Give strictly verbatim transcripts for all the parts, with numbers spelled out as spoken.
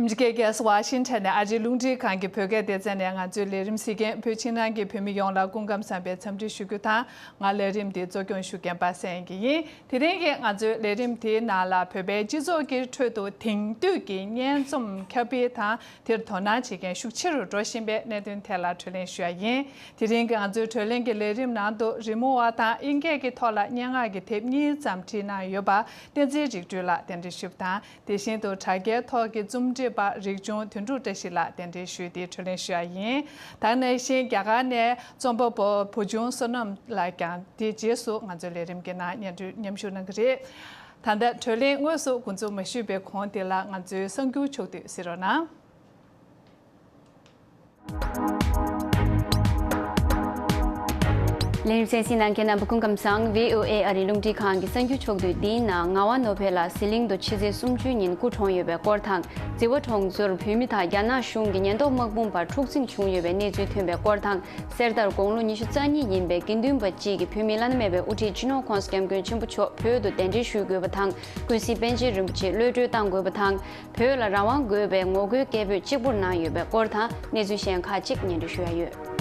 ཨ་མི་རི་ཀའི་རྒྱལ་ས་ཝ་ཤིང་ཊོན་ནས་ཨ་རིའི་རླུང་འཕྲིན་ཁང་གི་བོད་སྐད་སྡེ་ཚན་ནས་ང་ཚོའི་ལས་རིམ་གཟིགས་མཁན་བོད་ཕྱི་ནང་གི་བོད་མི་ཡོངས་ལ་སྐུ་ཁམས་བཟང་བའི་འཚམས་འདྲི་ཞུ་རྒྱུ་དང་། ང་ལས་རིམ་འདི་གཙོ་སྐྱོང་ཞུ་མཁན་པ་སངས་དབྱངས་སྐྱིད་ཡིན། དེ་རིང་གི་ང་ཚོའི་ལས་རིམ་དེའི་ནང་ལ་བོད་པའི་སྤྱི་ཚོགས་ཀྱི་ཁྲོད་དུ་དེང་དུས་ཀྱི་སྙན་རྩོམ་ཁྱབ་སྤེལ་དང་། དེར་དོ་སྣང་བྱེད་མཁན་ཤུགས་ཆེ་རུ་འགྲོ་བཞིན་པའི་གནད་དོན་ཐད་ལ་གྲོས་གླེང་ཞུ་ཡ་ཡིན། དེ་རིང་གི་ང་ཚོའི་གྲོས་གླེང་གི་ལས་རིམ་ནང་དུ་རི་མོ་བ་དང་དབྱིན་སྐད་ཀྱི་ཐོག་ལ་སྙན་ངག་གི་དེབ་གཉིས་ཙམ་བྲིས་གནང་ཡོད་པ་བསྟན་འཛིན་རིག་སྤྲུལ་ལགས་གདན་འདྲེན་ཞུས་པ་དང་། དེ་བཞིན་དུ་དྲ་རྒྱའི་ཐོག་གི་རྩོམ་སྒྲིག་པ་རིག་འབྱུང་དོན་གྲུབ་བཀྲ་ཤིས་ལགས་གདན་འདྲེན་ཞུས་ཏེ་གྲོས་གླེང་ཞུ་ཡ་ཡིན། ད་ག་ནང་བཞིན་རྒྱ་གར་ནས་རྩོམ་པ་པོ་བུ་ཆུང་བསོད་ནམས་ལགས་ཀྱང་དེའི་རྗེས་སུ་ང་ཚོའི་ལས་རིམ་གྱི་ནང་མཉམ་ཞུགས་མཉམ་ཞུགས་གནང་གི་རེད། ད་ལྟ་གྲོས་གླེང་དངོས་སུ་འགོ་འཛུགས་མ་ཞུས་པའི་གོང་དེ་ལ་ང་ཚོའི་གསར་འགྱུར་ཕྱོགས་བསྡུས་གཟིགས་རོགས་གནང་། ལས་རིམ་གསན་གཟིགས་གནང་མཁན་རྣམ་པ་སྐུ་ཁམས་བཟང་། ཝི་ཨོ་ཨེ་ཨ་རིའི་རླུང་འཕྲིན་ཁང་གི་གསར་འགྱུར་ཕྱོགས་བསྡུས་འདིའི་ནང་ངག་དབང་ནོར་བྷེ་ལགས་ཟི་ལིང་དུ་ཕྱི་ཚེས་སུམ་ཅུ་ཉིན་སྐུ་གྲོངས་ཡོད་པའི་སྐོར་དང་། རྩིས་པ་གྲོང་ཚོར་བོད་མི་དང་རྒྱ་ནག་གཞུང་གི་ཉེན་རྟོག་དམག་དཔུང་བར་འཁྲུག་འཛིང་བྱུང་ཡོད་པའི་གནས་ཚུལ་ཐོན་པའི་སྐོར་དང་། གསེར་ཟླར་དགུང་ལོ་ཉི་ཤུ་རྩ་གཉིས་ཡིན་པའི་དགེ་འདུན་པ་གཅིག་གིས་བོད་མིའི་བླ་ན་མེད་པའི་དབུ་ཁྲིད་སྤྱི་ནོར་༸གོང་ས་༸སྐྱབས་མགོན་ཆེན་པོ་མཆོག་བོད་དུ་གདན་འདྲེན་ཞུ་དགོས་པ་དང་། ཀུན་གཟིགས་པཎ་ཆེན་རིན་པོ་ཆེ་གློད་གྲོལ་གཏང་དགོས་པ་དང་། བོད་ལ་རང་དབང་དགོས་པའི་ངོ་རྒོལ་སྐད་འབོད་གཅིག་པུར་གནང་ཡོད་པའི་སྐོར་དང་། གནས་ཚུལ་གཞན་ཁག་ཅིག་སྙན་སྒྲོན་ཞུ་ཡ་ཡོད།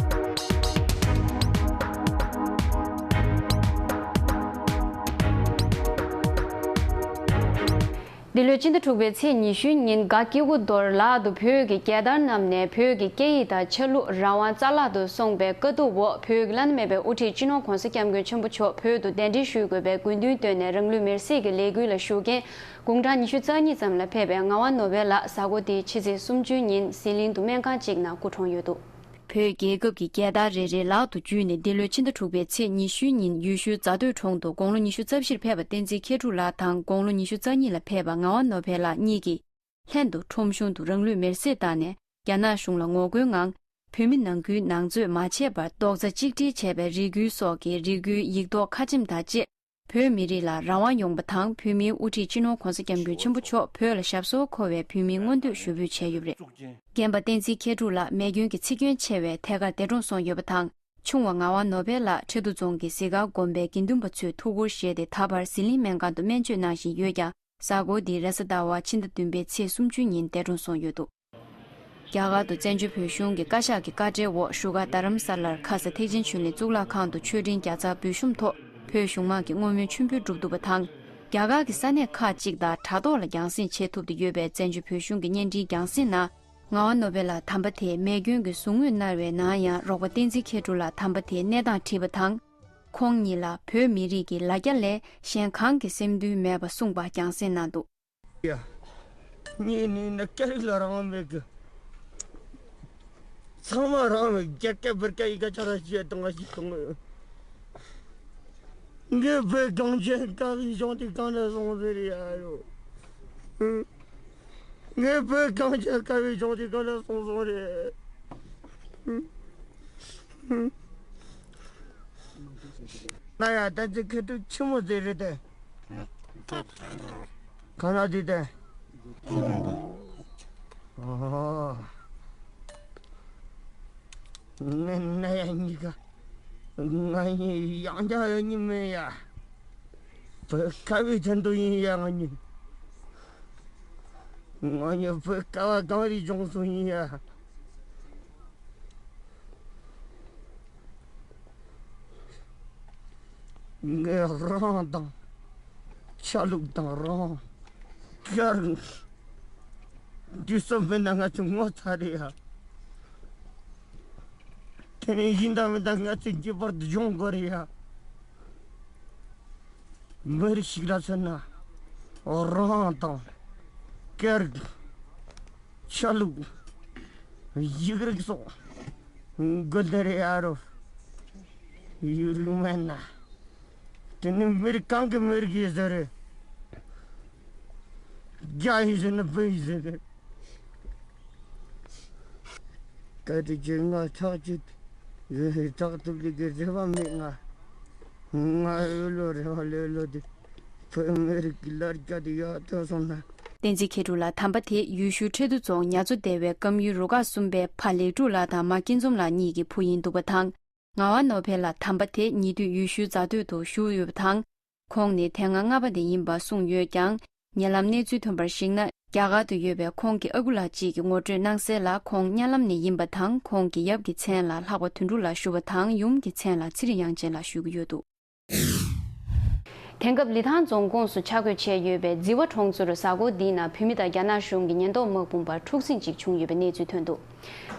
འདི་ལོའི་སྤྱི་ཟླ་དྲུག་པའི་ཚེས་ཉི་ཤུའི་ཉིན་ག་སྐྱེ་དགུ་རྡོར་ལག་ཏུ་བོད་ཀྱི་རྒྱལ་དར་བསྣམས་ནས་བོད་ཀྱི་སྐད་ཡིག་དང་ཆ་ལུགས་རང་དབང་རྩ་བརླག་ཏུ་སོང་པའི་དཀའ་སྡུག་འོག་བོད་ཀྱི་བླ་ན་མེད་པའི་དབུ་ཁྲིད་སྤྱི་ནོར་༸གོང་ས་༸སྐྱབས་མགོན་ཆེན་པོ་མཆོག་བོད་དུ་གདན་འདྲེན་ཞུ་དགོས་པའི་དགོས་འདུན་བཏོན་ནས་རང་ལུས་མེར་སྲེག་གི་ལས་འགུལ་ལ་ཞུགས་མཁན་དགུང་གྲངས་ཉི་ཤུ་རྩ་གཉིས་ཙམ་ལ་ཕེབས་པའི་ངག་དབང་ནོར་བྷེ་ལགས་གཟའ་འཁོར་འདིའི་ཕྱི་ཚེས་སུམ་ཅུའི་ཉིན་ཟི་ལིང་དུ་སྨན་ཁང་གཅིག་ནང་སྐུ་གྲོངས་ཡོད་འདུག་བོད་རྒྱལ་ཁབ་ཀྱི་རྒྱལ་དར་རེ་རེ་ལག་ཏུ་འཇུས་ནས་འདི་ལོའི་ཕྱི་ཟླ་དྲུག་པའི་ཚེས་ཉི་ཤུའི་ཉིན་ཡུལ་ཤུལ་རྫ་སྟོད་གྲོང་དུ་དགུང་ལོ་ཉི་ཤུ་རྩ་བཞིར་ཕེབས་པ་བསྟན་འཛིན་མཁས་གྲུབ་ལགས་དང་དགུང་ལོ་ཉི་ཤུ་རྩ་གཉིས་ལ་ཕེབས་པ་ངག་དབང་ནོར་བྷེ་ལགས་གཉིས་ཀྱིས་ལྷན་དུ་ཁྲོམ་གཞུང་དུ་རང་ལུས་མེར་སྲེག་བཏང་ནས་རྒྱ་ནག་གཞུང་ལ་ངོ་རྒོལ་ངང་བོད་མི་ནང་ཁུལ་ནང་རྩོད་མ་བྱས་པར་རྡོག་རྩ་གཅིག་སྒྲིལ་བྱས་པའི་རེ་སྐུལ་སོགས་ཀྱི་རེ་སྐུལ་ཡིག་ཐོག་ཁ་ཆེམས་དང་བཅས། བོད་མི་རིགས་ལ་རང་དབང་ཡོང་པ་དང་། བོད་མིའི་དབུ་ཁྲིད་སྤྱི་ནོར་༸གོང་ས་༸སྐྱབས་མགོན་ཆེན་པོ་མཆོག་བོད་ལ་ཞབས་སོར་འཁོད་པའི་བོད་མིའི་མངོན་འདོད་ཞུ་འབོད་བྱས་ཡོད་པ་རེད། རྒན་པ་བསྟན་འཛིན་མཁས་གྲུབ་ལགས་མེ་སྐྱོན་གྱི་འཚིག་སྐྱོན་ཆེ་བས་ཐད་ཀར་འདས་གྲོངས་སོང་ཡོད་པ་དང་། ཆུང་བ་ངག་དབང་ནོར་བྷེ་ལགས་ཁྲི་ཐོག་རྫོང་གི་གཟིག་དཀར་དགོན་པའི་དགེ་འདུན་པ་ཚོས་ཐུགས་ཁུར་བཞེས་ཏེ་ད་བར་ཟི་ལིང་སྨན་ཁང་དུ་སྨན་བཅོས་གནང་བཞིན་ཡོད་ཀྱང་། གཟའ་འཁོར་འདིའི་རེས་གཟའ་ཟླ་བ་ཕྱི་ཟླ་བདུན་པའི་ཚེས་སུམ་ཅུ་ཉིན་འདས་གྲོངས་སོང་ཡོད་འདུག་རྒྱ་གར་དུ་བཙན་བྱོལ་བོད་གཞུང་གི་བཀའ་ཤག་གི་བཀའ་ཁྲའི་འོག་བཞུགས་སྒར་རྡ་རམ་ས་ལར་ཁ་ས་ཐེག་ཆེན་ཆོས་གླིང་གཙུག་ལག་ཁང་དུ་མཆོད་སྤྲིན་བརྒྱ་རྩ་འབུལ་ཤོམ་ཐོག་བོད་གཞུང་དམངས་ཀྱི་བསྔོ་སྨོན་མཆོད་འབུལ་གྲུབ་འདུག་པ་དང་། རྒྱ་གར་གྱི་ས་གནས་ཁག་ཅིག་དང་དྲ་ཐོག་ལ་རྒྱང་སྲིང་བྱེད་ཐུབ་བསྡད་ཡོད་པའི་བཙན་བྱོལ་བོད་གཞུང་གི་བརྙན་འཕྲིན་རྒྱང་སྲིང་ནང་། ངག་དབང་ནོར་བྷེ་ལགས་དམ་པ་དེས་མེ་སྐྱོན་གྱི་ཟུག་རྔུས་མནར་བའི་ནང་ཡང་རོགས་པ་བསྟན་འཛིན་མཁས་གྲུབ་ལགས་དམ་པ་དེའི་གནས་སྟངས་དྲིས་པ་དང་། ཁོང་ཉིད་ལ་བོད་མི་རིགས་ཀྱི་ལ་རྒྱ་ལས་གཞན་གང་གི་སེམས་འདུན་མེད་པ་གསུངས་པ་རྒྱང་སྲིང་ནང་འདུག་ཡ། ངས་ནི་ནི་སྐད་རིགས་ལ་རང་མེད་གི། ཚང་མ་རང་མེད། རྒྱ་སྐད་བོད་སྐད་ཡི་གེ་ཆ་ར་བཤད་དང་ཞིག་དང་། ངས་བོད་གངས་ཅན་དཀར་པོའི་གཞུང་དེ་གང་ནས་སོང་ཟེར་ཡ་ཡོ། ངས་བོད་གངས་ཅན་དཀར་པོའི་གཞུང་དེ་གང་ནས་སོང་སོང་རེད། ན་ཡ་ད་ཚེ་ཁེ་ཏུ་ཆི་མོ་ཟེར་རེད་དེ། ག་ན་དེ་དེ། ཨོ། ང་ན་ཡ་གཉིས་ཀ། ང་གཉིས་ཡང་བསྐྱར་ཡོད་ཉི་མེད་ཡ། བོད་དཀར་པོའི་ཚན་དུ་ཡིན་ཡ་ང་གཉིས། ང་གཉིས་བོད་དཀར་བ་གངས་རིའི་ལྗོངས་སུ་ཡིན་ཡ། ངས་རང་དང་། ཆ་ལུགས་དང་རང་། ཀར། དུས་སུ་མིན་ན་ང་ཚོ་ངོ་ཚ་རེད་ཡ། དེ་ནས་ཡིན་དང་མིན་དང་ང་ཚོ་འགྱུར་བར་སྦྱོང་དགོས་རེད་ཡ། མི་རིགས་ཤིག་ལ་མཚོན་ན། རང་དང་། ཀར། ཆ་ལུགས། ཡིག་རིགས་སོགས། དགོས་འདི་རེད་ཨ་རོ། ཡིག་རིགས་མེད་ན། དེ་ནི་མི་རིགས་གང་གི་མི་རིགས་ཡིན་ཟེར་རེད། རྒྱ་ཡིན་ཟེར་ན་བོད་ཡིན་ཟེར་རེད། བཀའ་དྲིན་ཆེ། ང་ཆགས་ཀྱི་ཡོད་ཧེ་ཐག་ཐུབ་ལི་གི་རེ་བ་མེད་ང་། ང་ཨོ་ལོ་རེ་བ་ལོ་ལོ་དེ་བོད་མི་རིགས་ཀྱི་ལར་རྒྱ་དེ་ཡག་ཐོག་སོང་ན། བསྟན་འཛིན་མཁས་གྲུབ་ལགས་དམ་པ་དེ་ཡུལ་ཤུལ་ཁྲི་ཐོག་རྫོང་ཉ་མཚོ་སྡེ་བའི་སྐམ་ཡུལ་རུ་ཁག་གསུམ་པའི་ཕ་ལེགས་ཕྲུག་ལགས་དང་མ་སྐྱིད་འཛོམས་ལགས་གཉིས་ཀྱི་བུ་ཡིན་འདུག་པ་དང་། ངག་དབང་ནོར་བྷེ་ལགས་དམ་པ་དེ་ཉེ་དུས་ཡུལ་ཤུལ་རྫ་སྟོད་དུ་བཞུགས་ཡོད་པ་དང་། ཁོང་ནི་དེ་སྔ་ལྔ་པ་དེ་ཡིན་པ་གསུངས་ཡོད་ཀྱང་། ཉེ་ལམ་གནས་ཚུལ་ཐོན་པར་གཞིགས་ན། རྒྱ་གར་དུ་ཡོད་པའི་ཁོང་གི་ཨ་ཁུ་ལགས་གཅིག་གིས་ངོ་སྤྲོད་གནང་གསལ་ལ། ཁོང་གཉའ་ལམ་ནས་ཡིན་པ་དང་། ཁོང་གི་ཡབ་ཀྱི་མཚན་ལ་ལྷག་པ་དོན་གྲུབ་ལགས་ཞུ་བ་དང་། ཡུམ་གྱི་མཚན་ལ་ཚེ་རིང་དབྱངས་ཅན་ལགས་ཞུ་གི་ཡོད་འདུག་དེང་སྐབས་ལི་ཐང་རྫོང་ཁོངས་སུ་ཆ་བགོས་བྱས་ཡོད་པའི་རྫི་བ་གྲོང་ཚོར་གཟའ་འཁོར་འདིའི་ནང་བོད་མི་དང་རྒྱ་ནག་གཞུང་གི་ཉེན་རྟོག་དམག་དཔུང་བར་འཁྲུག་ཟིང་ཅིག་བྱུང་ཡོད་པའི་གནས་ཚུལ་ཐོན་འདུག་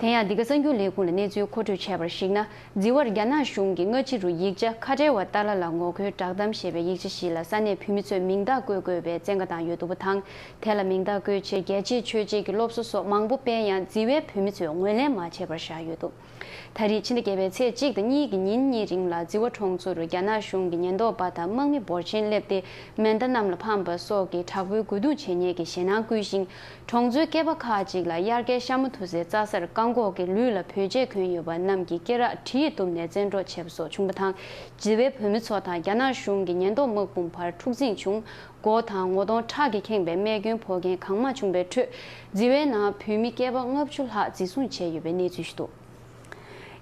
དེ་ཡང་འདི་ག་གསར་འགྱུར་ལས་ཁུངས་ལ་གནས་ཚུལ་མཁོ་སྤྲོད་བྱས་པར་གཞིགས་ན། རྫི་བར་རྒྱ་ནག་གཞུང་གིས་སྔ་ཕྱི་རུ་ཡིག་ཆ་ཁ་བྲལ་བ་ཏཱ་ལ་ལ་ངོ་རྒོལ་བསྒྲགས་གཏམ་ཞེས་པའི་ཡིག་ཆ་ཞིག་ལ་ས་གནས་བོད་མི་ཚོས་མིང་རྟགས་བཀོད་དགོས་པའི་བཙན་བཀའ་བཏང་ཡོད་འདུག་པ་དང་། དེ་ལ་མིང་རྟགས་བཀོད་ཆེད་རྒྱལ་གཅེས་ཆོས་གཅེས་ཀྱི་སློབ་གསོ་སོགས་མང་པོ་སྤེལ་ཡང་། རྫི་བའི་བོད་མི་ཚོས་ངོས་ལེན་མ་བྱས་པར་བཞག་ཡོད་འདུག་ད་རེས་ཕྱི་ཟླ་བརྒྱད་པའི་ཚེས་གཅིག་དང་གཉིས་ཀྱི་ཉིན་གཉིས་རིང་ལ་རྫི་བ་གྲོང་ཚོ་རུ་རྒྱ་ནག་གཞུང་གི་ཉེན་རྟོག་པ་དང་དམག་མི་འབོར་ཆེན་སླེབས་ཏེ། མེ་མདའ་གནམ་ལ་འཕངས་པ་སོགས་ཀྱིས་དྲག་པོའི་རྒོལ་རྡུང་བྱེད་མཁན་གྱི་ཞེད་སྣང་བསྐུལ་ཞིང་། གྲོང་ཚོའི་སྐེད་པ་ཁག་ཅིག་ལ་དབྱར་ཁའི་ཤ་མོ་འཐུ་སའི་རྩྭ་སར་བཀག་འགོག་གི་ལུད་ལ་བོད་ཆས་གོན་ཡོད་པ་རྣམས་ཀྱིས་སྐེ་རགས་གྲི་ཡིས་གཏུབ་ནས་བཙན་འཕྲོག་བྱས་པ་སོགས་བྱུང་བ་དང་། རྫི་བའི་བོད་མི་ཚོ་དང་རྒྱ་ནག་གཞུང་གི་ཉེན་རྟོག་དམག་དཔུང་བར་འཁྲུག་འཛིང་བྱུང་། སྒོ་དང་ངོ་གདོང་ཁྲག་གིས་ཁེངས་པའི་རྨས་སྐྱོན་ཕོག་མཁན་གང་མང་བྱུང་བའི་ཁྲོད། རྫི་བའི་ནང་བོད་མི་སྐྱེས་པ་ལྔ་བཅུ་ལྷག་འཛིན་བཟུང་བྱས་ཡོད་པའི་གནས་ཚུལ་ཞིག་འདུག་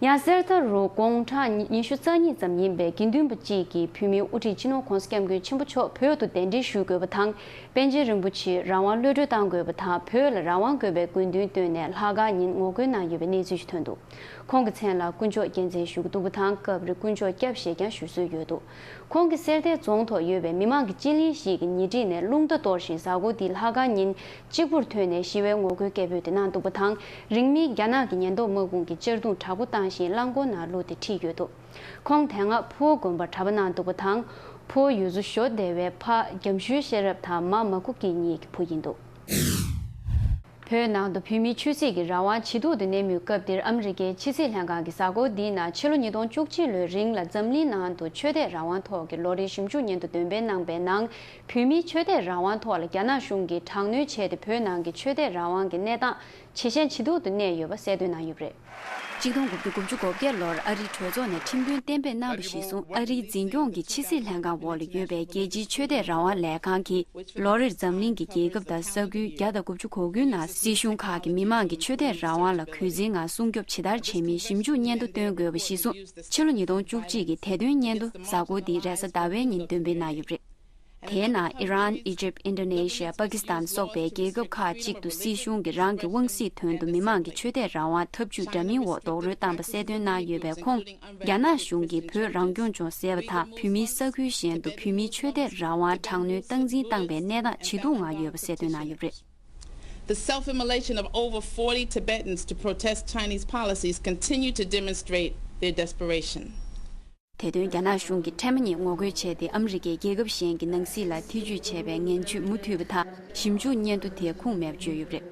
ཡང་གསེར་རྟ་རུ་དགུང་གྲངས་ཉི་ཉི་ཤུ་རྩ་གཉིས་ཙམ་ཡིན་པའི་དགེ་འདུན་པ་གཅིག་གིས་བོད་མིའི་དབུ་ཁྲིད་སྤྱི་ནོར་༧གོང་ས་༧སྐྱབས་མགོན་ཆེན་པོ་མཆོག་བོད་དུ་གདན་འདྲེན་ཞུ་དགོས་པ་དང་། པཎ་ཆེན་རིན་པོ་ཆེའི་རང་དབང་གློད་གྲོལ་གཏང་དགོས་པ་དང་། བོད་ལ་རང་དབང་དགོས་པའི་དགོས་འདུན་བཏོན་ནས་ལྷག་དཀར་ཉིན་ངོ་རྒོལ་གནང་ཡོད་པའི་གནས་ཚུལ་ཞིག་ཐོན་འདུག་ཁོང་གི་མཚན་ལ་དཀོན་མཆོག་རྒྱལ་མཚན་ཞུ་གི་འདུག་པ་དང་། སྐབས་རེ་དཀོན་མཆོག་སྐྱབས་ཞེས་ཀྱང་ཞུ་སྲོལ་ཡོད་འདུག་ཁོང་གིས་གསེར་རྟའི་རྫོང་ཐོག་ཡོད་པའི་མི་མང་གི་སྤྱི་གླིང་ཞིག་གི་ཉེ་འཁྲིས་ནས་རླུང་རྟ་གཏོར་ཞིང་། གཟའ་འཁོར་འདིའི་ལྷག་དཀར་ཉིན་གཅིག་པུར་ཐོན་ནས་ཞི་བའི་ངོ་རྒོལ་སྐད་འབོད་དེ་གནང་འདུག་པ་དང་། རིང་མིན་རྒྱ་ནག་གི་ཉེན་རྟོག་དམག་དཔུང་གིས་གཅར་རྡུང་དྲག་པོ་བཏང་ཞིང་། རླངས་འཁོར་ནང་བླུགས་ཏེ་ཁྲིད་ཡོད་འདུག་ཁོང་དེ་སྔ་ཕུའོ་དགོན་པར་གྲྭ་པ་གནང་འདུག་པ་དང་། ཕུའོ་ཡུ་ཙུ་ཞོ་སྡེ་བའི་ཕ་རྒྱམ་ཤུལ་ཤེས་རབ་དང་མ་མ་ཀུ་ཀི་གཉིས་ཀྱི་བུ་ཡིན་འདུག་བོད་ནང་དུ་བོད་མིའི་ཆོས་སྲིད་ཀྱི་རང་དབང་ཇེ་སྡུག་ཏུ་གནས་མུས་སྐབས་འདིར། ཨ་མི་རི་ཀའི་ཕྱི་སྲིད་ལྷན་ཁང་གིས་གཟའ་འཁོར་འདིའི་ནང་ཕྱི་ལོ་ཉིས་སྟོང་བཅུ་གཅིག་ལོའི་རིང་ལ་འཛམ་གླིང་ནང་དུ་ཆོས་དད་རང་དབང་ཐོག་གི་ལོ་རེའི་ཞིབ་འཇུག་སྙན་ཐོ་འདོན་སྤེལ་གནང་པའི་ནང་། བོད་མིའི་ཆོས་དད་རང་དབང་ཐོག་ལ་རྒྱ་ནག་གཞུང་གིས་དྲག་གནོན་བྱས་ཏེ། བོད་ནང་གི་ཆོས་དད་རང་དབང་གི་གནས་སྟངས་ཇེ་ཞན་ཇེ་སྡུག་ཏུ་གནས་ཡོད་པ་གསལ་སྟོན་གནང་ཡོད་པ་རེད། གཅིག་སྟོང་དགུ་བརྒྱ་དགུ་བཅུ་གོ་བརྒྱད་ལོར་ཨ་རིའི་གྲོས་ཚོགས་ནས་ཁྲིམས་དོན་གཏན་འབེབས་གནང་བ་གཞིར་བཟུང་། ཨ་རིའི་འཛིན་སྐྱོང་གི་ཕྱི་སྲིད་ལྷན་ཁང་འོག་ལ་ཡོད་པའི་རྒྱལ་སྤྱིའི་ཆོས་དད་རང་དབང་ལས་ཁང་གིས། ལོ་རེར་འཛམ་གླིང་གི་རྒྱལ་ཁབ་དང་ས་ཁུལ་བརྒྱ་དང་དགུ་བཅུ་གོ་དགུའི་ནང་སྲིད་གཞུང་ཁག་གིས་མི་མང་གི་ཆོས་དད་རང་དབང་ལ་གུས་བརྩི་ངང་སྲུང་སྐྱོབ་ཇི་ལྟར་བྱེད་མིན་ཞིབ་འཇུག་སྙན་ཐོ་བཏོན་དགོས་པ་གཞིར་བཟུང་། ཕྱི་ལོ་ཉིས་སྟོང་བཅུ་གཅིག་གི་དེ་དོན་སྙན་ཐོ་གཟའ་འཁོར་འདིའི་རེས་གཟའ་ཟླ་བའི་ཉིན་འདོན་སྤེལ་གནང་ཡོད་པ་རེད། དེའི་ནང་ཨི་རན། ཨི་ཇིབ། ཨིན་ཌོ་ནེ་ཤི་ཡ། པ་ཀི་སི་ཐན་སོགས་པའི་རྒྱལ་ཁབ་ཁག་ཅིག་ཏུ་སྲིད་གཞུང་གིས་རང་གི་དབང་སྲིད་དོན་དུ་མི་མང་གི་ཆོས་དད་རང་དབང་ཐབས་ཇུས་འདྲ་མིན་འོག་རྡོག་རོལ་བཏང་པ་གསལ་སྟོན་གནང་ཡོད་པའི་ཁོངས། རྒྱ་ནག་གཞུང་གིས་བོད་རང་སྐྱོང་ལྗོངས་ཟེར་བ་དང་། བོད་མིའི་ས་ཁུལ་གཞན་དུ་བོད་མིའི་ཆོས་དད་རང་དབང་དྲག་གནོན་སྟངས་འཛིན་བཏང་པའི་གནས་སྟངས་ཇེ་སྡུག་ངང་ཡོད་པ་གསལ་སྟོན་གནང་ཡོད་པ་རེད། The self-immolation of over forty Tibetans to protest Chinese policies continue to demonstrate their desperation. དེ་དོན་རྒྱ་ནག་གཞུང་གིས་འཕྲལ་མ་ཉིད་ངོ་རྒོལ་བྱས་ཏེ། ཨ་མི་རི་ཀས་རྒྱལ་ཁབ་གཞན་གྱི་ནང་སྲིད་ལ་ཐེ་ཇུས་བྱས་པའི་ངན་ཇུས་མུ་མཐུད་པ་དང་། ཞིབ་འཇུག་སྙན་ཐོ་དེ་ཁུངས་མེད་པ་བརྗོད་ཡོད་པ་རེད།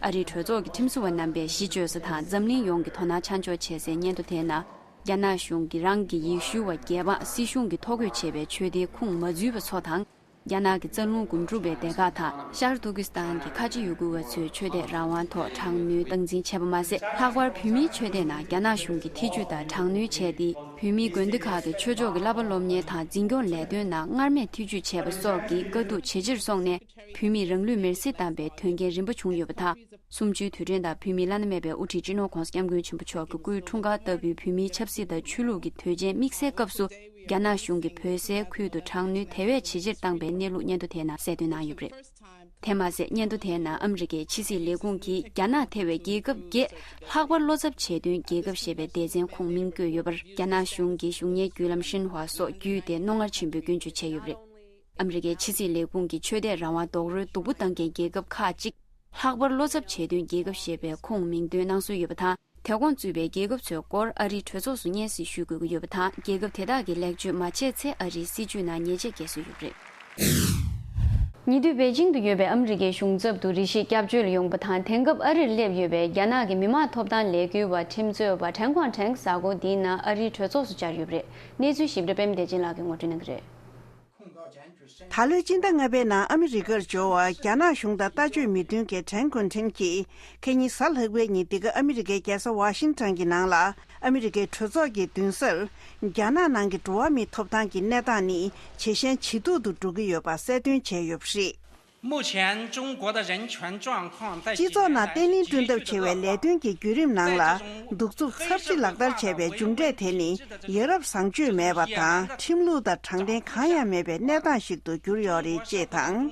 ཨ་རིའི་གྲོས་ཚོགས་ཀྱི་ཁྲིམས་བཟོ་བ་རྣམ་པས་གཞི་བཅོལ་ས་དང་འཛམ་གླིང་ཡོངས་ཀྱིས་དོ་སྣང་ཆ་འཇོག་བྱེད་སའི་སྙན་ཐོ་དེའི་ནང་། རྒྱ་ནག་གཞུང་གིས་རང་གི་ཡེ་ཤུ་བ་རྒྱལ་འབངས་སྲིད་གཞུང་གིས་ཐོ་འགོད་བྱས་པའི་ཆོས་སྡེའི་ཁུངས་མ་འཛུལ་བ་ཚོ་དང་། རྒྱ་ནག་གི་རྩ་རླུང་སྒོམ་སྒྲུབ་པའི་སྡེ་ཁག་དང་། ཤར་ཏུར་ཀི་སི་ཐན་གྱི་ཁ་ཆེ་ཡུ་གུར་བ་ཚོའི་ཆོས་དད་རང་དབང་ཐོག་དྲག་གནོན་སྟངས་འཛིན་བྱས་པ་མ་ཟད། ལྷག་པར་བོད་མིའི་ཆོས་དད་ནང་རྒྱ་ནག་གཞུང་གིས་ཐེ་ཇུས་དང་དྲག་གནོན་བྱས་ཏེ། བོད་མིའི་དགོན་སྡེ་ཁག་གི་ཆོས་ཕྱོགས་ཀྱི་བསླབ་པ་སློབ་གཉེར་དང་འཛིན་སྐྱོང་ལས་དོན་ནང་སྔར་མེད་ཐེ་ཇུས་བྱས་པ་སོགས་ཀྱི་དཀའ་སྡུག་ཇེ་ཆེར་སོང་ནས། བོད་མིས་རང་ལུས་མེར་སྲེག་བཏང་པའི་དོན་རྐྱེན་རིམ་པ་བྱུང་ཡོད་པ་དང་། གསུམ་བཅུའི་དུས་དྲན་དང་། བོད་མིའི་བླ་ན་མེད་པའི་དབུ་ཁྲིད་སྤྱི་ནོར་ྋགོང་ས་ྋསྐྱབས་མགོན་ཆེན་པོ་མཆོག་གི་སྐུའི་འཁྲུངས་སྐར་ལྟ་བུའི་བོད་མིའི་ཆབ་སྲིད་དང་ཆོས་ལུགས་ཀྱི་དུས་ཆེན་དམིགས་བསལ་སྐབས་སུ། རྒྱ་ནག་གཞུང་གིས་བོད་སའི་ཁུལ་དུ་དྲག་གནོན་དེ་བས་ཇེ་ཆེར་བཏང་པའི་གནས་ལུགས་སྙན་ཐོ་དེའི་ནང་གསལ་སྟོན་གནང་ཡོད་པ་རེད། དེ་མ་ཟད། སྙན་ཐོ་དེའི་ནང་ཨ་མི་རི་ཀའི་ཕྱི་སྲིད་ལས་ཁུངས་ཀྱིས། རྒྱ་ནག་ཐེ་བའི་རྒྱལ་ཁབ་བརྒྱད་ལྷག་པར་བློ་འཚབ་བྱེད་མདུན་རྒྱལ་ཁབ་ཞེས་པའི་སྡེ་ཚན་ཁུངས་མིང་བཀོད་ཡོད་པར། རྒྱ་ནག་གཞུང་གིས་གཞུང་གཉེར་བརྒྱུད་ལམ་ཧྲིན་ཧྭ་སོགས་བརྒྱུད་དེ་རྣོ་ངར་ཆེན་པོས་སྐྱོན་བརྗོད་བྱས་ཡོད་པ་རེད། ཨ་མི་རི་ཀའི་ཕྱི་སྲིད་ལས་ཁུངས་ཀྱིས་ཆོས་དད་རང་དབང་རྡོག་རོལ་སྡུག་པོ་བཏང་མཁན་རྒྱལ་ཁབ་ཁག་ཅིག་ལྷག་པར་བློ་འཚབ་བྱེད་མདུན་རྒྱལ་ཁབ་ཞེས་པའི་ཁུངས་མིང་འདོན་གནང་སྲོལ་ཡོད་པ་དང་། དེ་གོང་བཙུགས་པའི་རྒྱལ་ཁབ་ཚོའི་སྐོར་ཨ་རིའི་གྲོས་ཚོགས་སུ་སྙན་སེང་ཞུ་དགོས་ཀྱི་ཡོད་པ་དང་། རྒྱལ་ཁབ་དེ་དག་གིས་ལེགས་བཅོས་མ་བྱས་ཚེ། ཨ་རིའི་སྲིད་བྱུས་ནང་ཉེས་ཆད་འགེལ་སྲོལ་ཡོད་པ་རེད། ཉེ་དུས་པེ་ཅིང་དུ་ཡོད་པའི་ཨ་མི་རི་ཀའི་གཞུང་ཚབ་ཏུ་རེ་ཞིག་སྐྱབས་བཅོལ་ཡོང་པ་དང་། དེང་སྐབས་ཨ་རིར་སླེབས་ཡོད་པའི་རྒྱ་ནག་གི་མི་དམངས་ཐོབ་ཐང་ལས་འགུལ་བ་ཁྲིམས་རྩོད་པ་ཁྲེན་ཀོང་ཁྲེང་གཟའ་འཁོར་འདིའི་ནང་ཨ་རིའི་གྲོས་ཚོགས་སུ་བཅར་ཡོད་པ་རེད། གནས་ཚུལ་ཞིབ་ཕྲ་པད་མ་བདེ་ཆེན་ལགས་ཀྱིས་ངོ་སྤྲོད་གནང་གི་རེད། ད་ལོའི་སྤྱི་ཟླ་ལྔ་པའི་ནང་ཨ་མི་རི་ཀར་འབྱོར་བར་རྒྱ་ནག་གཞུང་དང་ལྟ་སྤྱོད་མི་མཐུན་མཁན་ཁྲེན་ཀོང་ཁྲེང་གིས། ཁ་ཉིན་གཟའ་ལྷག་པའི་ཉིན་འདི་ག་ཨ་མི་རི་ཀའི་རྒྱལ་ས་ཝ་ཤིང་ཊོན་གྱི་ནང་ལ། ཨ་མི་རི་ཀའི་གྲོས་ཚོགས་ཀྱི་མདུན་སར། རྒྱ་ནག་ནང་གི་འགྲོ་བ་མིའི་ཐོབ་ཐང་གི་གནས་སྟངས་ནི་ཇེ་ཞན་ཇེ་སྡུག་ཏུ་འགྲོ་གི་ཡོད་པ་གསལ་སྟོན་བྱས་ཡོད་པ་རེད། 目前中国的人权状况在 སྤྱི་ཚོགས་ནང་བརྟན་ལྷིང་བསྐྲུན་ཐབས་བྱེད་པའི་ལས་དོན་གྱི་བརྒྱུད་རིམ་ནང་ལ། གདུག་རྩུབ་ཚབས་ཆེ་ལག་བསྟར་བྱས་པའི་མཇུག་འབྲས་དེ་ནི། ཡ་རབས་བཟང་སྤྱོད་མེད་པ་དང་། ཁྲིམས་ལུགས་དང་དྲང་བདེན་གང་ཡང་མེད་པའི་གནས་སྟངས་ཤིག་ཏུ་གྱུར་ཡོད་རེད། ཅེས་དང་།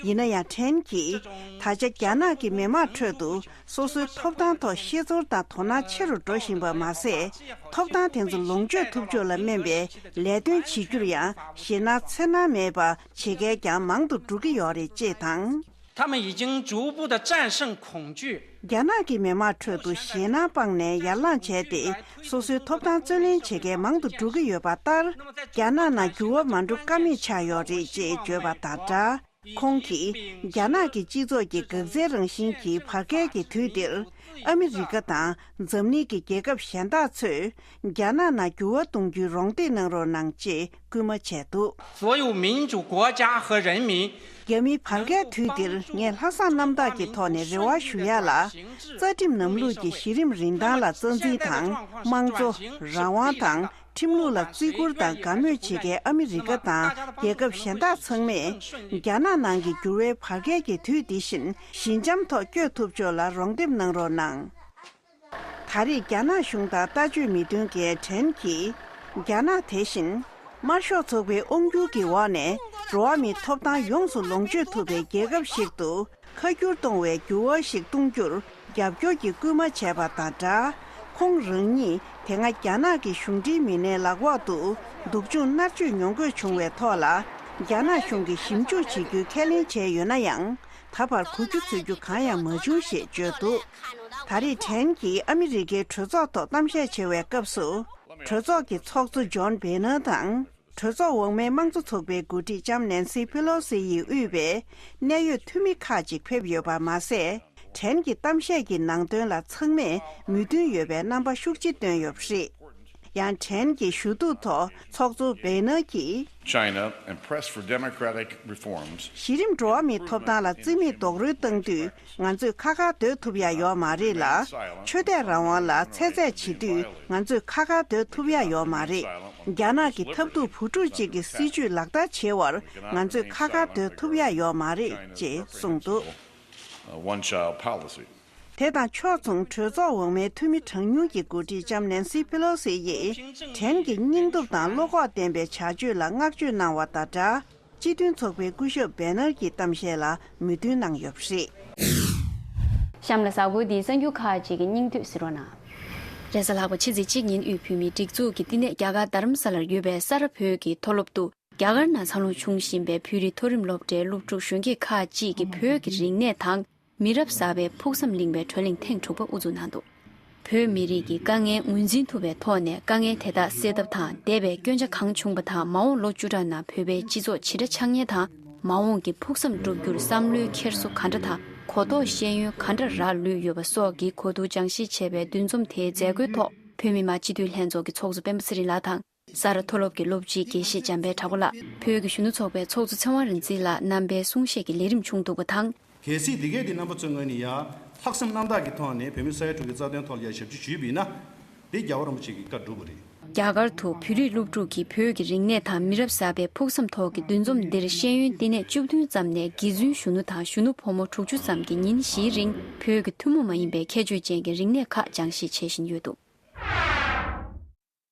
ཡིན་ན་ཡང་ཕྲན་གྱིས། ད་ཆ་རྒྱ་ནག་གི་མི་དམངས་ཁྲོད་དུ་སོ་སོའི་ཐོབ་ཐང་ཐོག་ཤེས་ཚོར་དང་དོ་སྣང་ཆེ་རུ་འགྲོ་བཞིན་པ་མ་ཟད། ཐོབ་ཐང་དེ་ཚོ་ལོངས་སྤྱོད་ཐུབ་ཕྱོགས་ལ་སྨན་པའི་ལས་དོན་བྱེད་རྒྱུར་ཡང་ཞེད་སྣང་འཚེར་སྣང་མེད་པ་བྱེད་མཁན་ཀྱང་མང་དུ་འགྲོ་གི་ཡོད་རེད་ཅེས་དང་། 他们已经逐步地战胜恐惧。 རྒྱ་ནག་གི་མི་དམངས་ཁྲོད་དུ་ཞེད་སྣང་སྤངས་ནས་ཡར་ལངས་བྱས་ཏེ། སོ་སོའི་ཐོབ་ཐང་རྩོད་ལེན་བྱེད་མཁན་མང་དུ་འགྲོ་གི་ཡོད་པ་ལྟར། རྒྱ་ནག་ནང་འགྱུར་བ་མ་འགྲོ་ཀ་མེད་ཆགས་ཡོད་རེད་ཅེས་བརྗོད་པ་དང་སྦྲགས། ཁོང་གིས། རྒྱ་ནག་གི་སྤྱི་ཚོགས་ཀྱི་འགག་རྩའི་རང་བཞིན་གྱི་བར་བརྒལ་གྱི་དུས་འདིར། ཨ་མི་རི་ཀ་དང་འཛམ་གླིང་གི་རྒྱལ་ཁབ་གཞན་དག་ཚོས། རྒྱ་ནག་ནང་འགྱུར་བ་གཏོང་རྒྱུའི་རོགས་འདེགས་གནང་རོགས་གནང་ཅེས་སྐུལ་མ་བྱས་འདུག། 所有民主国家和人民 རྒྱ་མིའི་བར་བརྒལ་དུས་འདིར་ངས་ལྷག་བསམ་རྣམ་དག་གི་ཐོག་ནས་རེ་བ་ཞུ་ཡ་ལ། རྩ་ཁྲིམས་ནང་ལུགས་ཀྱི་གཞི་རིམ་རིན་ཐང་ལ་རྩ་འཛིན་དང་། དམངས་གཙོ། རང་དབང་དང་། ཁྲིམས་ལུགས་ལ་བརྩི་བཀུར་དང་དགའ་མོས་བྱེད་མཁན་ཨ་མི་རི་ཀ་དང་རྒྱལ་ཁབ་གཞན་དག་ཚང་མས། རྒྱ་ནག་ནང་གི་འགྱུར་བའི་བར་བརྒལ་གྱི་དུས་འདི་བཞིན་ཞི་འཇམ་ཐོག་བསྐྱོད་ཐུབ་ཕྱོགས་ལ་རོགས་འདེགས་གནང་རོགས་གནང་། ད་རེས་རྒྱ་ནག་གཞུང་དང་ལྟ་སྤྱོད་མི་མཐུན་མཁན་ཕྲན་གྱིས། རྒྱ་ནག་དེ་བཞིན། དམར་ཤོག་ཚོགས་པའི་དབང་སྒྱུར་གྱི་འོག་ནས། འགྲོ་བ་མིའི་ཐོབ་ཐང་ཡོངས་སུ་ལོངས་སྤྱོད་ཐུབ་པའི་རྒྱལ་ཁབ་ཞིག་ཏུ། ཁ་བསྒྱུར་གཏོང་བའི་འགྱུར་བ་ཞིག་གཏོང་རྒྱུར། རྒྱབ་སྐྱོར་གྱི་སྐུལ་མ་བྱས་པ་དང་སྦྲགས། ཁོང་རང་ཉིད་དེ་སྔ་རྒྱ་ནག་གི་གཞུང་འབྲེལ་མི་སྣའི་ལག་འོག་ཏུ། སྡུག་སྦྱོང་མནར་གཅོད་མྱོང་དགོས་བྱུང་བའི་ཐོག་ལ། རྒྱ་ནག་གཞུང་གིས་ཞིབ་འཇུག་བྱེད་རྒྱུའི་ཁས་ལེན་བྱས་ཡོད་ན་ཡང་། ད་བར་གོ་རྒྱུ་ཚོར་རྒྱུ་གང་ཡང་མ་བྱུང་ཞེས་བརྗོད་འདུག། ད་རེས་ཕྲན་གྱིས་ཨ་མི་རི་ཀའི་གྲོས་ཚོགས་ཐོག་གཏམ་བཤད་བྱེད་པའི་སྐབས་སུ། གྲོས་ཚོགས་ཀྱི་ཚོགས་གཙོ་ཇོན་བྷེ་ནར་དང་། གྲོས་ཚོགས་འོག་མའི་དམངས་གཙོ་ཚོགས་པའི་འགོ་ཁྲིད་ལྕམ་ནན་སི་ཕེ་ལོ་སི་ཡིས་དབུས་པའི་གནད་ཡོད་འཐུས་མི་ཁག་ཅིག་ཕེབས་ཡོད་པ་མ་ཟད། ཕྲན་གྱི་གཏམ་བཤད་ཀྱི་ནང་དོན་ལ་ཚང་མས་མོས་མཐུན་ཡོད་པའི་རྣམ་པ་ཤུགས་ཆེ་བཏོན་ཡོད་པ་རེད། ཡང་ཕྲན་གྱི་ཞུ་གཏུག་ཐོག་ཚོགས་གཙོ་བྷེ་ནར་གྱིས། China and press for democratic reforms. གཞི་རིམ་འགྲོ་བ་མིའི་ཐོབ་ཐང་ལ་རྩིས་མེད་རྡོག་རོལ་བཏང་དུས། ང་ཚོས་ཁ་ཁ་སྡོད་ཐུབ་ཡ་ཡོད་མ་རེད་ལ། ཆོས་དད་རང་དབང་ལ་ཚད་ཚད་བྱེད་དུས་ང་ཚོས་ཁ་ཁ་སྡོད་ཐུབ་ཡ་ཡོད་མ་རེད། རྒྱ་ནག་གི་ཐབས་སྡུག་བུ་ཕྲུག་ཅིག་གི་སྲིད་ཇུས་ལག་བསྟར་བྱེད་པར་ང་ཚོས་ཁ་ཁ་སྡོད་ཐུབ་ཡ་ཡོད་མ་རེད་ཅེས་གསུངས་འདུག། Uh, one child policy. དེ་དང་ཕྱོགས་མཚུངས་གྲོས་ཚོགས་འོག་མའི་འཐུས་མི་གྲངས་ཉུང་གི་འགོ་ཁྲིད་ལྕམ་ནན་སི་ཕེ་ལོ་སི་ཡིས་ཕྲན་གྱི་སྙིང་སྟོབས་དང་བློ་ཁོག་ལྡན་པའི་བྱ་སྤྱོད་ལ་བསྔགས་བརྗོད་གནང་བ་དང་སྦྲགས། སྤྱི་མཐུན་ཚོགས་པའི་སྐུ་ཞབས་བེ་ནར་གྱི་གཏམ་བཤད་ལ་མོས་མཐུན་གནང་ཡོད་པ་རེད། གཤམ་ལ་གཟའ་འཁོར་འདིའི་གསར་འགྱུར་ཁག་ཅིག་གི་སྙིང་བསྡུས་གཟིགས་རོགས་གནང་། རེས་གཟའ་ལྷག་པ་ཕྱི་ཚེས་གཅིག་ཉིན་དབུས་བོད་མིའི་སྒྲིག་འཛུགས་ཀྱི་བསྟི་གནས་རྒྱ་གར་རྡ་རམ་ས་ལར་ཡོད་པའི་ས་རཱ་བོད་ཀྱི་མཐོ་སློབ་ཏུ། རྒྱ་གར་ནང་འཚར་ལོངས་བྱུང་བཞིན་པའི་བོད་རིགས་མཐོ་རིམ་སློབ་གྲྭའི་སློབ་ཕྲུག་གཞོན་སྐྱེས་ཁག་ཅིག་གིས་བོད་ཀྱི་རིག་གནས་དང་། མི་རབས་གསར་པའི་ཕུགས་བསམ་གླེང་བའི་བགྲོ་གླེང་ཐེངས་དྲུག་པ་དབུ་འཛུགས་གནང་འདུག། བོད་མི་རིགས་ཀྱི་དཀའ་ངལ་ངོས་འཛིན་ཐུབ་པའི་ཐོག་ནས་དཀའ་ངལ་དེ་དག་སེལ་ཐབས་དང་། འདས་པའི་སྐྱོན་ཆ་གང་བྱུང་བ་དང་། མ་འོངས་ལོ་བཅུ་ཕྲག་ནང་བོད་པའི་སྤྱི་ཚོགས་ཇི་འདྲ་ཆགས་ཉེན་དང་། མ་འོངས་ཀྱི་ཕུགས་བསམ་བསྒྲུབ་རྒྱུར་བསམ་བློའི་འཁྱེར་སོ་ག་འདྲ་དང་། གོ་རྟོགས་ཤེས་ཡོན་ག་འདྲ་རག་ལུས་ཡོད་པ་སོགས་ཀྱི་གོ་བསྡུར་སྦྱང་བཤད་བྱས་པའི་འདུ་འཛོམས་དེའི་མཛད་སྒོའི་ཐོག་བོད་མི་མང་སྤྱི་འཐུས་ལྷན་ཚོགས་ཀྱི་ཚོགས་གཙོ་སྤེན་པ་ཚེ་རིང་ལགས་དང་། ས་རཱ་མཐོ་སློབ་ཀྱི་སློབ་སྤྱི་དགེ་བཤེས་འཇམ་དཔལ་གྲགས་པ་ལགས། བོད་ཀྱི་གཞོན་ནུ་ཚོགས་པའི་ཚོགས་གཙོ་ཚེ་དབང་རིག་འཛིན་ལགས་རྣམ་པའི་གསུང་བཤད་ཀྱི་ལས་རིམ་བྱུང་འདུག་པ་དང་། གལ་སྲིད་འདི་གའི་འདི་རྣམ་པ་ཚོའི་ངོས་ནས་ཡ་ལྷག་བསམ་རྣམ་དག་གི་ཐོག་ནས་བོད་མི་ས་ཡ་དྲུག་གི་རྩ་དོན་ཐོག་ལ་ཡ་ཞབས་ཕྱི་ཞུས་པ་ཡིན་ན། འདི་རྒྱལ་བ་རིན་པོ་ཆེ་གི་བཀའ་སྒྲུབ་པ་རེད། རྒྱ་གར་དུ་བོད་རིགས་སློབ་ཕྲུག་གིས་བོད་ཀྱི་རིག་གནས་དང་མི་རབས་གསར་པའི་ཕུགས་བསམ་ཐོག་གི་འདུ་འཛོམས་འདིར་ཤེས་ཡོན་བསྟི་གནས་བཅུ་བདུན་ཙམ་ནས་དགེ་བཙུན་གཞོན་ནུ་དང་གཞོན་ནུ་ཕོ་མོ་དྲུག་ཅུ་ཙམ་གྱིས་ཉིན་བཞིའི་རིང་བོད་ཀྱི་ཐུན་མོང་མ་ཡིན་པའི་ཁྱད་ཆོས་ཅན་གྱི་རིག་གནས་ཁག་སྦྱང་བཤད་བྱེད་བཞིན་ཡོད་འདུག།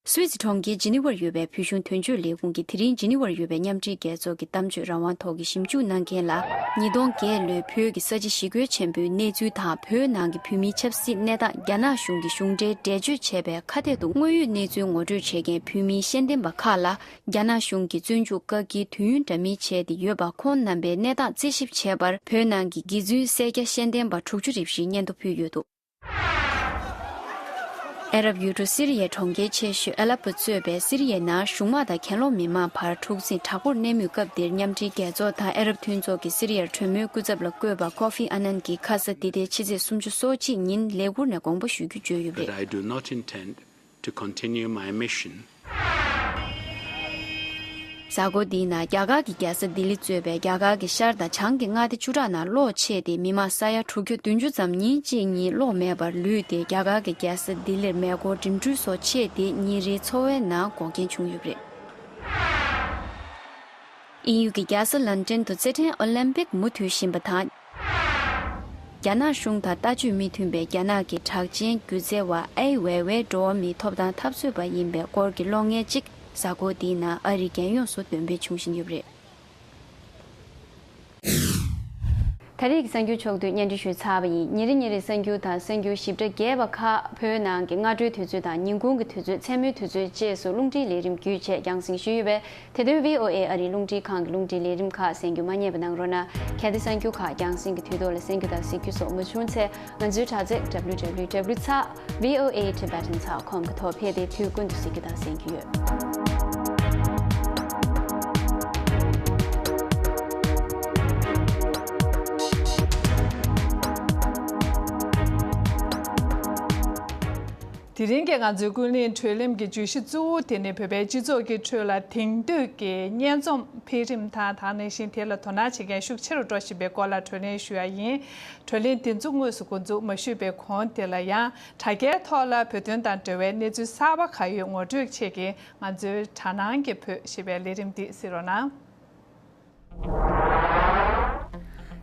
སུད་སི་གྲོང་ཁྱེར་ཇི་ནི་ཝར་ཡོད་པའི་བོད་གཞུང་དོན་གཅོད་ལས་ཁུངས་ཀྱིས་དེ་རིང་ཇི་ནི་ཝར་ཡོད་པའི་མཉམ་འབྲེལ་རྒྱལ་ཚོགས་ཀྱི་གཏམ་བརྗོད་རང་དབང་ཐོག་གི་ཞིབ་འཇུག་གནང་མཁན་ལ། ཉིས་སྟོང་བརྒྱད་ལོའི་བོད་ཀྱི་ས་བྱི་ཞི་རྒོལ་ཆེན་པོའི་གནས་ཚུལ་དང་། བོད་ནང་གི་བོད་མིའི་ཆབ་སྲིད་གནས་སྟངས་རྒྱ་ནག་གཞུང་གིས་གཞུང་འབྲེལ་འགྲེལ་བརྗོད་བྱས་པའི་ཁ་གཏད་དུ་དངོས་ཡོད་གནས་ཚུལ་ངོ་སྤྲོད་བྱེད་མཁན་བོད་མིའི་ཤེས་ལྡན་པ་ཁག་ལ། རྒྱ་ནག་གཞུང་གིས་བཙོན་འཇུག་བཀག་སྐྱིལ་དུས་ཡུན་འདྲ་མིན་བྱས་ཏེ་ཡོད་པ། ཁོང་རྣམ་པའི་གནས་སྟངས་རྩད་ཞིབ་བྱས་པར། བོད་ནང་གི་དགེ་བཙུན་སེར་སྐྱ་ཤེས་ལྡན་པ་དྲུག་ཅུ་རེ་བཞིའི་སྙན་ཐོ་ཕུལ་ཡོད་འདུག། ཨ་རབ་ཡུལ་གྲུ་སི་རི་ཡའི་གྲོང་ཁྱེར་ཆེ་ཤོས་ཨ་ལ་པོ་གཙོས་པའི་སི་རི་ཡའི་ནང་གཞུང་དམག་དང་གྱེན་ལོག་མི་མང་བར་འཁྲུག་འཛིང་དྲག་པོར་གནས་མུས་སྐབས་འདིར། མཉམ་འབྲེལ་རྒྱལ་ཚོགས་དང་ཨ་རབ་མཐུན་ཚོགས་ཀྱིས་སི་རི་ཡར་གྲོས་མོལ་སྐུ་ཚབ་ལ་བསྐོས་པ་ཀོ་ཧྥི་ཨ་ནན་གྱིས་ཁ་ས་འདི་ཟླའི་ཕྱི་ཚེས་སུམ་ཅུ་སོ་གཅིག་ཉིན་ལས་འཁུར་ནས་དགོངས་པ་ཞུ་རྒྱུ་བརྗོད་ཡོད་པ་རེད། But I do not intend to continue my mission. གཟའ་འཁོར་འདིའི་ནང་རྒྱ་གར་གྱི་རྒྱལ་ས་ལྡི་ལི་གཙོས་པའི་རྒྱ་གར་གྱི་ཤར་དང་བྱང་གི་མངའ་སྡེ་བཅུ་ཕྲག་ནང་གློག་ཆད་དེ། མི་མང་ས་ཡ་དྲུག་བརྒྱ་བདུན་ཅུ་ཙམ་ཉིན་གཅིག་གཉིས་གློག་མེད་པར་ལུས་ཏེ། རྒྱ་གར་གྱི་རྒྱལ་ས་ལྡི་ལིར་མེ་འཁོར་འགྲིམ་འགྲུལ་སོགས་ཆད་དེ། ཉིན་རེའི་འཚོ་བའི་ནང་འགོག་རྐྱེན་བྱུང་ཡོད་པ་རེད། དབྱིན་ཡུལ་གྱི་རྒྱལ་ས་ལན་ཀྲན་དུ་རྩེད་འགྲན་ཨོ་ལིམ་པིག་མུ་མཐུད་བཞིན་པ་དང་། རྒྱ་ནག་གཞུང་དང་ལྟ་སྤྱོད་མི་མཐུན་པའི་རྒྱ་ནག་གི་གྲགས་ཅན་སྒྱུ་རྩལ་བ་ཨའེ་ཝེ་ཝེ་འགྲོ་བ་མིའི་ཐོབ་ཐང་འཐབ་རྩོད་པ་ཡིན་པའི་སྐོར་གྱི་གློག་བརྙན་གཅིག་གཟའ་འཁོར་འདིའི་ནང་ཨ་རིའི་རྒྱལ་ཡོངས་སུ་འདོན་སྤེལ་བྱུང་བཞིན་ཡོད་པ་རེད། ད་རེས་ཀྱི་གསར་འགྱུར་ཕྱོགས་བསྡུས་སྙན་སྒྲོན་ཞུས་ཚར་བ་ཡིན། ཉིན་རེ་ཉིན་རེའི་གསར་འགྱུར་དང་གསར་འགྱུར་ཞིབ་ཕྲ་རྒྱས་པ་ཁག་བོད་ནང་གི་སྔ་དྲོའི་དུས་ཚོད་དང་ཉིན་གུང་གི་དུས་ཚོད། མཚན་མོའི་དུས་ཚོད་བཅས་སུ་རླུང་འཕྲིན་ལས་རིམ་བརྒྱུད་བྱས་རྒྱང་སྲིང་ཞུས་ཡོད་པས། དེ་དོན་བྷི་ཨོ་ཨེ་ཨ་རིའི་རླུང་འཕྲིན་ཁང་གི་རླུང་འཕྲིན་ལས་རིམ་ཁག་གསན་རྒྱུ་མ་བསྙེལ་བ་གནང་རོགས་གནང་། གལ་ཏེ་གསར་འགྱུར་ཁག་རྒྱང་སྲིང་གི་དུས་ཐོག་ལ་གསན་རྒྱུ་དང་གཟིགས་རྒྱུ་སོགས་མ་བྱུང་ཚེ། ང་ཚོའི་དྲ་ཚིགས་W W W ཚེག་V O A Tibetan ཚེག་com གི་ཐོག་ཕེབས་ཏེ་དུས་ཀུན་ཏུ་གཟིགས་རྒྱུ་དང་གསན་རྒྱུ་ཡོད། དེ་རིང་གི་ང་ཚོའི་ཀུན་གླེང་གྲོས་གླེང་གི་བརྗོད་གཞི་གཙོ་བོ་དེ་ནི་བོད་པའི་སྤྱི་ཚོགས་ཀྱི་ཁྲོད་ལ་དེང་དུས་ཀྱི་སྙན་རྩོམ་འཕེལ་རིམ་དང་། དེ་ནང་བཞིན་དེ་ལ་དོ་སྣང་བྱེད་མཁན་ཤུགས་ཆེ་རུ་འགྲོ་བཞིན་པའི་སྐོར་ལ་གྲོས་གླེང་ཞུ་ཡ་ཡིན། གྲོས་གླེང་དེ་ཚོ་དངོས་སུ་འགོ་འཛུགས་མ་ཞུས་པའི་གོང་དེ་ལ་ཡང་དྲ་རྒྱའི་ཐོག་ལ་བོད་དོན་དང་འབྲེལ་བའི་གནས་ཚུལ་གསར་པ་ག་ཡོད་ངོ་སྤྲོད་ཆེད་ཀྱི་ང་ཚོའི་དྲ་ནང་གི་བོད་ཞེས་པའི་ལས་རིམ་འདི་གཟིགས་རོགས་གནང་།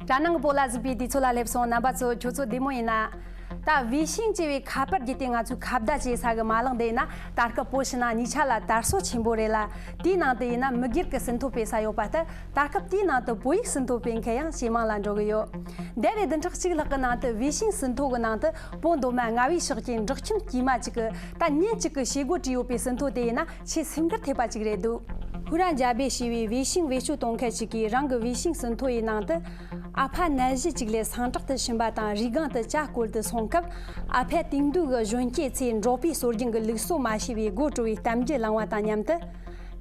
དྲ་ནང་གི་བོད་ལ་གཟིགས་པའི་དུས་ཚོད་ལ་སླེབས་སོང་། རྣམ་པ་ཚོ་ཁྱོད་ཚོ་བདེ་མོ་ཡིན་ན། ད་ཝེ་ཤིང་ཅེས་པའི་ཁ་པར་བརྒྱུད་དེ་ང་ཚོས་ཁ་བརྡ་བྱེད་ས་གི་མ་ལག་འདི་ཡིན་ན། ད་སྐབས་བོད་ཕྱི་ནང་གཉིས་ཆ་ལ་དར་སྲོལ་ཆེན་པོ་རེད་ལ། དེའི་ནང་དུ་ཡིན་ན་མི་སྒེར་གྱི་ཟིན་ཐོ་སྤེལ་ས་ཡོད་པ་ལྟར། ད་སྐབས་དེའི་ནང་དུ་བོད་ཡིག་ཟིན་ཐོ་སྤེལ་མཁན་ཡང་ཇེ་མང་ལ་འགྲོ་གི་ཡོད། འདས་པའི་བདུན་ཕྲག་གཅིག་ལྷག་གི་ནང་དུ་ཝེ་ཤིང་ཟིན་ཐོ་གི་ནང་དུ་བོད་མདོ་སྨད་རྔ་བའི་ཕྱོགས་ཀྱི་འབྲོག་ཁྱིམ་དཀྱུས་མ་གཅིག་གི་ད་ཉིན་གཅིག་གི་བྱེད་སྒོ་བྲིས་ཡོད་པའི་ཟིན་ཐོ་དེ་ཡིན་ན་ཆེས་སེམས་འགུལ་ཐེབས་པ་གཅིག་རེད་འདུག་ཧུ་རན་ཇཱ་བེ་ཞེས་པའི་ཝེ་ཤིང་བེད་སྤྱོད་གཏོང་མཁན་ཞིག་གིས་རང་གི་ཝེ་ཤིང་ཟིན་ཐོ་ཡི་ནང་དུ། ཨ་ཕ་ནད་གཞི་གཅིག་ལས་སངས་དྲག་ཏུ་ཕྱིན་པ་དང་། རུས་སྒང་དུ་ཇ་བསྐོལ་དུ་སོང་སྐབས། ཨ་ཕས་དེང་དུས་ཀྱི་གཞོན་སྐྱེས་ཚོས་འབྲོག་པའི་སྲོལ་རྒྱུན་གྱི་ལུགས་སྲོལ་མ་ཤེས་པའི་དགོད་བྲོ་བའི་གཏམ་རྒྱུད་བླངས་པ་དང་མཉམ་དུ།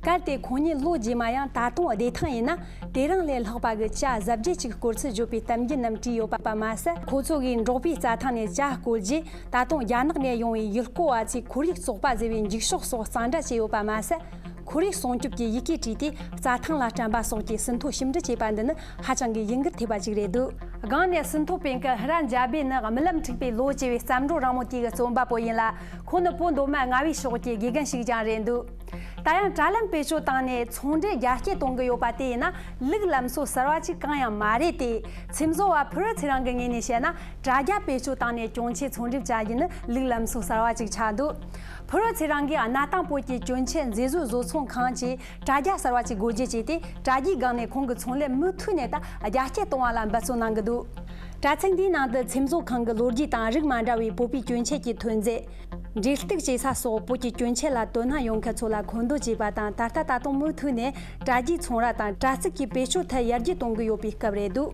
གལ་ཏེ་ཁོང་ཉིད་ལོ་རྗེས་མ་ཡང་ད་དུང་བདེ་ཐང་ཡིན་ན། དེ་རིང་ལས་ལྷག་པ་གི་ཇ་གཟབ་རྒྱས་ཅིག་བསྐོལ་ཚུལ་བརྗོད་པའི་གཏམ་རྒྱུད་རྣམས་བྲིས་ཡོད་པ་མ་ཟད། ཁོ་ཚོ་གིས་འབྲོག་པའི་རྩྭ་ཐང་ནས་ཇ་བསྐོལ་རྗེས། ད་དུང་རྒྱ་ནག་ནས་ཡོང་བའི་ཡུལ་སྐོར་བ་ཚོས་ཁོར་ཡུག་བཙོག་པ་བཟོ་བའི་འགྱིག་ཤོག་སོགས་གཙང་སྦྲ་བྱས་ཡོད་པ་མ་ཟད། ཁོར་ཡུག་སྲུང་སྐྱོབ་ཀྱི་ཡི་གེ་བྲིས་ཏེ་རྩྭ་ཐང་ལ་སྤྲད་པ་སོགས་ཀྱི་ཟིན་ཐོ་ཞིབ་འབྲི་བྱས་པ་འདི་ནི་ཧ་ཅང་གི་ཡིད་འགུལ་ཐེབས་པ་ཞིག་རེད་འདུག་སྒང་ནས་ཟིན་ཐོ་སྤེལ་མཁན་ཧི་རན་ཇཱ་བེ་ནི་རྨི་ལམ་འཁྲིགས་པའི་ལོ་ཅེས་པའི་བརྩམས་སྒྲུང་རིང་མོ་དེ་གི་རྩོམ་པ་པོ་ཡིན་ལ། ཁོང་ནི་བོད་མདོ་སྨད་རྔ་བའི་ཕྱོགས་ཀྱི་དགེ་རྒན་ཞིག་ཀྱང་རེད་འདུག་ད་ཡང་དྲ་ལམ་བེད་སྤྱོད་བཏང་ནས་ཚོང་འབྲེལ་རྒྱ་སྐྱེད་གཏོང་གི་ཡོད་པ་དེ་ཡིན་ན་ལུགས་ལམ་སྲོལ་གསར་བ་ཅིག་གང་ཡང་མ་རེད་དེ། ཚེམ་བཟོ་བ་ཕུ་རུ་ཚེ་རིང་གི་ངོས་ནས་བཤད་ན། དྲ་རྒྱ་བེད་སྤྱོད་བཏང་ནས་གྱོན་ཆས་ཚོང་འགྲེམས་བྱ་རྒྱུ་ནི་ལུགས་ལམ་སྲོལ་གསར་བ་ཅིག་ཆགས་འདུག་ཕུ་རུ་ཚེ་རིང་གིས་གནའ་དེང་བོད་ཀྱི་གྱོན་ཆས་མཛེས་བཟོའི་བཟོ་ཚོང་ཁང་ཆེད་དྲ་རྒྱ་གསར་བ་ཅིག་སྒོ་འབྱེད་བྱས་ཏེ། དྲ་རྒྱའི་སྒང་ནས་ཁོང་གི་ཚོང་ལས་མུ་མཐུད་ནས་ད་རྒྱ་སྐྱེད་གཏོང་བ་ལ་འབད་བརྩོན་གནང་གི་འདུག་དྲ་ཚིགས་འདིའི་ནང་དུ་ཚེམ་བཟོ་ཁང་གི་ལོ་རྒྱུས་དང་། རིགས་མ་འདྲ་བའི་བོད་པའི་གྱོན་ཆས་ཀྱི་ཐོན་རྫས། འབྲས་ཐུག་ཅེ་ས་སོགས་བོད་ཀྱི་གྱོན་ཆས་ལ་དོ་སྣང་ཡོད་མཁན་ཚོ་ལ་མཁོ་འདོན་བྱས་པ་དང་། ད་ལྟ་ད་དུང་མུ་མཐུད་ནས་དྲ་རྒྱའི་ཚོང་ར་དང་དྲ་ཚིགས་ཀྱི་བེད་སྤྱོད་ཐད་ཡར་རྒྱས་གཏོང་གི་ཡོད་པའི་སྐབས་རེད་འདུག་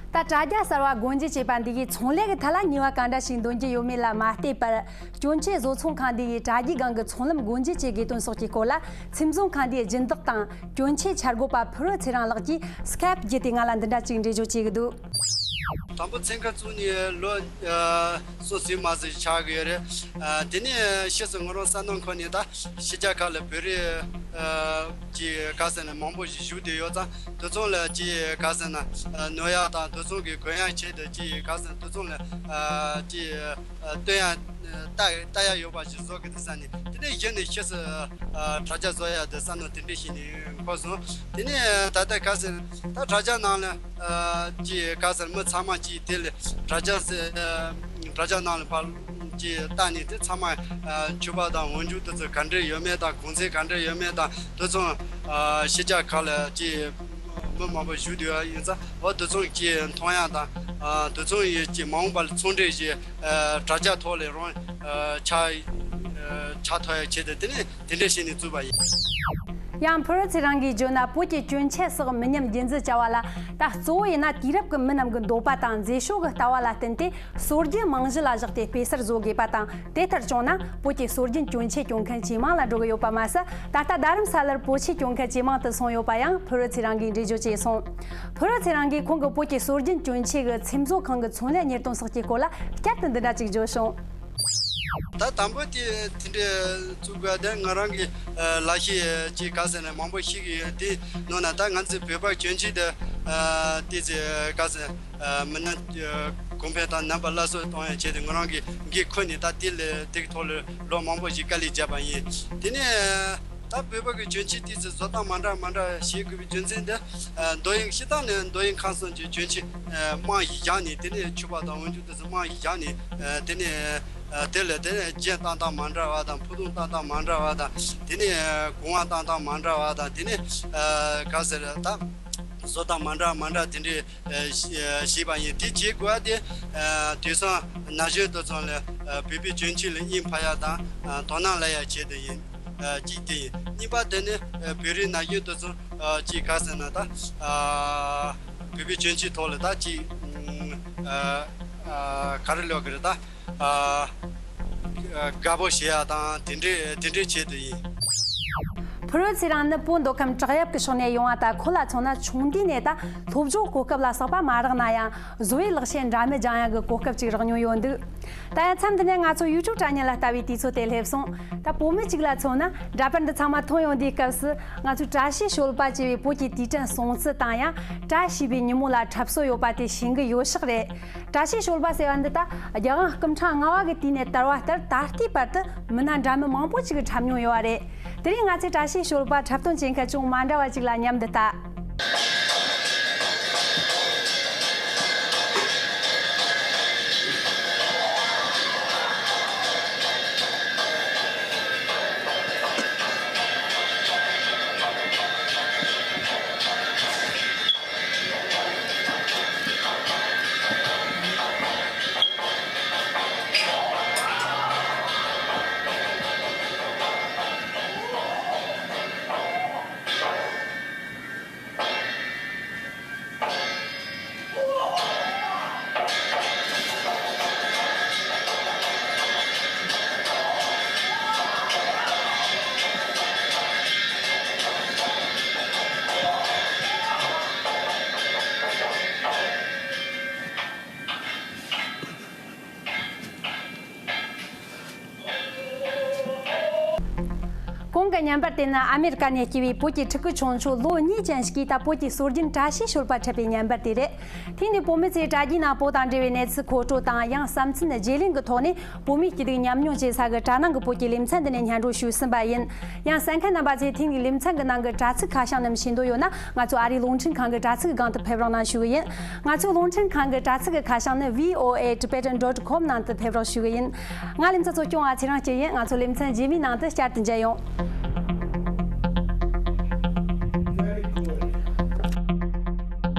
ད་དྲ་རྒྱ་གསར་བ་སྒོ་འབྱེད་བྱས་པ་འདི་གིས་ཚོང་ལས་ཀྱི་ཐད་ལ་ནུས་པ་ག་འདྲ་ཞིག་འདོན་རྒྱུ་ཡོད་མེད་ལ་མ་ལྟོས་པར། གྱོན་ཆས་བཟོ་ཚོང་ཁང་འདི་ཡིས་དྲ་རྒྱའི་སྒང་གི་ཚོང་ལམ་སྒོ་འབྱེད་བྱེད་དགོས་དོན་སོགས་ཀྱི་སྐོར་ལ། ཚེམ་བཟོ་ཁང་འདིའི་སྦྱིན་བདག་དང་གྱོན་ཆས་འཆར་འགོད་པ་ཕུ་རུ་ཚེ་རིང་ལགས་ཀྱིས་སི་ཀེབ་བརྒྱུད་དེ་ང་ལ་འདི་འདྲ་ཅིག་འགྲེལ་བརྗོད་བྱེད་ཀྱི་འདུག་དང་པོ་ཚན་ཁ་བཙུགས་ནས་ལོ་ཨ་སོ་ཟིན་མ་ཟིན་ཆགས་ཀྱི་ཡོད་རེད། ཨ་དེ་ནས་ཕྱིས་སུ་ང་རང་བསམ་བློ་འཁོར་ནས། ད་ཕྱི་རྒྱལ་ཁག་ལ་བོད་རིགས་ཨ་ཀྱི་ག་ཟེར་ན་མང་པོ་ཞིག་བཞུགས་བསྡད་ཡོད་ཙང་། དེ་ཚོ་ལ་ཅིག་ག་ཟེར་ན་ཨ་ནོར་ཡག་དང་། དེ་ཚོ་གི་གོན་ཡག་ཆེད་དུ་ཅིག་ག་ཟེར་ན་དེ་ཚོ་ལ་ཨ་ཅིག་ཨ་སྟོན་ཡག་ལྟ་ལྟ་ཡག་ཡོད་པ་ཞིག་བཟོ་གི་འདུག་བསམ་ནས། དེ་ནས་གཞི་ནས་ཕྱིས་སུ་ཨ་དྲ་རྒྱ་བཟོ་ཡག་དེ་བསམ་བློ་དེ་འདྲ་ཞིག་ནས་འཁོར་སོང་། དེ་ནས་ད་ལྟ་ག་ཟེར་ན་ད་དྲ་རྒྱ་ནང་ལ་ཨ་ཅིག་ག་ཟེར་ན་མི་ཚང་མ་ཅིག་དེ་ལ་དྲ་རྒྱ་ཟེར་ཨ་དྲ་རྒྱ་ནང་ལ་ཕར་ཅིག་བལྟས་ནས། དེ་ཚང་མ་ཨ་ཕྱུ་པ་དང་འོག་འཇུག་དེ་ཚོ་ག་འདྲ་ཡོད་མེད་དང་། གོང་ཚད་ག་འདྲ་ཡོད་མེད་དང་། དེ་ཚོ་ཨ་ཕྱི་རྒྱལ་ཁག་ལ་ཅིག་མི་མང་པོ་བཞུགས་བསྡད་ཡོད་ཙང་། འོ་དེ་ཚོ་ཅིག་མཐོང་ཡག་དང་། ཨ་དེ་ཚོ་ཡི་ཅིག་མ་འོངས་པ་ལ་ཚོང་འབྲེལ་ཞིག་ཨ་དྲ་རྒྱ་ཐོག་ལས་རང་ཨ་ཆགས་ཨ་ཆགས་ཐུབ་ཡག་ཆེད་དུ། དེ་ནས་དེ་འདྲ་བྱས་ནས་བཙུགས་པ་ཡིན། ཡང་ཕུ་རུ་ཚེ་རིང་གིས་བརྗོད་ན། བོད་ཀྱི་གྱོན་ཆས་སོགས་མི་ཉམས་རྒྱུན་འཛིན་བྱ་བ་ལ། ད་གཙོ་བོ་ཡིན་ན་དུས་རབས་ཀྱི་མི་རྣམས་ཀྱི་འདོད་པ་དང་མཛེས་ཤོས་ཀྱི་ལྟ་བ་ལ་བསྟུན་ཏེ། སྲོལ་རྒྱུན་རྨང་གཞི་ལ་བཞག་སྟེ་སྤེལ་གསར་བཟོ་དགོས་པ་དང་། དེ་ལྟར་བྱུང་ན་བོད་ཀྱི་སྲོལ་རྒྱུན་གྱོན་ཆས་གྱོན་མཁན་ཇེ་མང་ལ་འགྲོ་གི་ཡོད་པ་མ་ཟད། ད་ལྟ་རྡ་རམ་ས་ལར་བོད་ཆས་གྱོན་མཁན་ཇེ་མང་དུ་སོང་ཡོད་པ་ཡང་ཕུ་རུ་ཚེ་རིང་གིས་འགྲེལ་བརྗོད་བྱས་སོང་། ཕུ་རུ་ཚེ་རིང་གིས་ཁོང་གི་བོད་ཀྱི་སྲོལ་རྒྱུན་གྱོན་ཆས་ཀྱི་ཚེམ་བཟོ་ཁང་གི་ཚོང་ལས་གཉེར་དོན་སོགས་ཀྱི་སྐོར་ལ་བསྐྱར་དུ་འདི་འདྲ་ཅིག་བརྗོད་བྱུང་། ད་དང་པོ་དེ་དེ་འདྲའི་བཙུགས་པ་དེ་ང་རང་གི་ཨ་ལག་ཤེས་ཅིག་ག་ཟེར་ན་མང་པོ་ཤེས་ཀྱི་ཡོད། དེ་ནང་ན་ད་ང་ཚོའི་བོད་པ་གྱོན་ཆས་དེ་ཨ་དེ་ཚེ་ག་ཟེར་ཨ་མི་སྣ་ཨ་གོང་འཕེལ་དང་རྣམ་པ་སླར་གསོ་གཏོང་ཡག་ཆེད་དུ་ང་རང་གི་འགན་ཁུར་ནས། ད་དེ་ལས་དེ་གི་ཐོག་ལ་ལོ་མང་པོ་ཞིག་དཀའ་ལས་བརྒྱབ་པ་ཡིན། དེ་ནས་ད་བོད་པ་གི་གྱོན་ཆས་དེ་ཚོ་བཟོ་སྟངས་མ་འདྲ་མ་འདྲ་བྱེད་དགོས་པའི་རྒྱུ་མཚན་དེ། ཨ་མདོ་དབྱིངས་སྤྱིར་བཏང་ནས་མདོ་དབྱིངས་ཁམས་གསུམ་གྱི་གྱོན་ཆས་ཨ་རྨང་ཞིག་བཞག་ནས། དེ་ནས་ཕྱུ་པ་དང་འོག་འཇུག་དེ་ཚོ་རྨང་ཞིག་བཞག་ནས། ཨ་དེ་ནས་ཨ་དེ་ལ་དེ་ནས་རྒྱན་བཏང་སྟངས་མ་འདྲ་བ་དང་། ཕུ་ཐུང་བཏང་སྟངས་མ་འདྲ་བ་དང་། དེ་ནས་ཨ་གོང་བ་བཏང་སྟངས་མ་འདྲ་བ་དང་། དེ་ནས་ཨ་ག་ཟེར་ད། བཟོ་སྟངས་མ་འདྲ་མ་འདྲ་དེ་འདྲའི་ཨ་ཤེས་ཤེས་པ་ཡིན། དེ་བྱེད་དགོས་པ་དེ་ཨ་དུས་སང་ན་གཞོན་དེ་ཚོ་ལ་ཨ་བོད་པའི་གྱོན་ཆས་ལ་དབྱིངས་འཕར་ཡ་དང་ཨ་དོ་སྣང་སླེབས་ཡ་ཆེད་དུ་ཡིན། ཨ་གཅིག་དེ་ཡིན། གཉིས་པ་དེ་ནི་ཨ་བོད་རིགས་ན་གཞོན་དེ་ཚོ་ཨ་གཅིག་ག་ཟེར་ན་ད་ཨ་བོད་པའི་གྱོན་ཆས་ཐོག་ལ་ད་གཅིག་ཨ་ཨ་ག་རེ་ལབ་དགོས་རེད། ད་ཨ་དགའ་པོ་བྱེད་ཡ་དང་དེ་འདྲའི་དེ་འདྲའི་ཆེད་དུ་ཡིན། ཕུར་བུ་ཚེ་རིང་ནི་བོད་མདོ་ཁམས་བྲག་གཡབ་ཀྱི་ཕྱོགས་ནས་ཡོང་བ་དང་། ཁོ་ལ་མཚོན་ན་ཆུང་དུས་ནས་ད་སློབ་སྦྱོང་གོ་སྐབས་ལ་སོགས་པ་མ་རག་ན་ཡང་། བཟོ་བའི་ལག་ཆས་འདྲ་མིན་སྦྱང་ཡག་གི་གོ་སྐབས་ཅིག་རག་མྱོང་ཡོད་འདུག་ད་ཡང་མཚམས་འདི་ནས་ང་ཚོ་ཡུ་ཊུབ་དྲ་བརྙན་ལ་ལྟ་བའི་དུས་ཚོད་དེ་སླེབས་སོང་། ད་བོད་མི་གཅིག་ལ་མཚོན་ན། འདྲ་པར་འདི་ཚང་མ་མཐོང་ཡོང་དུས་སྐབས་སུ། ང་ཚོས་བཀྲ་ཤིས་བྱོལ་བ་ཅེས་པའི་བོད་ཀྱི་དུས་དྲན་སྲུང་བརྩི་དང་ཡང་། བཀྲ་ཤིས་པའི་ཉིན་མོ་ལ་འཁྲབ་སྲོལ་ཡོད་པ་དེ་ཤེས་ཀྱི་ཡོད་ཤག་རེད། བཀྲ་ཤིས་བྱོལ་བ་ཟེར་བ་འདི་ད་རྒྱལ་དབང་སྐུ་ཕྲེང་ལྔ་པ་གི་དུས་ནས་དར་བ་ལྟར། ད་ལྟའི་བར་དུ་མི་སྣ་འདྲ་མིན་མང་པོ་ཅིག་གིས་འཁྲབ་མྱོང་ཡོད་པ་རེད། དེ་རིང་ང་ཚོས་བཀྲ་ཤིས་བྱོལ་བ་འཁྲབ་སྟོན་བྱེད་མཁན་ཅུང་མ་འདྲ་བ་ཅིག་ལ་མཉམ་དུ་ལྟ། གོང་གི་བརྙན་པར་དེ་ནི་ཨ་མེ་རི་ཀ་ནས་སྐྱེས་པའི་བོད་ཀྱི་ཕྲུ་གུ་ཆུང་ཆུང་ལོ་གཉིས་ཅན་ཞིག་གིས་ད་བོད་ཀྱི་སྲོལ་རྒྱུན་བཀྲ་ཤིས་བྱོལ་བ་འཁྲབ་པའི་བརྙན་པར་དེ་རེད། དེང་ནི་བོད་མི་ཚོས་དྲ་རྒྱའི་ནང་བོད་དང་འབྲེལ་བའི་གནས་ཚུལ་མཁོ་སྤྲོད་དང་། ཡང་བསམ་ཚུལ་བརྗེ་ལེན་གྱི་ཐོག་ནས་བོད་མིའི་སྐྱིད་སྡུག་མཉམ་མྱོང་བྱེད་ས་གི་དྲ་སྣང་གི་བོད་ཀྱི་ལེ་ཚན་འདི་ནས་སྙན་སྒྲོན་ཞུས་ཟིན་པ་ཡིན། ཡང་གསན་མཁན་རྣམ་པ་ཚོས་དེང་གི་ལེ་ཚན་གྱི་ནང་གི་དྲ་ཚིགས་ཁ་བྱང་རྣམས་ཤེས་འདོད་ཡོད་ན། ང་ཚོ་ཨ་རིའི་རླུང་འཕྲིན་ཁང་གི་དྲ་ཚིགས་སྒང་དུ་ཕེབས་རོགས་གནང་ཞུ་གི་ཡིན། ང་ཚོའི་རླུང་འཕྲིན་ཁང་གི་དྲ་ཚིགས་ཀྱི་ཁ་བྱང་ནི། V O A Tibetan dot com ནང་དུ་ཕེབས་རོགས་ཞུ་གི་ཡིན། ང་ལེ་ཚན་གཙོ་སྐྱོང་བ་ཚེ་རིང་སྐྱིད་ཡིན། ང་ཚོ་ལེ་ཚན་རྗེས་མའི་ནང་དུ་བསྐྱར་དུ་མཇལ་ཡོང་།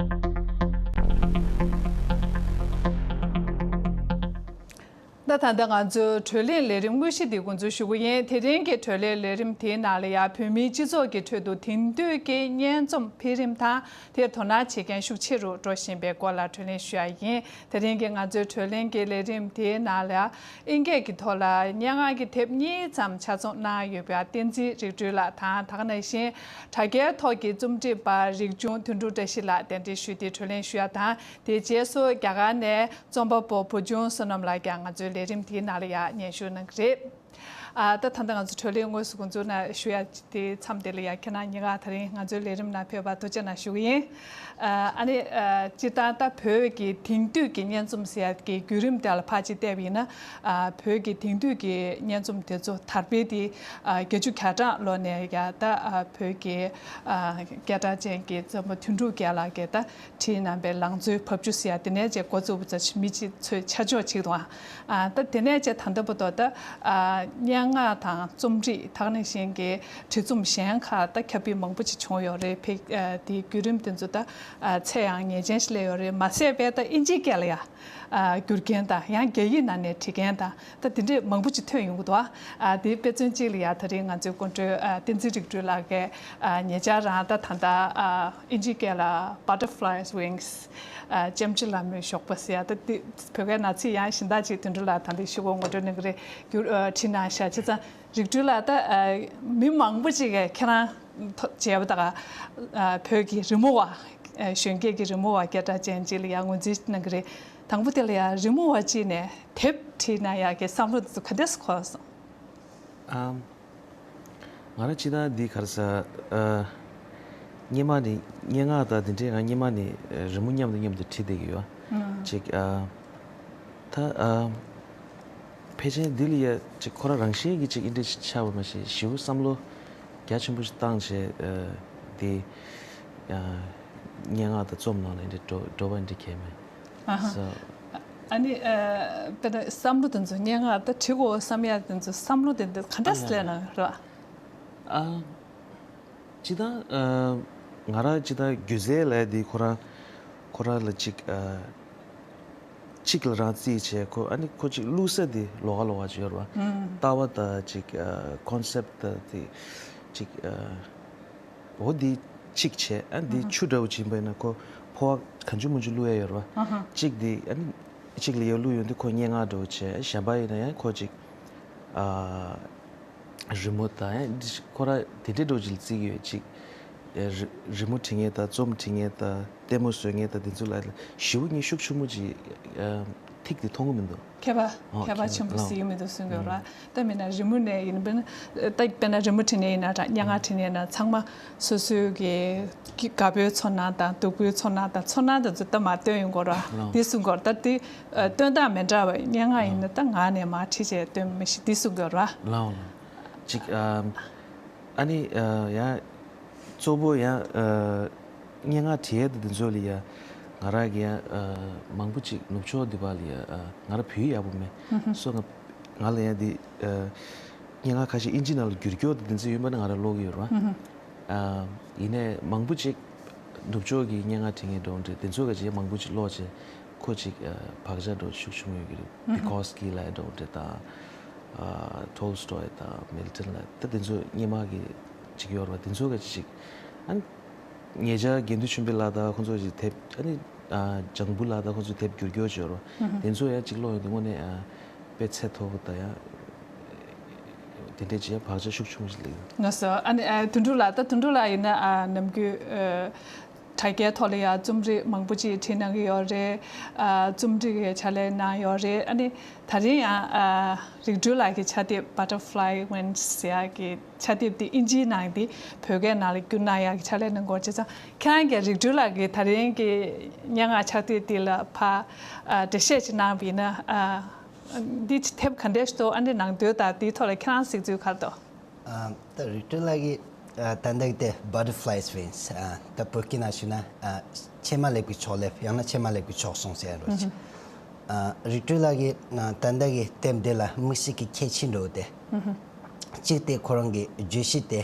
ད་ད་ལྟ་ང་ཚོའི་བགྲོ་གླེང་ལས་རིམ་དངོས་གཞི་འདི་འགོ་འཛུགས་ཞུ་གི་ཡིན། དེ་རིང་གི་བགྲོ་གླེང་ལས་རིམ་དེའི་ནང་ལ་ཡང་བོད་མིའི་སྤྱི་ཚོགས་ཀྱི་ཁྲོད་དུ་དེང་དུས་ཀྱི་སྙན་རྩོམ་འཕེལ་རིམ་དང་། དེར་དོ་སྣང་བྱེད་མཁན་ཤུགས་ཆེ་རུ་འགྲོ་བཞིན་པའི་སྐོར་ལ་བགྲོ་གླེང་ཞུ་ཡ་ཡིན། དེ་རིང་གི་ང་ཚོའི་བགྲོ་གླེང་གི་ལས་རིམ་དེའི་ནང་ལ་ཨིན་སྐད་ཀྱི་ཐོག་ལ་སྙན་ངག་གི་དེབ་གཉིས་ཙམ་ཆ་ཚང་གནང་ཡོད་པ་བསྟན་འཛིན་རིག་སྒྲོལ་ལགས་དང་། ད་ག་ནང་བཞིན་དྲ་རྒྱའི་ཐོག་གི་རྩོམ་སྒྲིག་པ་རིག་འབྱུང་དོན་གྲུབ་བཀྲ་ཤིས་ལགས་གདན་འདྲེན་ཞུས་ཏེ་བགྲོ་གླེང་ཞུ་ཡ་དང་། དེའི་རྗེས་སུ་རྒྱ་གར་ནས་རྩོམ་པ་པོ་བུ་ཆུང་བསོད་ནམས་ལགས་ཀྱང་ང་ཚོའི་ལས་རིམ་དེའི་ནང་ལ་ཡང་མཉན་ཞུགས་གནང་གི་རེད། ཨ། ད་ད་ལྟ་ང་ཚོ་བགྲོ་གླེང་དངོས་སུ་འགོ་འཛུགས་གནང་ཞུ་ཡ་དེ་མཚམས་དེ་ལ་ཡང་ཁྱེད་རང་ཉིན་གང་དེ་རིང་ང་ཚོའི་ལས་རིམ་ནང་ཕེབས་པར་ཐུགས་རྗེ་གནང་ཞུ་གི་ཡིན། ཨ་ནི་སྤྱིར་བཏང་ད་བོད་ཀྱི་དེང་དུས་ཀྱི་སྙན་རྩོམ་ཟེར་ཡ་གི་བརྒྱུད་རིམ་དེ་ལ་ཕར་ཅིག་བལྟས་པ་ཡིན་ན། ཨ། བོད་ཀྱི་དེང་དུས་ཀྱི་སྙན་རྩོམ་དེ་ཚོ་དར་འཕེལ་དེ། ཨ། བརྒྱད་ཅུ་གྱ་གྲངས་ལོ་ནས་ཡ་ད། ཨ། བོད་ཀྱི། ཨ། སྐད་གྲགས་ཅན་གྱི་རྩོམ་པ་དོན་གྲུབ་རྒྱལ་ལགས་ཀྱིས་ད། བྲིས་གནང་པའི་ལང་ཚོའི་བབ་ཅོལ་ཟེར་ཡ་དེ་ནས་བྱས་འགོ་བཙུགས་པ་ཙམ་ཞིག་མི་གཅིག་ཚོས་ཆ་འཇོག་བྱེད་ཀྱི་འདུག་ཨ། ད་དེ་ནས་བྱས་ད་ལྟ་བར་དུ་ད། ཨ། སྙན་ངག་དང་རྩོམ་རིག་དེ་ནང་བཞིན་གྱི་བྲིས་རྩོམ་གཞན་ཁག་ད་ཁྱབ་སྤེལ་མང་པོ་ཅིག་བྱུང་ཡོད་རེད། ཕེ། ཨ། དེའི་བརྒྱུད་རིམ་དེ་ཚོ་ད། ཨ། ཚད་ཡང་ངེས་ཅན་ཞིག་སླེབས་ཡོད་རེད། མ་ཟད་པའི་ད་ཨིན་ཇིའི་སྐད་ལ་ཡ། ཨ། བསྒྱུར་མཁན་དང་ཡང་རྒྱ་ཡིག་ནང་ནས་བྲིས་མཁན་དང་། ད་དེ་འདྲས་མང་པོ་ཅིག་ཐོན་ཡོང་གི་འདུག་ཨ། དེའི་དཔེ་མཚོན་གཅིག་ལ་ཡ་ད་རིང་ང་ཚོའི་སྐུ་མགྲོན། ཨ། བསྟན་འཛིན་རིག་སྒྲོལ་ལགས་ཀྱིས། ཨ། ཉེ་ཆར་རང་ད་ད་ལྟ། ཨ། ཨིན་ཇིའི་སྐད་ལ་Butterfly's Wings། ཨ། ལྕེམ་ཅུ་ལ་མོའི་ཞོགས་པ་ཟེར་ཡ། ད་དེ་བོད་སྐད་ནང་ཚིག་ཡང་གཞན་དག་ཅིག་དོན་གྲུབ་ལགས་ད་ལྟ་ཞུ་སྒོ་ངོ་སྤྲོད་གནང་གི་རེད། བསྒྱུར། ཨ། བྲིས་གནང་ཤག་བྱས་ཙང་རིག་སྒྲོལ་ལགས་ད། ཨ། མི་མང་པོ་ཅིག་གིས་ཁྱེད་རང་ཐོ། མཇལ་བ་དང་། ཨ། བོད་ཀྱི་རི་མོ་བ། ཨ། གཞོན་སྐྱེས་ཀྱི་རི་མོ་བ་སྐད་གྲགས་ཅན་ཅིག་ལ་ཡང་ངོས་འཛིན་གནང་གི་རེད། དང་པོ་དེ་ལ་ཡང་རི་མོ་བ་ཅིག་ནས་དེབ་བྲིས་གནང་ཡག་གི་བསམ་བློ་དེ་ཚོ་ག་འདྲས་སུ་འཁོར་སོང་། ཨམ། ང་རང་སྤྱིར་བཏང་འདི་ག་རེ་ཟ། ཨ། སྔོན་མ་ནས་སྙན་ངག་དང་དེ་འདྲས་ང་སྔོན་མ་ནས་རི་མོ་མཉམ་དུ་མཉམ་དུ་བྲིས་བསྡད་ཀྱི་ཡོད། ཨ། ཅིག་ཨ། ད། ཨ། ཕལ་ཆེར་འདི་ལ་ཡ་ཅིག་ཁོ་རང་རང་བཞིན་གྱིས་ཅིག་ཨེ་འདྲས་ཆགས་པ་མ་གཞི་ཞེ་པོ་བསམ་བློ་རྒྱ་ཆེན་པོ་ཞིག་བཏང་བྱས། ཨ། དེ། ཨ། སྙན་ངག་དང་རྩོམ་ནང་ལ་ཨེ་འདྲས་འགྲོ་འགྲོ་བ་ཨེ་འདྲས་གས་མེད། ཨ་ཧ། སོ། ཨ་ནི། ཨ། དཔེར་ན་བསམ་བློ་དེ་ཚོ་སྙན་ངག་ད་བྲིས་དགོས་བསམ་ཡ་དེ་ཚོ་བསམ་བློ་དེ་འདི་ག་འདྲས་སླེབས་ན་རེད་བ། ཨ། སྤྱིར་བཏང་། ཨ། ང་རང་ཅི་ད་སྒྱུ་རྩལ་ལས་དེ་ཁོ་རང་ཁོ་རང་ལ་ཅིག་ཨ། གཅིག་ལ་རང་རྩིས་བྱས་ཁོ་ཨ་ནི་ཁོ་གཅིག་བླུགས་ས་དེ་ལོགས་ཀ་ལོགས་ཀ་ཅིག་ཡོད་རེད་བ། ལྟ་བ་དང་ཅིག་ཀོན་སེབ་དང་དེ་ཅིག་འོ་དེ་གཅིག་བྱས་ཨ་ནི་དེ་ཆུ་འདྲ་བོ་བྱིན་པ་ཡིན་ན་ཁོ་ཕོ་བ་གང་བྱུང་མང་བྱུང་བླུགས་ཡ་ཡོད་རེད་བ། གཅིག་དེ་ཨ་ནི་གཅིག་ལ་ཡར་བླུགས་ཡོང་དུས་ཁོ་སྙན་ངག་འདྲ་བོ་བྱས། གཞན་པ་ཡིན་ན་ཡང་ཁོ་ཅིག་རི་མོ་དང་ཡང་འདི་ཁོ་ར་དེ་འདྲའི་འགྲོ་ཅིག་བརྩི་གི་ཡོད་ཅིག་རི་རི་མོ་འབྲི་མཁན་དང་རྩོམ་འབྲི་མཁན་དང་ལྟད་མོ་བཟོ་མཁན་དང་དེ་ཚོ་ལ་ཞེ་པོ་ངས་ཤུགས་ཆུང་ངུ་ཅིག་ཐིག་དེ་མཐོང་གི་མི་འདུག་ཁྱད་པར་ཨོ་ཁྱད་པར་ཁྱད་ཆེན་པོ་ལའོ་གཟིགས་ཀྱི་མི་འདུག་གསུང་གི་ཡོད་ར། ད་མིན་ན་རི་མོ་ནས་ཡིན་པ་ན་ད་དཔེར་ན་རི་མོ་འབྲི་ནས་ཡིན་ན་ར་སྙན་ངག་འབྲི་ནས་ཡིན་ན་ཚང་མ་སོ་སོའི་གི་དགའ་པོའི་ཚོར་སྣང་དང་སྡུག་པོའི་ཚོར་སྣང་དང་ཚོར་སྣང་དེ་ཚོ་ད་མར་སྟོན་ཡོང་གི་ཡོད་ར། ལའོ་དེ་གསུང་གི་ཡོད་ར། ད་དེ་སྟོན་སྟངས་མི་འདྲ་བ་སྙན་ངག་ཡིན་ན་ད་ངག་ནས་མར་བྲིས་བྱས་སྟོན་མི་ཤེས་འདི་གསུང་གི་ཡོད་ར། ལའོ་ལའོ། ཅིག་ཨ་ཨ་ནི་ཨ་ཡང་གཙོ་བོ་ཡང་ཨ་སྙན་ངག་བྲིས་ཡས་དེ་འདི་ཚོ་ལ་ཡང་ང་རང་གི་ཡང་ཨ་མང་པོ་ཅིག་ནུབ་ཕྱོགས་འདི་པ་ལ་ཡང་ཨ་ང་རང་བོད་ཡིག་ཡག་པོ་མེད་སོ། ང་ང་ལ་ཡང་འདི་ཨ་སྙན་ངག་ཁ་ཤས་ཨིན་ཇི་ནང་ལ་བསྒྱུར་སྐྱོར་དེ་འདི་ཚོ་ཡོད་པ་ན་ང་རང་ཀློག་གི་ཡོད་ར། ཨ་ཡིན་ནའི་མང་པོ་ཅིག་ནུབ་ཕྱོགས་ཀྱི་སྙན་ངག་བྲིས་མཁན་འདྲ་བོ་འདྲ་དེ་ཚོ་ག་ཅིག་མང་པོ་ཅིག་ཀློག་བྱས་ཁོ་ཅིག་ཨ་བག་ཆགས་འདྲ་བོ་ཤུགས་ཆུང་ཡོད་ཀྱི་རེད། བི་ཀོ་སི་ཀི་ལབ་འདྲ་བོ་འདྲ་དང་ཨ་ཐོལ་སི་ཊོའི་དང་མིལ་ཊོན་ལབ་ད་དེ་ཚོ་སྔོན་མ་གི་ཅིག་ཡོད་རེད་བ། དེ་ཚོ་ག་ཅིག་ཅིག་ཨ་ཉེ་ཆར་དགེ་འདུན་ཆོས་འཕེལ་ལགས་དང་ཁོང་ཚོ་ཅིག་དེབ་ཨ་ནི་ཨ་ལྗང་བུ་ལགས་དང་ཁོང་ཚོ་དེབ་བསྒྱུར་སྐྱོར་བྱས་ཡོད་རེད་བ། དེ་ཚོ་ཡང་ཅིག་ཀློག་ཡོང་དུས་དངོས་གནས་ཨ་དཔེ་ཚད་མཐོ་པོ་དང་ཡང་དེ་འདྲའི་ཅིག་ཡང་བག་ཆགས་ཤུགས་ཆུང་ཞིག་སླེབས་ཡོད། ང་ཚོ་ཨ་ནི་ཨ་དོན་གྲུབ་ལགས་ད་དོན་གྲུབ་ལགས་ཡིན་ན་ཨ་ནམ་རྒྱུན་ཨ་དྲ་རྒྱའི་ཐོག་ལ་ཡང་རྩོམ་རིག་མང་པོ་ཅིག་བྲིས་གནང་གི་ཡོད་རེད། ཨ་རྩོམ་སྒྲིག་གི་ཕྱག་ལས་གནང་ཡོད་རེད། ཨ་ནི་ད་རིང་ཡང་ཨ་རིག་གྲོལ་ལགས་ཀྱི་ཕྱག་དེབ་Butterfly Wings ཟེར་ཡག་གི་ཕྱག་དེབ་དེ་ཨིན་ཇིའི་ནང་དེ་བོད་སྐད་ནང་ལ་བསྒྱུར་གནང་ཡག་གི་ཕྱག་ལས་གནང་གི་ཡོད་རེད། བྱས་ཙང་ཁྱེད་རང་གིས་རིག་གྲོལ་ལགས་ཀྱི་ད་རིང་གི་སྙན་ངག་ཕྱག་དེབ་དེ་ལ་ཕར་ཨ་འགྲེལ་བཤད་ཅིག་གནང་བ་ཡིན་ན་ཨ་འདི་དེབ་ག་འདྲས་ཤིག་འདུག་ཨ་འདི་ནང་དོན་དང་དེའི་ཐོག་ལ་ཁྱེད་རང་གཟིགས་ཚུལ་ག་རེ་འདུག་ཨ་ད་རིག་གྲོལ་ལགས་ཀྱི་ཨ་དོན་དག་དེ་Butterfly's Wings ཨ་ད་བོད་སྐད་ནང་ཞུས་ན་ཨ་ཕྱེ་མ་ལེབ་ཀྱི་མཆོག་སླེབས་ཡང་ན་ཕྱེ་མ་ལེབ་ཀྱི་མཆོག་སོང་ཟེར་ཡ་འདྲ་ཅིག་ཨ་རིག་གྲོལ་ལགས་ཀྱི་ཨ་དོན་དག་གི་དེབ་འདི་ལ་དམིགས་བསལ་གྱི་ཁྱད་ཆོས་འདྲ་བོ་དེ། གཅིག་དེ་ཁོ་རང་གི་བརྗོད་གཞི་དེ་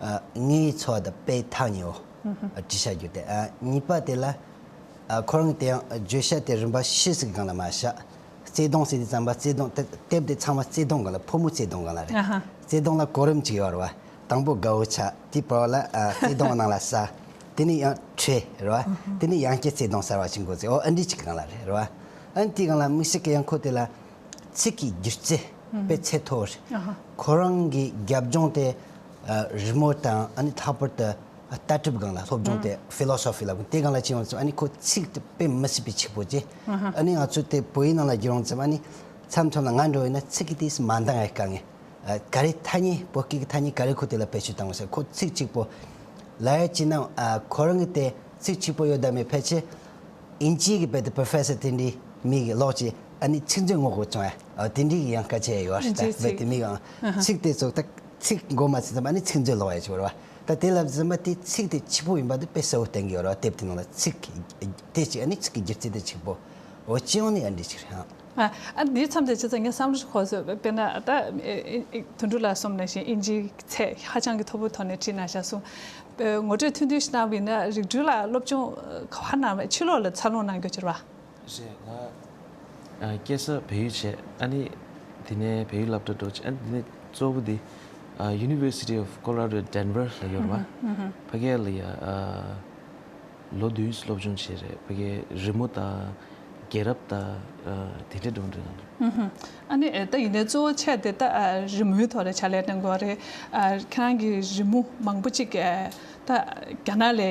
ཨ་དངོས་ཡོད་འཚོ་བ་དང་དཔེ་ཐག་ཉེ་བོ་བྲིས་བཞག་རྒྱུ་དེ། ཨ་གཉིས་པ་དེ་ལ་ཨ་ཁོ་རང་གི་དེ་ཡང་བརྗོད་བྱ་དེ་རིམ་པ་བཞི་ཟིག་སྒང་ལ་མ་བཞག་བརྩེ་དུང་ཟེར་དུས་ཙམ་པ་བརྩེ་དུང་དེ་དེབ་དེ་ཚང་མ་བརྩེ་དུང་སྒང་ལ་ཕོ་མོ་བརྩེ་དུང་སྒང་ལ་རེད། ཨ་ཧ། བརྩེ་དུང་ལ་གོ་རིམ་གཅིག་ཡོད་རེད་བ། དང་པོ་དགའ་བོ་ཆགས། དེའི་བར་ལ་ཨ་བརྩེ་དུང་ནང་ལ་ཟ། དེ་ནས་ཡང་ཁྲོས་རེད་བ། དེ་ནས་ཡང་བསྐྱར་བརྩེ་དུང་གསར་བ་ཞིག་འགོ་བཙུགས། ཨོ་ཨ་འདྲི་གཅིག་སྒང་ལ་རེད་རེད་བ། ཨ་ནི་དེའི་སྒང་ལ་དམིགས་བསལ་གྱི་ཡང་ཁོ་དེ་ལ་ཚིག་གི་སྒྱུ་རྩལ་དཔེ་ཚད་མཐོ་བོ་རེད། ཨ་ཧ། ཁོ་རང་གི་རྒྱབ་ལྗོངས་དེ་ཨ་རི་མོ་དང་ཨ་ནི་ལྷག་པར་དུ་ལྟ་གྲུབ་སྒང་ལ་སློབ་སྦྱོང་དེ་ཕི་ལོ་སོ་ཕི་ལབ་དགོས། དེ་སྒང་ལ་ཅི་ཡོང་ཙམ་ཨ་ནི་ཁོ་ཚིག་དེ་དཔེ་མི་སྲིད་པའི་ཆིག་པོ་ཅིག་ཨ་ནི་ང་ཚོ་དེ་བོད་ཡིག་ནང་ལ་བསྒྱུར་ཡོང་ཙམ་ཨ་ནི་མཚམས་མཚམས་ལ་ང་འགྲོ་ཡིན་ན་ཚིག་གི་དེས་མ་འདང་ཡ་དཀའ་ངལ། ཨ་ག་རེ་ཐ་སྙད་བོད་སྐད་ཀྱི་ཐ་སྙད་ག་རེ་ཁོ་དེ་ལ་བེད་སྤྱོད་བཏང་བ་ཟེར་ཁོ་ཚིག་གཅིག་པོ་ལ་ཡ་ཅི་ན་ཨ་ཁོ་རང་གི་དེ་ཚིག་གཅིག་པོ་ཡོད་ད་མེད་ཕལ་ཆེར་ཨིན་ཇི་གི་བེད་དེ་པོ་རོ་ཕེ་སར་དེ་འདྲའི་མི་གི་ལོག་ཅིག་ཨ་ནི་ཚིག་མཛོད་ངོ་རྒོལ་བྱུང་ཡ་ཨ་དེ་འདྲའི་གི་ཡང་སྐད་ཆ་ཡོད་རེད། ད་བེད་དེ་མི་གང་ཚིག་དེ་ཚོ་ད་ཚིག་མགོ་མ་ཚིག་ཙམ་ཨ་ནི་ཚིག་མཛོད་ལོག་ཡ་ཅིག་བར་བ་ད་དེ་ལབ་ཙམ་པ་དེ་ཚིག་དེ་ཆི་པོ་ཡིན་པ་དེ་དཔེ་གསལ་བོ་བསྟན་གི་ཡོད་རེད་བ། དེབ་དེ་ནང་ལ་ཚིག་དེ་ཅིག་ཨ་ནི་ཚིག་གི་སྒྱུ་རྩལ་དེ་ཆི་པོ་འོ་ཅི་ཡོང་ནི་ཨ་འདྲི་ཅིག་རེད་ཨ། ཨ་ཨ་འདིའི་མཚམས་དེ་ཅི་ཙམ་ངས་བསམ་བློ་ཞིག་འཁོར་སོང་། དཔེར་ན་ད་ཨེ་ཨེ་དོན་གྲུབ་ལགས་གསུངས་ནང་བཞིན་ཨིན་ཇིའི་ཚད་ཧ་ཅང་གི་མཐོ་པོའི་ཐོག་ནས་ཁྲིད་གནང་བཞག་སོང་། ཨེ་ངོ་སྤྲོད་ཐུང་ཐུང་ཞིག་གནང་བ་ཡིན་ན་རིག་གྲོལ་ལགས་སློབ་སྦྱོང་ག་པར་གནང་བས་ཕྱི་ལོགས་ལ་འཚར་ལོངས་གནང་རྒྱུ་ཅིག་རེད་བ། རེད། ང་ཨ་སྐྱེས་ས་བལ་ཡུལ་བྱས་ཨ་ནི་དེ་ནས་བལ་ཡུལ་སློབ་གྲྭ་འགྲོ་བྱས་ཨ་ནི་དེ་ནས་གཙོ་བོ་དེ་ཨ་University of Colorado Denver ལ་ཡོད་རེད་བ། ཕ་གིར་ལ་ཡ་ཨ་ལོ་བདུན་སློབ་སྦྱོང་བྱས་རེད། ཕ་གིའི་རི་མོ་དང་རྒྱལ་རབས་དང་ཨ་དེ་འདྲ་འགྲོ་འདྲ་ཡང་། ཨ་ནི་ཨེ་ད་ཡིན་ནའི་གཙོ་བོ་ཆེ་དེ་ད་ཨ་རི་མོའི་ཐོག་ལ་ཕྱག་ལས་གནང་དགོས་རེད། ཨ་ཁྱེད་རང་གི་རི་མོ་མང་པོ་ཅིག་ཨ་ད་རྒྱ་ནག་ལ་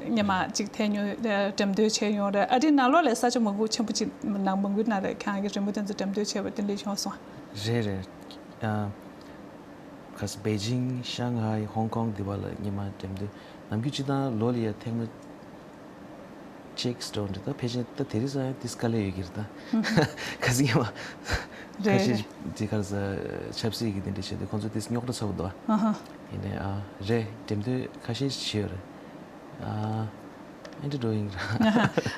སྔོན་མ་ཅིག་ཐད་ཉོ་འགྲེམས་སྟོན་བྱས་ཡོང་རེད། ཨ་རིའི་ནང་ལོགས་ལ་ས་ཆ་མང་པོ་ཆེན་པོ་ཅིག་ནང་མང་པོའི་ནང་ལ་ཁྱེད་རང་གི་རི་མོ་དེ་ཚོ་འགྲེམས་སྟོན་བྱས་པ་དེ་འདྲ་བྱུང་སོང་། རེད་རེད། ཨ། ག་ས་པེ་ཅིང་ཤང་ཧའི་ཧོང་ཀོང་འདི་བ་ལ་སྔོན་མ་འགྲེམས་སྟོན་ནམ་རྒྱུན་སྤྱིར་བཏང་ལོ་ལ་ཡ་ཐེངས་མ་གཅིག་སྤྲོ་འདྲ་ད་ཕལ་ཆེར་ད་དེ་རིང་སང་ཡང་ཏིས་དཀའ་ལས་ཡོད་ཀྱི་རེད་ད། ག་ས་སྔོན་མ་ཁ་རེད་ཤས་རེད། འདི་ག་ས་ཆབ་སྲིད་ཀྱི་འདི་འདྲ་བྱས་ཏེ་ཁོང་ཚོ་ཏིས་རྙོག་དྲ་ཚ་པོ་འདུག་ཨ། ཨ་ཧ། ཡིན་ནའི་ཨ་རེད་འགྲེམས་སྟོན་ཁ་ཤས་ཤིག་བྱས་ཡོད་རེད། ཨ་ཨེ་འདྲ་འགྲོ་ཡིན་ར།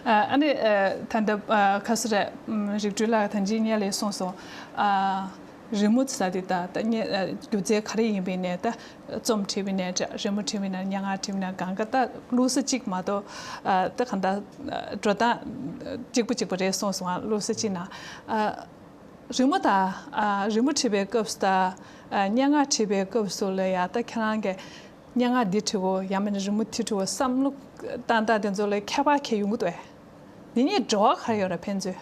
ཨ་ནི་ཨ་ད་ལྟ་ཨ་ག་ས་རེད་ཨམ་རིག་གྲོལ་ལགས་ད་ཅི་སྔོན་ལ་གསུངས་སོང་། ཨ་ རི་མོ་ཟེར་དེ་ད་ད་སྙན་སྒྱུ་རྩལ་ག་རེ་ཡིན་པའི་ནས་ད་རྩོམ་བྲིས་པའི་ནས་འདྲ། རི་མོ་བྲིས་པའི་ནས། སྙན་ངག་བྲིས་པའི་ནས། གང་ག་ད་བླུགས་ས་གཅིག་མ་གཏོགས་ད་གང་ད་འགྲོ་སྟངས་གཅིག་པ་གཅིག་པ་རེད་སོང་སོང་། བླུགས་ས་གཅིག་ན་རི་མོ་ད་རི་མོ་བྲིས་པའི་སྐབས་སུ་ད་སྙན་ངག་བྲིས་པའི་སྐབས་སུ་ལ་ཡ་ད་ཁྱེད་རང་གི་སྙན་ངག་འདི་བྲིས་གོ་ཡང་མིན་ན་རི་མོ་དེ་བྲིས་གོ་བསམ་བློ་བཏང་སྟངས་དེ་ཚོ་ལ་ཁྱད་པར་གང་ཡོང་གི་འདུག་གས། འདི་གཉིས་འབྲེལ་བ་ག་རེ་ཡོད་རེད་ཕན་ཚུན།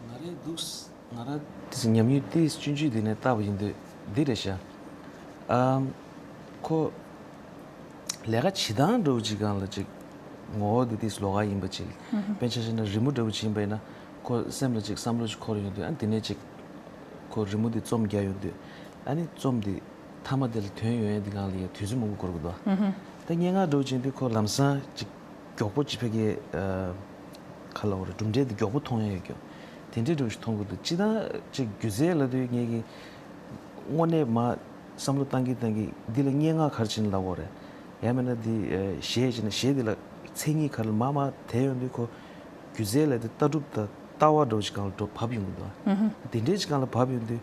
ང་རའི་འདུག་ང་ར་དེ་ཉམས་མྱོང་ཏིས་ཆུང་ཆུང་དེ་ནས་བལྟ་བ་ཡིན་དུས་འདི་རེད་ཤག་ཨམ། ཁོ་ལས་ཀ་བྱེད་སྟངས་འདྲ་བོ་ཅིག་སྒང་ལ་ཅིག་ངོ་བོ་དེ་ཏིས་ལོགས་ཀ་ཡིན་པ་ཅིག་དཔེར་ཆ་བཞག་ན་རི་མོ་འདྲ་བོ་ཅིག་ཡིན་པ་ཡིན་ན། ཁོ་སེམས་ལ་ཅིག་བསམ་བློ་ཅིག་འཁོར་ཡོང་དུས། ཨ་དེ་ནས་ཅིག་ཁོ་རི་མོ་དེ་རྩོམ་རྒྱག་ཡོང་དུས། ཨ་ནི་རྩོམ་དེ་མཐའ་མ་དེ་ལ་དོན་ཡོང་ཡ་དེ་སྒང་ལ་ཡ་དུས་ཚོད་མང་པོ་འགོར་གི་འདུག་ད་སྙན་ངག་འདྲ་བོ་ཅིག་ཡིན་དུས་ཁོ་ལམ་སང་ཅིག་མགྱོགས་པོ་ཅིག་ཕ་གི་ཨ། ག་ལ་འོ་རེད། གྲུབ་འབྲས་དེ་མགྱོགས་པོ་མཐོང་ཡ་ཡོད་ཀྱང་། དེ་འདྲའི་འདྲ་བོ་ཞིག་མཐོང་གི་འདུག་སྤྱིར་བཏང་ཅིག་སྒྱུ་རྩལ་ལབ་དུས་ངེད་ཀྱིས་དངོས་གནས་མ་བསམ་བློ་བཏང་གིན་བཏང་གིན་འདི་ལ་སྙན་ངག་ག་རེ་བྱས་ནས་ལབ་དགོས་རེད། ཡང་མིན་ན་འདི་གཞས་བྱས་ན་གཞས་འདི་ལ་མཚན་ཉིད་ག་རེ་མར་མར་དེད་ཡོང་དུས་ཁོ་སྒྱུ་རྩལ་ལབ་དེ་ལྟ་གྲུབ་དང་ལྟ་བ་འདྲ་བོ་ཞིག་སྒང་ལ་འགྲོ་བབས་ཡོང་གི་འདུག་དེ་འདྲའི་ཞིག་སྒང་ལ་བབས་ཡོང་དུས།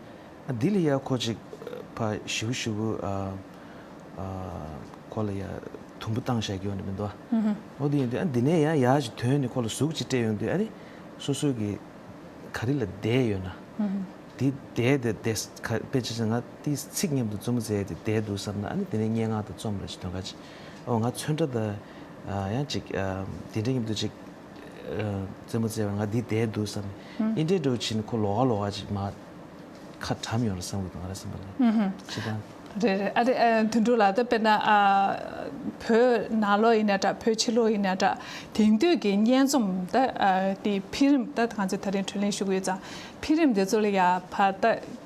ཨ་འདི་ལ་ཡ་ཁོ་ཅིག་ཕ་ཞིབ་ཞིབ་ཨ་ཨ་ཁོ་ལ་ཡ་དུམ་བུ་བཏང་བཞག་གི་ཡོད་ནི་མི་འདུག་ཨ། འོ་དེ་ཡིན་དུས་ཨ་འདི་ནས་ཡ་ཡ་ཅིག་དོན་ནི་ཁོ་ལ་ཟུག་ཅིག་སྤྲད་ཡོང་དུས། ཨ་ནི་སོ་སོ་གི་ག་རེ་ལ་བསྡད་ཡོད་ན། དེ་བསྡད་དེ་བསྡད་ཁ་དཔེ་ཆ་ཆ་ང་དེ་ཚིག་མཉམ་དུ་རྩོམ་མཛད་དེ་བསྡད་འདུག་བསམ་ན། ཨ་ནི་དེ་ནས་སྙན་ངག་དང་རྩོམ་ལ་ཅིག་དོན་ཁ་ཅིག་འོ་ང་ཚོན་ཁྲ་དང་ཡང་ཅིག་དེ་འདྲ་མཉམ་དུ་ཅིག་རྩེད་མོ་རྩེ་བར་ང་འདི་བསྡད་འདུག་བསམ་ནས། ཨིན་འདྲའི་འགྲོ་ཕྱིན་ཁོ་ལོག་ག་ལོག་ག་ཅིག་མ་ཁ་གྲམ་ཡོང་ར་བསམ་གི་འདུག་ང་ར་བསམ་པ་ལ་ཅི་དང་། རེད་རེད། ཨ་རེད། ཨ་དོན་གྲུབ་ལགས། ད་དཔེར་ན་ཨ་བོད་ནང་ལོགས་ཡིན་ན་འདྲ། བོད་ཕྱི་ལོགས་ཡིན་ན་འདྲ། དེང་དུས་ཀྱི་སྙན་རྩོམ་ད་ཨ་དེ་འཕེལ་རིམ་ད་ང་ཚོས་ད་རིང་བགྲོ་གླེང་ཞུ་གི་ཡོད་ཙང་། འཕེལ་རིམ་དེ་ཚོ་ལ་ཡ་ཕ་ད་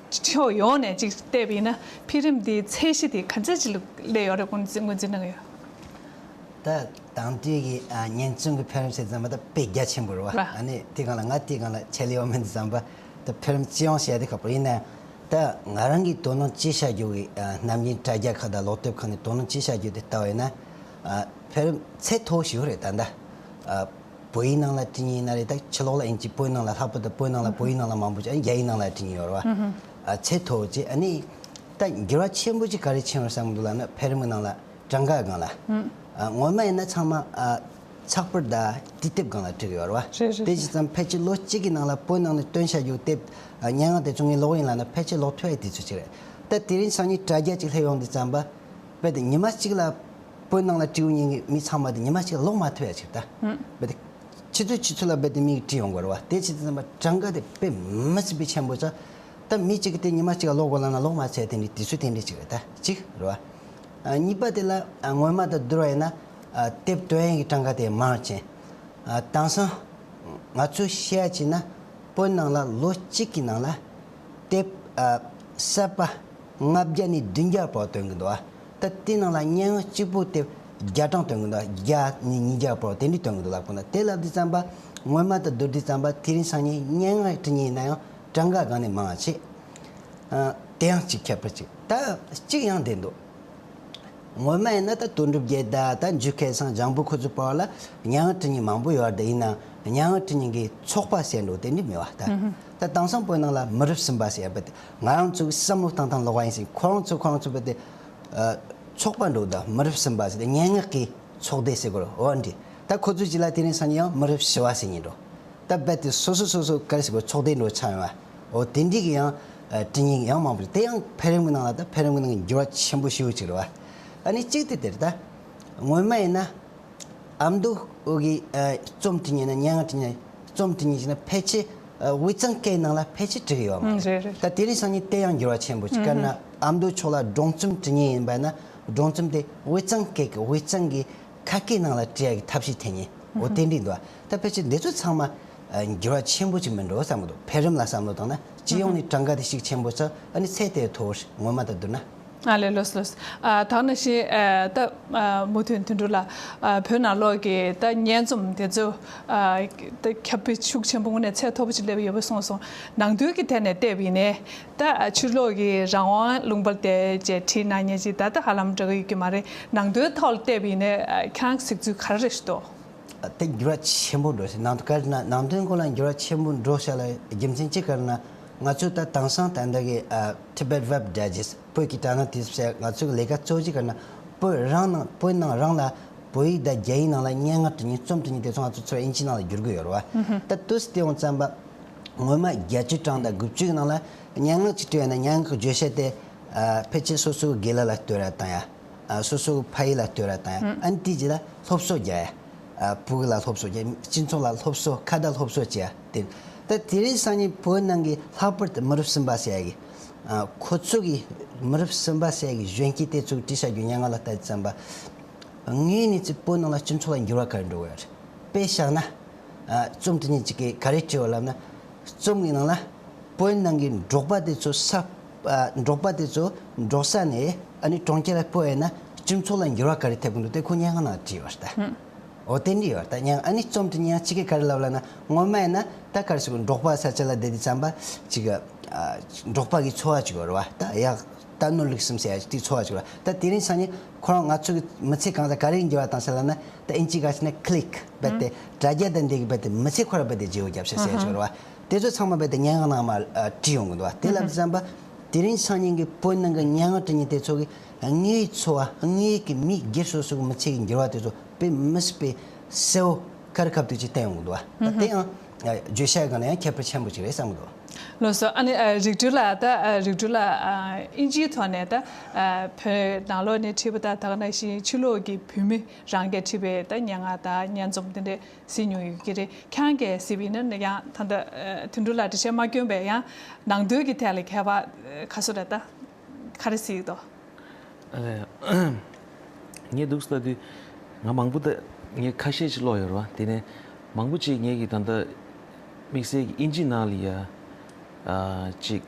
ཕྱོགས་ཡོངས་ནས་ཅིག་བལྟས་པ་ཡིན་ན། འཕེལ་རིམ་དེའི་ཚད་གཞི་དེ་ག་ཚད་ཅིག་ལ་སླེབས་ཡོད་རེད། ངོས་འཛིན་ངོས་འཛིན་གནང་གི་ཡོད། ད་དེང་དུས་ཀྱི་ཨ་སྙན་རྩོམ་གྱི་འཕེལ་རིམ་ཟེར་ཙམ་པ་ད་དཔེ་རྒྱ་ཆེན་པོ་རེད་བ། ར། ཨ་ནི་དེ་སྒང་ལ་ང་དེ་སྒང་ལ་ཆེད་ལས་ཡོད་མེད་ཙམ་པ་ད་འཕེལ་རིམ་ཅི་ཡོང་བཤད་དེ་ཁག་པོ་ཡིན་ན། ད་ང་རང་གིས་དོ་སྣང་ཅི་བྱ་རྒྱུ་གི་ཨ་ནམ་རྒྱུན་དྲ་རྒྱ་ཁག་དང་གློག་དེབ་ཁག་ནས་དོ་སྣང་ཅི་བྱ་རྒྱུ་དེ་ལྟ་བ་ཡིན་ན། ཨ་འཕེལ་རིམ་ཚད་མཐོ་ཞིག་རེད་ད་ལྟ། ཨ་བོད་ཡིག་ནང་ལ་བྲིས་ཡིན་ན་རེད། ད་ཕྱི་ལོགས་ལ་ཨིན་ཇི། བོད་ནང་ལ་ལྷག་པར་དུ་བོད་ནང་ལ་བོད་ཡིག་ནང་ལ་མང་པོ་ཅིག་ཨ་ནི་རྒྱ་ཡིག་ནང་ལ་བྲིས་ཡིན་ཡོད་རེད་བ། ཨ་ཚད་མཐོ་ཅིག་ཨ་ནི་ད་འགྱུར་བ་ཆེན་པོ་ཅིག་ག་རེ་ཕྱིན་ཡོད་བསམ་གི་འདུག་ལབ་ན། འཕེལ་རིམ་གྱི་ནང་ལ། གྲངས་ཀ་སྒང་ལ། ཨ་སྔོན་མ་ཡིན་ན་ཚང་མ་ཨ་ཚགས་པར་དང་དུས་དེབ་སྒང་ལ་བྲིས་ཡོད་རེད་བ། རེད་རེད། དེ་བྱས་ཙང་ཕལ་ཆེར་ལོ་གཅིག་གི་ནང་ལ་བོད་ནང་ནས་བཏོན་བྱ་རྒྱུ་དེབ་ཨ་སྙན་ངག་དེ་ཚོ་ངས་ཀློག་ཡིན་ལབ་ན་ཕལ་ཆེར་ཀློག་ཐུབ་ཡ་དེ་ཚོ་ཅིག་རེད། ད་དེ་རིང་སང་ཉིན་དྲ་རྒྱ་ཅིག་སླེབས་ཡོང་དུས་ཙམ་པ། རྦད་དེ་ཉི་མ་གཅིག་ལ་བོད་ནང་ལ་བྲིས་ཡོང་མཁན་གྱི་མི་ཚང་མ་དེ་ཉི་མ་གཅིག་ལ་ཀློག་མ་ཐུབ་ཡ་ཅིག་ད། རྦད་དེ་ཆུ་ཚོད་ཆུ་ཚོད་ལ་རྦད་དེ་མིག་བྲིས་ཡོང་དགོས་རེད་བ། དེ་བྱས་ཙང་གྲངས་ཀ་དེ་དཔེ་མི་སྲིད་པའི་ཆེན་པོ་ཚ། ད་མི་གཅིག་གིས་དེ་ཉི་མ་གཅིག་ལ་ཀློག་དགོས་ལབ་ན་ཀློག་མ་ཚར་དེ་འདྲའི་དུས་ཚོད་དེ་འདྲའི་ཅིག་རེད། ད་གཅིག་རེད་བ། ཨ་གཉིས་པ་དེ་ལ་ཨ་སྔོན་མ་དང་བསྡུར་བ་ཡིན་ན་ཨ་དེབ་བཏོན་ཡས་ཀྱི་གྲངས་ཀ་དེ་མང་རུ་ཕྱིན། ཨ་དེང་སང་ང་ཚོས་བཤད་ཡ་བྱས་ན་བོད་ནང་ལ་ལོ་གཅིག་གི་ནང་ལ་དེབ་ཨ་གསར་པ་ལྔ་བརྒྱ་ནས་བདུན་བརྒྱ་བར་བཏོན་གྱི་འདུག་ཨ། ད་དེའི་ནང་ལ་སྙན་ངག་གཅིག་པོ་དེབ་བརྒྱ་གྲངས་བཏོན་གྱི་འདུག་ཨ། བརྒྱ་ནས་ཉིས་བརྒྱ་བར་དེ་འདྲས་བཏོན་གྱི་འདུག་ལབ་གོ་ན། དེ་ལབ་དུས་ཙམ་པ་སྔོན་མ་དང་བསྡུར་དུས་ཙམ་པ་དེ་རིང་སང་ཉིན་སྙན་ངག་བྲིས་ཡིན་ན་ཡང་གྲངས་ཀ་སྒང་ནས་མང་བ་བྱས། ཨ་དེ་ཡང་གཅིག་ཁྱད་པར་གཅིག་ད་གཅིག་ཡང་བསྡད་འདུག་སྔོན་མ་ཡིན་ན་ད་དོན་གྲུབ་རྒྱལ་དར་དང་འཇུ་སྐལ་བཟང་། ལྗང་བུ་ཁོ་ཚོའི་བར་ལ་སྙན་ངག་བྲིས་མཁན་མང་པོ་ཡོད་རེད། ཡིན་ནའང་སྙན་ངག་བྲིས་མཁན་གྱི་ཚོགས་པ་ཟེར་འགྲོ་དེ་འདྲ་མེད་པ་ད། ད་དེང་སང་བོད་ནང་ལ་མི་རབས་གསུམ་པ་ཟེར་ཡ་བ་དེ་ང་རང་ཚོ་གི་བསམ་བློ་བཏང་སྟངས་ལོགས་ཀ་ཡིན་ཟེར། ཁོ་རང་ཚོ་ཁོ་རང་ཚོ་བ་དེ་ཨ་ཚོགས་པ་འགྲོ་ད་མི་རབས་གསུམ་པ་ཟེར་ཏེ་སྙན་ངག་གི་ཚོགས་སྡེ་ཟེར་དགོས་རེད། འོ་འདྲ། ད་ཁོ་ཚོའི་རྗེས་ལ་དེ་རིང་སང་ཉིན་ཡང་མི་རབས་བཞི་པ་ཟེར་མཁན་འགྲོ། ད་རྦད་དེ་སོ་སོ་སོ་སོ་ག་རེ་ཟེར་དགོས། ཚོགས་སྡེ་འགྲོ་ཆགས་ཡོང་བ། འོ་དེ་འདྲའི་གི་ཡང་ཨ་བྲིས་མཁན་ཡང་མང་པོ་རེད། དེ་ཡང་འཕེལ་རིམ་གྱི་ནང་ལ་ད་འཕེལ་རིམ་གྱི་ནང་གི་འགྱུར་བ་ཆེན་པོ་ཞེ་པོ་ཅིག་རེད་བ། ཨ་ནི་གཅིག་དེ་དེ་རེད། ད་སྔོན་མ་ཡིན་ན་ཨ་མདོ་གི་ཨ་རྩོམ་བྲིས་མཁན་ན་སྙན་ངག་བྲིས་མཁན། རྩོམ་བྲིས་མཁན་ཞིག་ན་ཕལ་ཆེར་ཨ་དབུས་གཙང་སྐད་ནང་ལ་ཕལ་ཆེར་འབྲི་གི་ཡོད་མ་ཨང་རེད། རེད་རེད། ད་དེ་རིང་སང་ཉིན་དེ་ཡང་འགྱུར་བ་ཆེན་པོ་ཅིག་ཨང་། དཔེར་ན་ཨ་མདོ་ཕྱོགས་ལ་སྒྲུང་རྩོམ་བྲིས་མཁན་ཡིན་པ་ན་སྒྲུང་རྩོམ་དེ་དབུས་གཙང་སྐད་ཀྱི་དབུས་གཙང་གི་ཁ་སྐད་ནང་ལ་བྲིས་ཡ་གི་ཐབས་ཤེས་འཐེན་ནས། འོ་དེ་འདྲ་འདུག་ད་ཕལ་ཆེར་འདི་ཚོ་ཚང་མ་ཨ་འགྱུར་བ་ཆེན་པོ་ཅིག་མིན་འགྲོ་བསམ་གི་འདུག་འཕེལ་རིམ་ལ་བསམ་བློ་བཏང་ན་སྤྱི་ཡོངས་ནས་གྲངས་ཀ་དེ་ཞིག་ཆེན་པོ་ཚ། ཨ་ནི་ཚད་དེ་མཐོ་བོ་རེད། སྔོན་མ་དང་བསྡུར་ན། ཨ་ལས། ལགས་སོ་ལགས་སོ། ཨ་ད་ག་ནང་བཞིན་ཨ་ད་ཨ་མུ་མཐུད་དོན་གྲུབ་ལགས། ཨ་བོད་ནང་ལོགས་ཀྱི་ད་སྙན་རྩོམ་དེ་ཚོ་ཨ་ད་ཁྱབ་སྤེལ་ཤུགས་ཆེན་པོ་དངོས་གནས་ཚད་མཐོ་པོ་ཅིག་སླེབས་ཡོད་པ་གསུངས་སོང་། ནང་དོན་གྱི་ཐད་ནས་བལྟས་པ་ཡིན་ནའི། ད་ཕྱི་ལོགས་ཀྱི་རང་དབང་ལུང་པར་བལྟས་བྱས་བྲིས་གནང་མཁན་ཅིག་ད་ལྟ་ཧ་ལམ་འདྲ་གི་ཡོད་ཀྱི་མ་རེད། ནང་དོན་ཐོག་ལ་བལྟས་པ་ཡིན་ནའི་ཨ་ཁྱེད་རང་གི་གཟིགས་ཚུལ་ག་རེ་རེད་ཤག་འདུག་ཨ་དེ་འགྱུར་བ་ཆེན་པོ་འགྲོ་ཤག་ནང་དོན་ག་རེ་ན་ནང་དོན་སྐོར་ལ་འགྱུར་བ་ཆེན་པོ་འགྲོ་ཤག་ལ་རྒྱུ་མཚན་ཅི་ག་རེ་ན། ང་ཚོས་ད་དེང་སང་ད་ལྟ་གི་ཨ་Tibet Web Digest བོད་ཀྱི་དྲ་སྣང་དེ་ཚོ་ང་ཚོའི་ལས་ཀ་གཙོ་ཆེ་ག་ན་བོད་རང་ནང་བོད་ནང་རང་ལ་བོད་ཡིག་དང་རྒྱ་ཡིག་ནང་ལ་སྙན་ངག་འབྲི་མཁན་རྩོམ་འབྲི་མཁན་དེ་ཚོ་ང་ཚོ་ཚུར་ཨིན་ཇི་ནང་ལ་བསྒྱུར་གི་ཡོད་རེད་བ། ད་དུས་དེ་ཡོང་ཙམ་པ་ངོ་མ་བརྒྱད་ཅུ་གྲངས་དང་དགུ་བཅུ་གི་ནང་ལ་སྙན་ངག་ཅིག་བྲིས་ཡོད་ན་སྙན་ངག་གི་བརྗོད་བྱ་དེ་ཨ་ཕལ་ཆེར་སོ་སོའི་དགེ་ལགས་ལ་ལྟོས་ར་བཏང་ཡ། ཨ་སོ་སོའི་ཕ་ཡུལ་ལ་ལྟོས་ར་བཏང་ཡ། ཨ་ནི་དེ་རྗེས་ལ་སློབ་གསོ་རྒྱག་ཡ། ཨ་ཕྲུ་གུ་ལ་སློབ་གསོ་རྒྱག་ཡ། སྤྱི་ཚོགས་ལ་སློབ་གསོ་ཁ་བརྡ་སློབ་གསོ་བྱེད་ཡ་དེ། ད་དེ་རིང་སང་ཉིན་བོད་ནང་གི་ལྷག་པར་དུ་མི་རབས་གསུམ་པ་ཟེར་ཡ་གི་ཨ་ཁོ་ཚོ་གི་མི་རབས་གསུམ་པ་ཟེར་ཡ་གི་གཞོན་སྐྱེས་དེ་ཚོ་བྲིས་བཞག་རྒྱུ་སྙན་ངག་ལ་ལྟ་ཙམ་པ། དངོས་གནས་ཚེ་བོད་ནང་ལ་སྤྱི་ཚོགས་ལ་འགྱུར་བ་ག་རེ་འགྲོ་གི་ཡོད་རེད། དཔེ་བཞག་ན། ཨ་རྩོམ་དེ་ཉིད་ཅིག་གིས་ག་རེ་བྲིས་པ་ལབ་ན། རྩོམ་གྱི་ནང་ལ་བོད་ནང་གི་འབྲོག་པ་དེ་ཚོ་ས་ཨ་འབྲོག་པ་དེ་ཚོ་འབྲོག་ས་ནས་ཨ་ནི་གྲོང་ཁྱེར་ལ་སྤོས་ཡིན་ན་སྤྱི་ཚོགས་ལ་འགྱུར་བ་ག་རེ་ཐེབས་ཀྱི་འདུག་དེ་ཁོ་སྙན་ངག་ནང་བྲིས་ཡོད་རེད་ད། འོ་དེ་འདྲ་ཡོད་རེད་ད། སྙན་ཨ་ནི་རྩོམ་དེ་ཉིད་ཅིག་གིས་ག་རེ་ལབ་ལབ་ན་ངོ་མ་ཡིན་ན་ད་ག་རེ་ཟེར་དགོས། འབྲོག་པ་ས་ཆ་ལ་བསྡད་དུས་ཙམ་པ་ཅིག་ཨ་འབྲོག་པ་གི་འཚོ་བ་ཅིག་ཡོད་རེད་བ། ད་ཡག་རྟ་ནོར་ལུག་གསུམ་ཟེར་ཡ་ཅིག་དེའི་འཚོ་བ་ཅིག་རེད། ད་དེ་རིང་སང་ཉིན་ཁོ་རང་ང་ཚོ་གི་མི་ཚེ་གང་ས་ག་རེ་འགྱུར་བ་བཏང་ཟེར་ལབ་ན། ད་ཨིན་ཇི་སྐད་ཆ་ནས་click རྦད་དེ་དྲ་རྒྱ་དང་འདི་གི་རྦད་དེ་མི་ཚེ་ཁོ་ར་རྦད་དེ་བརྗེ་བོ་རྒྱབ་ཤག་ཟེར་ཡ་ཅིག་རེད་བ། དེ་ཚོ་ཚང་མ་རྦད་དེ་སྙན་ངག་ནང་མར་ཨ་བྲིས་ཡོང་གི་འདུག་བ། དེ་ལབ་ཙམ་པ་དེ་རིང་སང་ཉིན་གི་བོད་ནང་གི་སྙན་ངག་འབྲི་མཁན་དེ་ཚོ་གི་དངོས་ཡོད་འཚོ་བ་དངོས་ཡོད་ཀྱི་མི་སྒེར་སོ་སོ་གི་མི་ཚེ་གི་འགྱུར་བ་དེ་ཚོ་དཔེ་མི་སྲིད་པའི་གསལ་བོ་ཁ་རི་ཁ་ཐུག་ཅིག་བསྟན་ཡོང་གི་འདུག་བ། ད་དེ་ཡང་བརྗོད་བྱ་སྒང་ལ་ཡང་ཁྱད་པར་ཆེན་པོ་ཅིག་རེད་བསམ་གི་འདུག་ལགས་སོ། ཨ་ནི་ཨ་རིག་གྲོལ་ལགས། ད་ཨ་རིག་གྲོལ་ལགས་ཨ་ཨིན་ཇིའི་ཐོག་ནས་ད་ཨ་བོད་ནང་ལོགས་ནས་བྲིས་པ་དང་དེ་ག་ནང་བཞིན་ཕྱི་ལོགས་ཀྱི་བོད་མི་རང་གིས་བྲིས་པའི་ད་སྙན་ངག་དང་སྙན་རྩོམ་དེ་འདྲས་གཟིགས་མྱོང་ཡོད་ཀྱི་རེད། ཁྱེད་རང་གིས་གཟིགས་པ་ཡིན་ན་ཡང་ད་ལྟ་ཨ་དོན་གྲུབ་ལགས་འགྲེལ་བཤད་མ་བསྐྱོན་པའི་ཡང་ནང་དོན་གྱི་ཐད་ལ་ཁྱད་པར་ཨ་ག་ཚོད་རེད། ད་ག་རེ་གཟིགས་འདུག་ཨ་ངས་འདུག་ལྟ་དུས་ང་མང་པོ་ད་ངས་ཁ་ཤས་ཤིག་ཀློག་ཡོད་རེད་བ། དེ་ནས་མང་པོ་ཅིག་ངས་ཀྱི་ད་ལྟ་དམིགས་བསལ་གྱི་ཨིན་ཇི་ནང་ལ་ཡ་ཨ་ཅིག་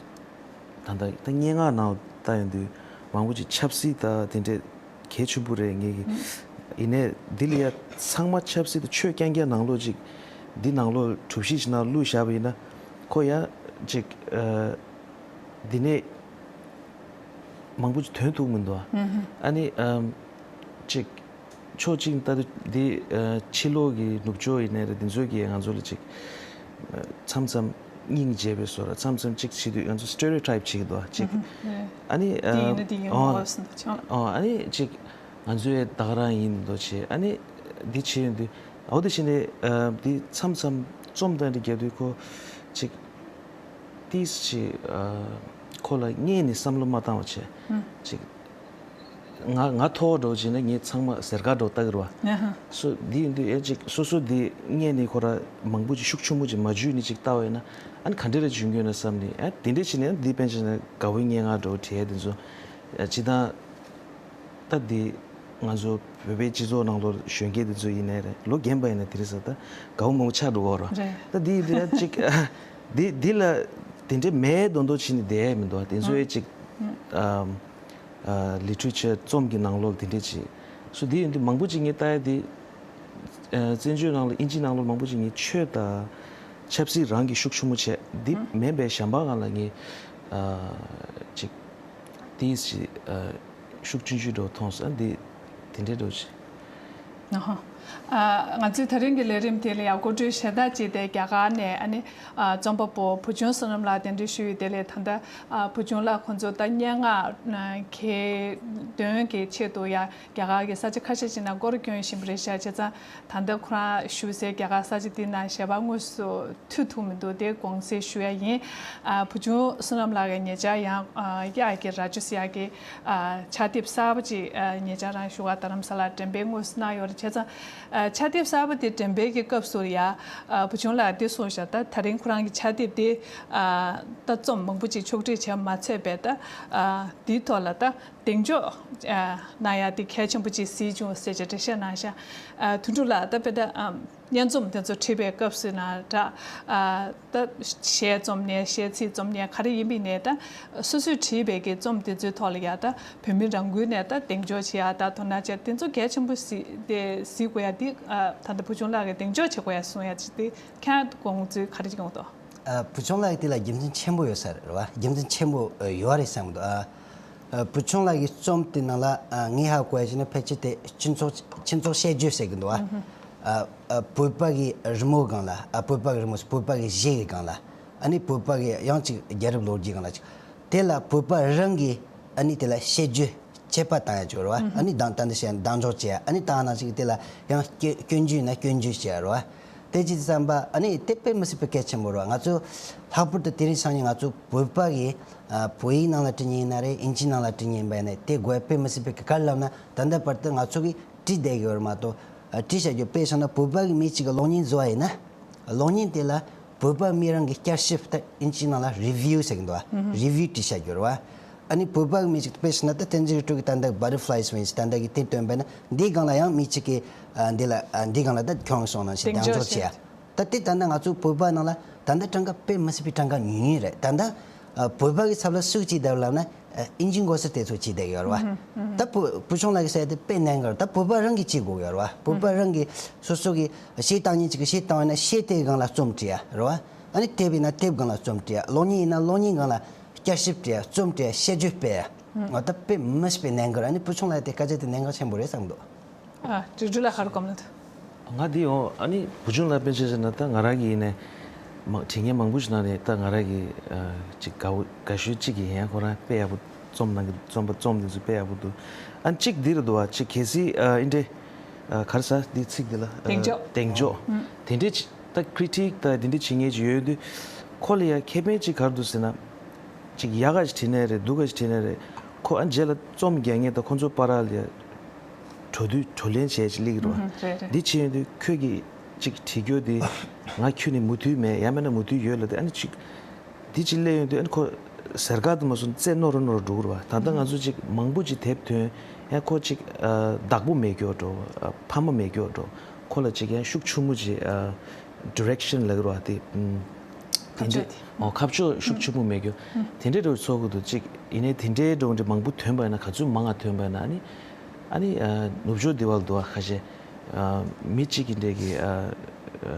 ད་ལྟ་ད་སྙན་ངག་ནང་ལ་ལྟ་ཡོང་དུས་མང་པོ་ཅིག་ཆབ་སྲིད་ད་དེ་འདྲས་གལ་ཆེན་པོ་རེད་ངས་ཀྱི། ཡིན་ནའི་འདི་ལ་ཡ་ཚང་མ་ཆབ་སྲིད་དང་ཆོས་རྐྱང་རྐྱང་ནང་ལོགས་ཅིག་འདི་ནང་ལོགས་གྲུབ་གཞི་ཅིག་ནང་བླུགས་བཞག་པ་ཡིན་ན་ཁོ་ཡ་ཅིག་ཨ། འདི་ནས་མང་པོ་ཅིག་ཐོན་ཐུབ་མི་འདུག་ཨ། ཨ་ནི་ཨམ་ཅིག་ཕྱོགས་གཅིག་ལྟ་དུས་འདི་ཨ་ཕྱི་ལོགས་ཀྱི་ནུབ་ཕྱོགས་ཡིན་ནའི་རེད། འདི་ཚོས་ཀྱིས་ང་ཚོ་ལ་ཅིག་ཨ་མཚམས་མཚམས་སྙིང་རྗེ་བའི་བཟོ་འདྲ། མཚམས་མཚམས་ཅིག་བྱེད་དུས་ང་ཚོ་སི་ཊེ་རི་ཡོ་ཊའིབ་བྱེད་ཀྱི་འདུག་ཨ། ཅིག་ཨ་ནི་ཨ་འདི་ཡིན་ན་འདི་ཡིན་ཨོ་འོ་ཟེར་འདུག་ཅིག་ཨོ་ཨ་ནི་ཅིག་ང་ཚོའི་ད་ག་རང་ཡིན་འདུག་བྱེད། ཨ་ནི་འདི་བྱེད་ཡོང་དུས་འོ་དེ་བྱས་ནས་ཨ་འདི་མཚམས་མཚམས་རྩོམ་དང་འདི་རྒྱག་དུས་ཁོ་ཅིག་ཏིས་ཅིག་ཨ་ཁོ་ལ་སྔས་ནས་བསམ་བློ་མ་བཏང་བ་བྱས། ཨུམ། ཅིག་ང་ང་མཐོ་བ་འགྲོ་བྱས་ན་ངས་ཚང་མ་ཟེར་ག་འགྲོ་ལྟ་གི་རེད་བ། ཨ་ཧ། སོ་འདི་ཡིན་དུས་ཨེ་ཅིག་སོ་སོ་འདི་སྔས་ནས་ཁོ་ར་མང་པོ་ཅིག་ཤུགས་ཆེན་པོ་ཅིག་མ་འཇུས་ནས་ཅིག་ལྟ་བ་ཡིན་ན་ཨ་ནི་ག་འདྲ་རེ་འཇུས་ཀྱི་ཡོད་ན་བསམ་ནས། ཨ་དེ་འདྲ་བྱས་ནས་འདི་དཔེ་བྱས་ན་དགའ་བོའི་སྙན་ངག་འགྲོ་བྲིས་དེ་ཚོ་ཨ་སྤྱིར་བཏང་། ད་འདི་ང་ཚོ་བོད་པའི་སྤྱི་ཚོགས་ནང་ལོགས་གཞོན་སྐྱེས་འདི་ཚོ་ཡིན་ནའི་རེད། ལོ་རྒན་པ་ཡིན་ན་དེ་རིང་སང་ད་དགའ་བོ་མང་པོ་ཆགས་འགྲོ་གི་ཡོད་རེད། རེད། ད་འདི་འདི་ཡང་ཅིག་འདི་འདི་ལ་དེ་འདྲའི་མེད་མདོག་མདོག་བྱས་ནས་བསྡད་ཡས་མི་འདུག་དེ་ཚོའི་ཅིག་ཨ་ཨ་ལི་ཊེ་རེ་ཅར་རྩོམ་གྱི་ནང་ལོགས་དེ་འདྲས་ཅིག་སོ་འདི་ཡིན་དུས་མང་པོ་ཅིག་ངས་ལྟ་ཡ་དེ་ཨ་བཙན་བྱོལ་ནང་ལ་ཨིན་ཇི་ནང་ལོགས་མང་པོ་ཅིག་ངས་ཆོས་དང་ཆབ་སྲིད་རང་གི་ཤུགས་ཆེན་པོ་བྱས། འདི་མིན་པའི་གཞན་པ་སྒང་ལ་ངས་ཨ་ཅིག་དེའི་ཨ་ཤུགས་ཆུང་ཆུང་འགྲོ་མཐོང་སོང་། འདི་དེ་འདྲའི་འགྲོ་ཆེ། ཨ་ཧ། ཨ་ང་ཚོའི་ད་རིང་གི་ལས་རིམ་དེ་ལ་ཡང་གོ་སྒྲིག་གཞན་དག་ཅིག་དེ་རྒྱ་གར་ནས་ཨ་ནི་ཨ་རྩོམ་པ་པོ་བུ་ཆུང་བསོད་ནམས་ལགས་གདན་འདྲེན་ཞུས་ཡོད། དེ་ལས་ད་ལྟ་ཨ་བུ་ཆུང་ལགས་ཁོང་ཚོ་ད་སྙན་ངག་གི་འདོན་གྱི་ཆེད་དུ་ཡང་རྒྱ་གར་གྱི་ས་ཆ་ཁ་ཤས་ཅིག་ནང་སྐོར་སྐྱོད་བཞིན་པ་རེད་ཤག་བྱས་ཙང་ད་ལྟ་ཁོ་རང་བཞུགས་སའི་རྒྱ་གར་ས་ཆ་འདི་ནང་ཞལ་པར་དངོས་སུ་མཐུད་ཐུབ་མི་འདུག་དེ་དགོངས་སེལ་ཞུ་ཡ་ཡིན། ཨ་བུ་ཆུང་བསོད་ནམས་ལགས་ཀྱིས་ཉེ་ཆར་ཡང་ཨ་གཡག་གི་རྭ་ཅོ་ཟེར་ཡག་གི་ཨ་ཕྱག་དེབ་གསར་པ་ཅིག་ཨ་ཉེ་ཆར་རང་བཞུགས་སྒར་རྡ་རམ་ས་ལར་འགྲེམས་སྤེལ་དངོས་སུ་གནང་ཡོད་རེད། བྱས་ཙང་ཨ་ཕྱག་དེབ་གསར་པ་དེ་འགྲེམས་སྤེལ་གྱི་སྐབས་སུ་ཡ་ཨ་བུ་ཆུང་ལགས་འདི་གསུངས་ཤག་ད་ད་རིང་ཁོ་རང་གི་ཕྱག་དེབ་དེ་ཨ་ད་རྩོམ་མང་པོ་ཅིག་ཕྱོགས་སྒྲིག་བྱས་མ་ཚད་པས་ད་ཨ་འདིའི་ཐོག་ལ་ད་གདེང་འཇོག་ཨ་གནང་ཡ་དེ་གལ་ཆེན་པོ་ཅིག་གཟིགས་བྱུང་ཟེར་བྱས་འགྲེལ་བཤད་གནང་ཤག་ཨ་དོན་གྲུབ་ལགས་ད་དཔེ་ད་ཨ་སྙན་རྩོམ་དེ་ཚོ་བྲིས་པའི་སྐབས་སུ་ན་འདྲ། ཨ་ད་གཞས་རྩོམ་ནས་གཞས་ཚིག་རྩོམ་ནས་ག་རེ་ཡིན་པ་ཡིན་ནའི་ད་སོ་སོས་བྲིས་པའི་གི་རྩོམ་དེ་ཚོའི་ཐོག་ལ་ཡ་ད་བོད་མི་རང་འགུལ་ནས་ད་གདེང་འཇོག་བྱེད་ཡ་ད་དོ་སྣང་བྱེད་དེ་ཚོ་གལ་ཆེན་པོ་གཟིགས་དེ་གཟིགས་དགོས་ཡ་འདི་ཨ་ད་ལྟ་བུ་ཆུང་ལགས་ཀྱིས་གདེང་འཇོག་བྱེད་དགོས་ཡ་གསུང་ཡ་ཅིག་དེ་ཁྱེད་དགོངས་ཚུལ་ག་རེ་ཡོང་འདུག་ཨ་བུ་ཆུང་ལགས་ཀྱི་དེ་ལ་རྒྱུ་མཚན་ཆེན་པོ་ཡོད་ས་རེད་བ། རྒྱུ་མཚན་ཆེན་པོ་ཨ་ཡོད་རེད་བསམ་གི་འདུག་ཨ་ཨ་བུ་ཆུང་ལགས་ཀྱི་རྩོམ་དེ་ནང་ལ་ཨ་ངས་ཧ་གོ་ཡ་བྱས་ན་ཕལ་ཆེར་དེ་སྤྱི་ཚོགས་སྤྱི་ཚོགས་དཔྱད་བརྗོད་ཟེར་གི་འདུག་ཨ། ཨ་ཨ་བོད་པ་གི་རི་མོ་སྒང་ལ། ཨ་བོད་པ་གི་རི་མོ་བོད་པ་གི་གཞས་ཀྱི་སྒང་ལ། ཨ་ནི་བོད་པ་གི་ཡང་ཅིག་རྒྱལ་རབས་ལོ་རྒྱུས་སྒང་ལ་ཅིག་དེ་ལ་བོད་པ་རང་གི་ཨ་ནི་དེ་ལ་བཤད་རྒྱུད་ཆད་པ་བཏང་ཡ་ཅིག་ཡོད་རེད་བ། ཨ་ནི་དང་ད་འདི་བཤད་ན་གདེང་འཇོག་བྱེད་ཡ། ཨ་ནི་ད་ནང་ཅིག་དེ་ལ་ཡང་སྐྱོན་སྐྱོན་བརྗོད་ན་སྐྱོན་བརྗོད་བྱེད་ཡ་རེད་བ། དེ་ཅིག་བསམ་པ་ཨ་ནི་དེ་དཔེ་མི་སྲིད་པའི་གལ་ཆེན་པོ་རེད་བ། ང་ཚོ་ལྷག་པར་དུ་དེ་རིང་སང་ཉིན་ང་ཚོ་བོད་པ་གི་ཨ་བོད་ཡིག་ནང་ལ་བྲིས་མཁན་ཡིན་ན་རེད། ཨིན་ཇི་ནང་ལ་བྲིས་མཁན་ཡིན་པ་ཡིན་ན་དེ་དགོས་དཔེ་མི་སྲིད་པའི་གལ་ལབ་ན། ད་ལྟ་བར་དུ་ང་ཚོ་གིས་བྲིས་བསྡད་ཀྱི་ཡོད་རེད་མ་གཏོགས། ཨ་བྲིས་བཞག་རྒྱུ་དཔེ་བཞག་ན་བོད་པ་གི་མི་གཅིག་གི་གློག་བརྙན་བཟོ་བ་ཡིན་ན། གློག་བརྙན་དེ་ལ་བོད་པ་མི་རང་གི་བསྐྱར་ཞིབ་ད་ཨིན་ཇི་ནང་ལ་རི་བིའུ་ཟེར་གྱི་འདུག་ཨ། རི་བིའུ་བྲིས་བཞག་རྒྱུ་རེད་བ། ཨ་ནི་བོད་པ་གི་མི་གཅིག་དཔེ་བཞག་ན་ད་བསྟན་འཛིན་རིག་སྒྲོལ་གྱི་ད་ལྟ་བྷ་ཊར་ཕ་ལའི་ཝིངས་ད་ལྟ་གི་དེ་བཏོན་པ་ཡིན་ན། འདིའི་སྒང་ལ་ཡང་མི་གཅིག་གིས་ཨ་འདི་ལ་ཨ་འདིའི་སྒང་ལ་ད་ཁྱོད་རང་གསུངས་ནང་བཞིན་གདེང་འཇོག་བྱེད་ཡ། ད་དེ་ད་ལྟ་ང་ཚོ་བོད་པ་ནང་ལ་ད་ལྟ་གྲངས་ཀ་དཔེ་མི་སྲིད་པའི་གྲངས་ཀ་ཉུང་ཉུང་རེད། ད་ལྟ་ཨ་བོད་པ་གི་ཚབ་ལ་སུ་བྱེད་བསྡད་ལབ་ན། ཨ་ཨིན་ཇི་མགོ་སེར་དེ་ཚོ་བྱེད་བསྡད་ཡོད་རེད་བ། ད་བུ་བུ་ཆུང་ལགས་ཀྱིས་ཟེར་དེ་དཔེ་གནད་འགག་རེད། ད་བོད་པ་རང་གིས་བྱེད་དགོས་ཡོད་རེད་བ། བོད་པ་རང་གིས་སོ་སོ་གི་གཞས་བཏང་མཁན་ཅིག་གིས་གཞས་བཏང་བ་ཡིན་ན་གཞས་དེའི་སྒང་ལ་རྩོམ་བྲིས་ཡ་རེད་བ། ཨ་ནི་དེབ་ཡིན་ན་དེབ་སྒང་ལ་རྩོམ་བྲིས་ཡ། གློག་བརྙན་ཡིན་ན་གློག་བརྙན་སྒང་ལ་བསྐྱར་ཞིབ་བྲིས་ཡ། རྩོམ་བྲིས་ཡ། བཤད་རྒྱུད་སྤེལ་ཡ། ང་ད་དཔེ་མི་སྲིད་པའི་གནད་འགག་རེད། ཨ་ནི་བུ་ཆུང་ལགས་དེ་སྐད་ཆ་དེ་གནད་འགག་ཆེན་པོ་རེད་བསམ་འདུག་ཨ། རིག་འཕྲུལ་ལགས་ག་རེ་དགོངས་ལབ་འདུག་ང་འདི་ཡོང་ཨ་ནི་བུ་ཆུང་ལགས་དཔེ་ཆ་བཞག་ན་ད་ང་རང་གི་ཡིན་ནའི་མ་དྲི་ངན་མང་པོ་ཞིག་གནང་ནས། ད་ང་རང་གི་ཨ་ཅིག་དགའ་བོ་དགའ་ཤོས་གཅིག་གི་ཡན་ཁོ་རང་དཔེ་ཡག་པོ་རྩོམ་གནང་གི། རྩོམ་པ་རྩོམ་འདི་ཚོ་དཔེ་ཡག་པོ་འདུག་ཨ་ནི་གཅིག་འདི་རེད་འདུག་བ། ཅིག་གལ་སྲིད་ཨ་འདི་འདྲའི་ཨ་ག་རེ་ཟ་འདི་ཚིག་འདི་ལ་ཨ་གདེང་འཇོག་གདེང་འཇོག་དེ་འདྲའི་ཅིག་ད་ཀི་རི་ཊིག་ད་འདི་འདྲ་བྱེད་མཁན་ཅིག་ཡོད་དུས། ཁོ་ལ་ཡ་ཁེ་ཕན་ཅིག་ག་རེ་འདུག་ཟེར་ན། ཅིག་ཡག་ག་ཅིག་བྲིས་ནའི་རེད། སྡུག་ག་ཅིག་བྲིས་ནའི་རེད། ཁོ་ཨ་རྗེས་ལ་རྩོམ་རྒྱག་མཁན་དང་ཁོ་ཚོ་བར་ལ་ཡ་འགྲོ་དུས་བགྲོ་གླེང་བྱས་ཅིག་སླེབས་ཀྱི་རེད་བ། ཨུ་ཧུ། རེད་རེད། འདི་བྱེད་ཡོང་དུས་ཁྱོད་ཀྱིས་ཅིག་བྲིས་རྒྱུ་དེ་ང་ཁྱོད་ནས་མོས་མཐུན་མེད། ཡང་མིན་ན་མོས་མཐུན་ཡོད་ལབ་དུས། ཨ་ནི་ཅིག་འདི་ཅིག་སླེབས་ཡོང་དུས་ཨ་ནི་ཁོ་ཟེར་ག་དུ་མ་སོང་རྩེ་རྣོ་རུ་རྣོ་རུ་འགྲོ་གི་རེད་བ། ད་ལྟ་ང་ཚོ་ཅིག་མང་པོ་ཅིག་དེབ་ཐོན་ཡང་ཁོ་ཅིག་ཨ་བདག་པོ་མེད་རྒྱུ་འགྲོ། ཨ་ཕ་མ་མེད་རྒྱུ་འགྲོ། ཁོ་ལ་ཅིག་ཡང་ཤུགས་ཆུང་ངུ་ཅིག་ཨ་ཌི་རེག་ཤན་ལབ་ཀྱི་རེད་བ། དེ་ཨུམ་དེ་ཁ་འདྲ་ཕྱོགས་དེ། ཨོ་ཁ་ཕྱོགས་ཤུགས་ཆེན་པོ་མེད་རྒྱུ། ཨུམ། དེ་འདྲའི་འདྲ་བོ་ཚོར་གི་འདུག་ཅིག་ཡིན་ནའི་དེ་འདྲའི་འདྲ་བོ་འདྲ་མང་པོ་ཐོན་པ་ཡིན་ན། ག་ཚོད་མང་ང་ཐོན་པ་ཡིན་ན། ཨ་ནི་ཨ་ནི་ཨ་ནུབ་ཕྱོགས་འདི་བ་ལ་འདུག་བ། ཁ་ཤས་ཨ་མི་གཅིག་གི་འདྲ་གི་ཨ་ཨ་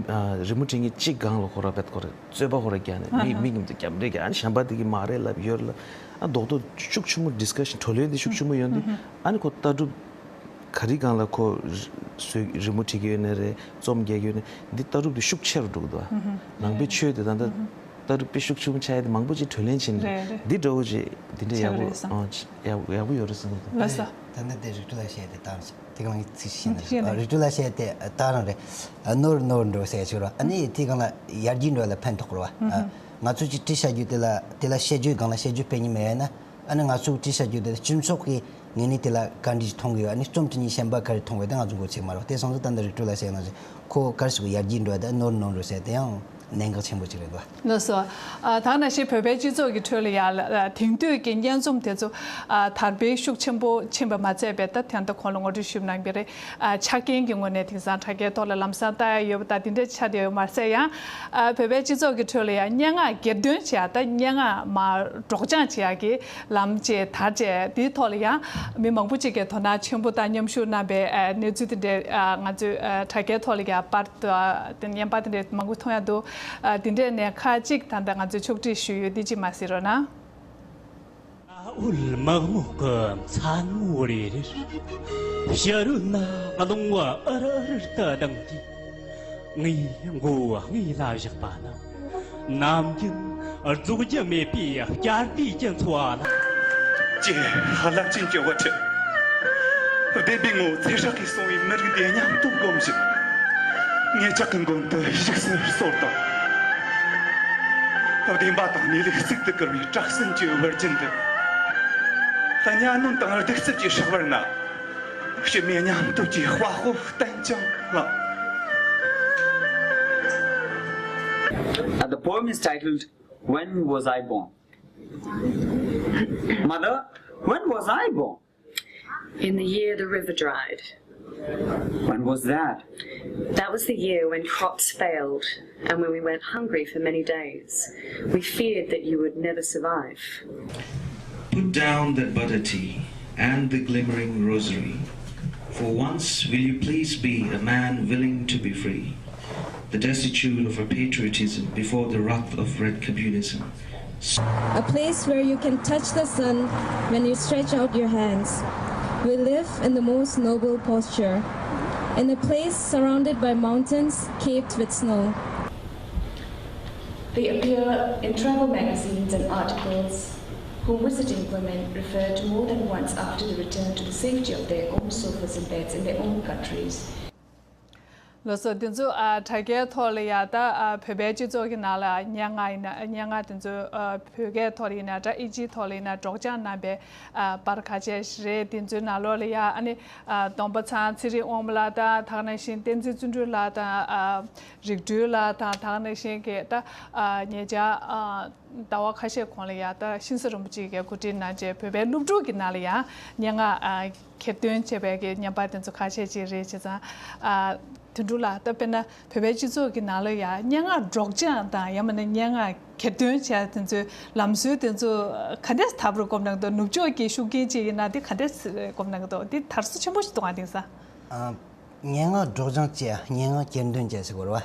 ཨ་རི་མོ་བྲིས་མཁན་གཅིག་སྒང་ལ་ཁོ་ར་བེད་ཁོ་ར་རྩོད་པ་ཁོ་ར་རྒྱག་ནས། ཨ་མི་ཧ། མི་མཉམ་དུ་རྒྱབ་འདྲེ་རྒྱག་ཨ་ནི་གཞན་པ་དེ་གིས་མ་རེད་ལབ་ཡོད་ལབ། ཨ་རྡོག་རྡོག་ཤུགས་ཆེན་པོ་ཌི་སི་ཀ་ཤན་བགྲོ་གླེང་དེ་ཤུགས་ཆེན་པོ་ཡོང་དུས། ཨ་ནི་ཁོ་ལྟ་གྲུབ་ག་རེ་སྒང་ལ་ཁོ་བཟོས་རི་མོ་བྲིས་ཀྱི་ཡོད་ནའི་རེད། རྩོམ་རྒྱག་གི་ཡོད་ནའི་འདི་ལྟ་གྲུབ་དེ་ཤུགས་ཆེ་རུ་འགྲོ་གི་འདུག་ཨ་ནང་པའི་ཆོས་དེ་ད་ལྟ་ལྟ་གྲུབ་དཔེ་ཤུགས་ཆེན་པོ་ཆགས་ཡ་དེ་མང་པོ་ཅིག་བགྲོ་གླེང་བྱས་ནས། རེད་རེད། འདི་འདྲ་བོ་ཅིག་འདི་འདྲ་ཡག་པོ་ཆགས་ཀྱི་རེད་བསམ། ཨ་ཡག་ཡག་པོ་ཡོད་རེད་བསམ་གི་འདུག་ལགས་སོ། ད་ནི་དེ་རིག་འཕྲུལ་ལགས་བཤད་དེ་ད་དེ་གང་ལ་ཚིག་ཤེས་ན་ཤེས་ནས། རིག་འཕྲུལ་ལགས་བཤད་དེ་ད་རང་རེད། ནོར་ནོར་འགྲོ་ཟེར་ཆོག་ར། ཨ་ནི་དེ་གང་ལ་ཡར་རྒྱས་འགྲོ་ལ་ཕན་ཐོགས་ར་བ། ང་ཚོ་ཅིག་བྲིས་བྱ་རྒྱུ་དེ་ལ་དེ་ལ་བཤད་རྒྱུའི་སྒང་ལ་བཤད་རྒྱུ་སྤེལ་མཁན་མེད་ན། ཨ་ནི་ང་ཚོ་བྲིས་བྱ་རྒྱུ་དེ་སྤྱི་ཚོགས་ཀྱི་ངོས་ནས་དེ་ལ་ག་འདྲ་ཞིག་མཐོང་གི་ཡོད། ཨ་ནི་རྩོམ་བྲིས་མཁན་གཞན་པ་ག་རེ་མཐོང་གི་ཡོད་དེ་ང་ཚོ་མགོ་ཚོད་མ་རེད། དེ་སོང་ཙང་ད་ལྟ་རིག་འཕྲུལ་ལགས་བཤད་ན་ཅིག་ཁོ་ག་རེ་ཟེར་གི་ཡར་རྒྱས་འགྲོ་ད་ནོར་ནོར་འགྲོ་ཟེར་དེ་ཡང་གནད་འགག་ཆེན་པོ་ཅིག་རེད་འདུག་ལགས་སོ། ཨ་ད་ནང་བཞིན་བོད་པའི་སྤྱི་ཚོགས་ཀྱི་ཁྲོད་ལ་ཡང་ཨ་དེང་དུས་ཀྱི་སྙན་རྩོམ་དེ་ཚོ་ཨ་དར་སྤེལ་ཤུགས་ཆེན་པོ་ཕྱིན་པ་མ་ཚད་པའི། ད་ད་ལྟ་གོང་ལ་ངོ་སྤྲོད་ཞུས་གནང་པ་རེད། ཨ་ཆ་རྐྱེན་གྱི་ངོས་ནས་དེང་སང་དྲ་རྒྱའི་ཐོག་ལ་ལམ་སང་ལྟ་ཡ་ཡོད་པ་དང་དེ་འདྲ་ཆགས་བསྡད་ཡོད་མ་ཟད། ཡང་ཨ་བོད་པའི་སྤྱི་ཚོགས་ཀྱི་ཁྲོད་ལ་ཡང་སྙན་ངག་གྱེར་འདོན་བྱེད་ཡ། ད་སྙན་ངག་མར་སྒྲོག་སྦྱང་བྱེད་ཡ་གི་ལམ་བཅས་དར་བཅས་དེའི་ཐོག་ལ་ཡང་མི་མང་པོ་ཅིག་གིས་དོ་སྣང་ཆེན་པོ་དང་མཉམ་ཞུགས་གནང་པའི་ཨ་གནས་ཚུལ་དེ་འདྲ་ཨ་ང་ཚོའི་ཨ་དྲ་རྒྱའི་ཐོག་ལ་ཡང་པར་དང་བརྙན་པར་དེ་འདྲ་མང་པོ་མཐོང་ཡ་འདུག་ཨ་དེ་འདྲ་ནས་ཁག་ཅིག་ད་ལྟ་ང་ཚོས་ཕྱོགས་སྒྲིག་ཞུས་ཡོད། འདི་གཅིག་མར་གཟིགས་རོགས་གནང་། ཨ་འོད་མག་མོག་གི་མཚན་མོ་རེ་རེར། ཕྱི་རོལ་ན་རླུང་བུ་ཨུར་ཨུར་དུ་ལྡང་དུས། ངའི་མགོ་བོ་ངོས་ལ་བཞག་པ་ན། ནམ་རྒྱུན་རྫོགས་རྒྱུ་མེད་པའི་བསྐྱར་ཟློས་ཀྱི་འཚོ་བ་ལ། ཀྱེ་རླབས་ཆེན་གྱི་དབུ་ཁྲིད། བདེན་པའི་ངོ་བོ་ཚེ་སྲོག་གིས་བཟུང་བའི་མི་རིགས་འདི་སྙམ་དུ་སྒོམ་བཞིན། ངེད་ཅག་གི་མགོན་དུ་བཞུགས་སུ་གསོལ་དང་། བདེན་པ་དང་གནས་ལུགས་གཅིག་ཏུ་བཀུར་བའི་དྲག་ཟིང་གི་བུ་རྒྱུད་འདི། གཉའ་གནོན་དང་གདུག་རྩུབ་ཀྱི་ཧྲག་བར་ན། ཕྱི་མའི་སྙིང་སྟོབས་ཀྱི་དཔའ་བོ་བསྟན་ཅིང་བླངས། And the poem is titled When Was I Born? Mother, when was I born? In the year the river dried. When was that? That was the year when crops failed and when we went hungry for many days. We feared that you would never survive. Put down that butter tea and the glimmering rosary. For once, will you please be a man willing to be free? The destitute of a patriotism before the wrath of red communism. A place where you can touch the sun when you stretch out your hands. We live in the most noble posture, in a place surrounded by mountains capped with snow. They appear in travel magazines and articles. Home visiting women refer to more than once after they return to the safety of their own sofas and beds in their own countries. ལགས་སོ། དེ་ཚོ་ཨ་དྲ་རྒྱའི་ཐོག་ལ་ཡ་ད་ཨ་བོད་པའི་སྤྱི་ཚོགས་ཀྱི་ནང་ལ་སྙན་ངག་ཡིན་ན་སྙན་ངག་དེ་ཚོ་ཨ་བོད་སྐད་ཐོག་ལ་ཡིན་ན་འདྲ། ཨིན་ཇིའི་ཐོག་ལ་ཡིན་ན་སྒྲོག་སྦྱང་གནང་པའི་ཨ་པར་ཁ་ཤས་ཤིག་རེད། དེ་ཚོའི་ནང་ལོགས་ལ་ཡ་ཨ་ནི་ཨ་གདོང་པ་ཚང་ཚེ་རིང་དབང་མོ་ལགས་དང་། དེ་ག་ནང་བཞིན་བསྟན་འཛིན་བརྩོན་འགྲུས་ལགས་དང་། ཨ་རིག་སྤྲུལ་ལགས་དང་། དེ་ག་ནང་བཞིན་གྱི་ད་ཨ་ཉེ་ཆར་ཨ་ཟླ་བ་ཁ་ཤས་གོང་ལ་ཡ་ད་ཤིང་བཟོ་རིན་པོ་ཆེ་གིས་གོ་སྒྲིག་གནང་བྱས་བོད་པའི་སློབ་ཕྲུག་གི་ནང་ལ་ཡ་སྙན་ངག་ཨ་གྱེར་འདོན་བྱས་པའི་གི་བརྙན་པར་དེ་ཚོ་ཁ་ཤས་ཅིག་རེད་བྱས་ཙང་། ཨ་དོན་གྲུབ་ལགས། ད་དཔེར་ན་བོད་པའི་སྤྱི་ཚོགས་ཀྱི་ནང་ལ་ཡ་སྙན་ངག་སྒྲོག་སྦྱང་དང་ཡང་མིན་ན་སྙན་ངག་གྱེར་འདོན་བྱས་དེ་ཚོའི་ལམ་སྲོལ་དེ་ཚོ་ག་འདྲས་དར་བར་དགོངས་གནང་འདུག་ནུབ་ཕྱོགས་ཀྱི་ཤུགས་རྐྱེན་ཅིག་ཡིན་ན་དེ་ག་འདྲས་དགོངས་གནང་འདུག་དེ་དར་སྲོལ་ཆེན་པོ་ཞིག་འདུག་ག་དེང་སང་། ཨ། སྙན་ངག་སྒྲོག་སྦྱང་བྱས། སྙན་ངག་གྱེར་འདོན་བྱས་ཟེར་དགོས་རེད་བ།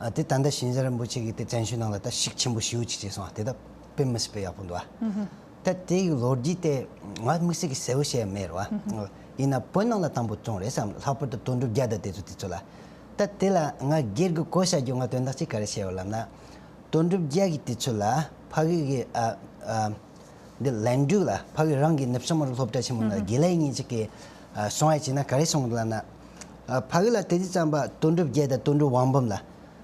ཨ། དེ་ད་ལྟ་ཞིང་གཤེགས་རིན་པོ་ཆེ་གིས་དེ་བཙན་བྱོལ་ནང་ལ་ད་ཤུགས་ཆེན་པོ་ཞེ་པོ་ཅིག་བྱས་སོང་བ། དེ་ད་དཔེ་མི་སྲིད་པའི་ཡག་པོ་འདུག་བ། ད་དེ་ཡི་ལོ་རྒྱུས་དེ་ང་དམིགས་བསལ་གྱི་གསལ་པོ་བཤད་མེད་རེད་བ། ཡིན་ན་བོད་ནང་ལ་དང་པོ་བཙོང་རེད་བསམ། ལྷག་པར་དུ་དོན་གྲུབ་རྒྱལ་དང་དེ་ཚོ་དེ་ཚོ་ལ། ད་དེ་ལ་ང་སྒེར་གྱི་གོ་བཤད་རྒྱུ་ང་དོན་དག་ཅིག་ག་རེ་བཤད་ཡོད་ལབ་ན། དོན་གྲུབ་རྒྱལ་གྱི་དུས་ཚོད་ལ་ཕ་གི་གི་ཨ་ཨ་འདི་ལན་ཀྲུའུ་ལ་ཕ་གི་རང་གི་ནུབ་བྱང་མ་རུ་སློབ་གྲྭ་ཆེན་མོ་ན་དགེ་ལས་གཉིས་ཅིག་གི་ཨ་སོང་ཡ་བྱས་ན་ག་རེ་སོང་ལབ་ན། ཨ་ཕ་གི་ལ་དེ་དུས་ཙམ་པ་དོན་གྲུབ་རྒྱལ་དང་དོན་གྲུབ་དབང་འབུམ་ལ་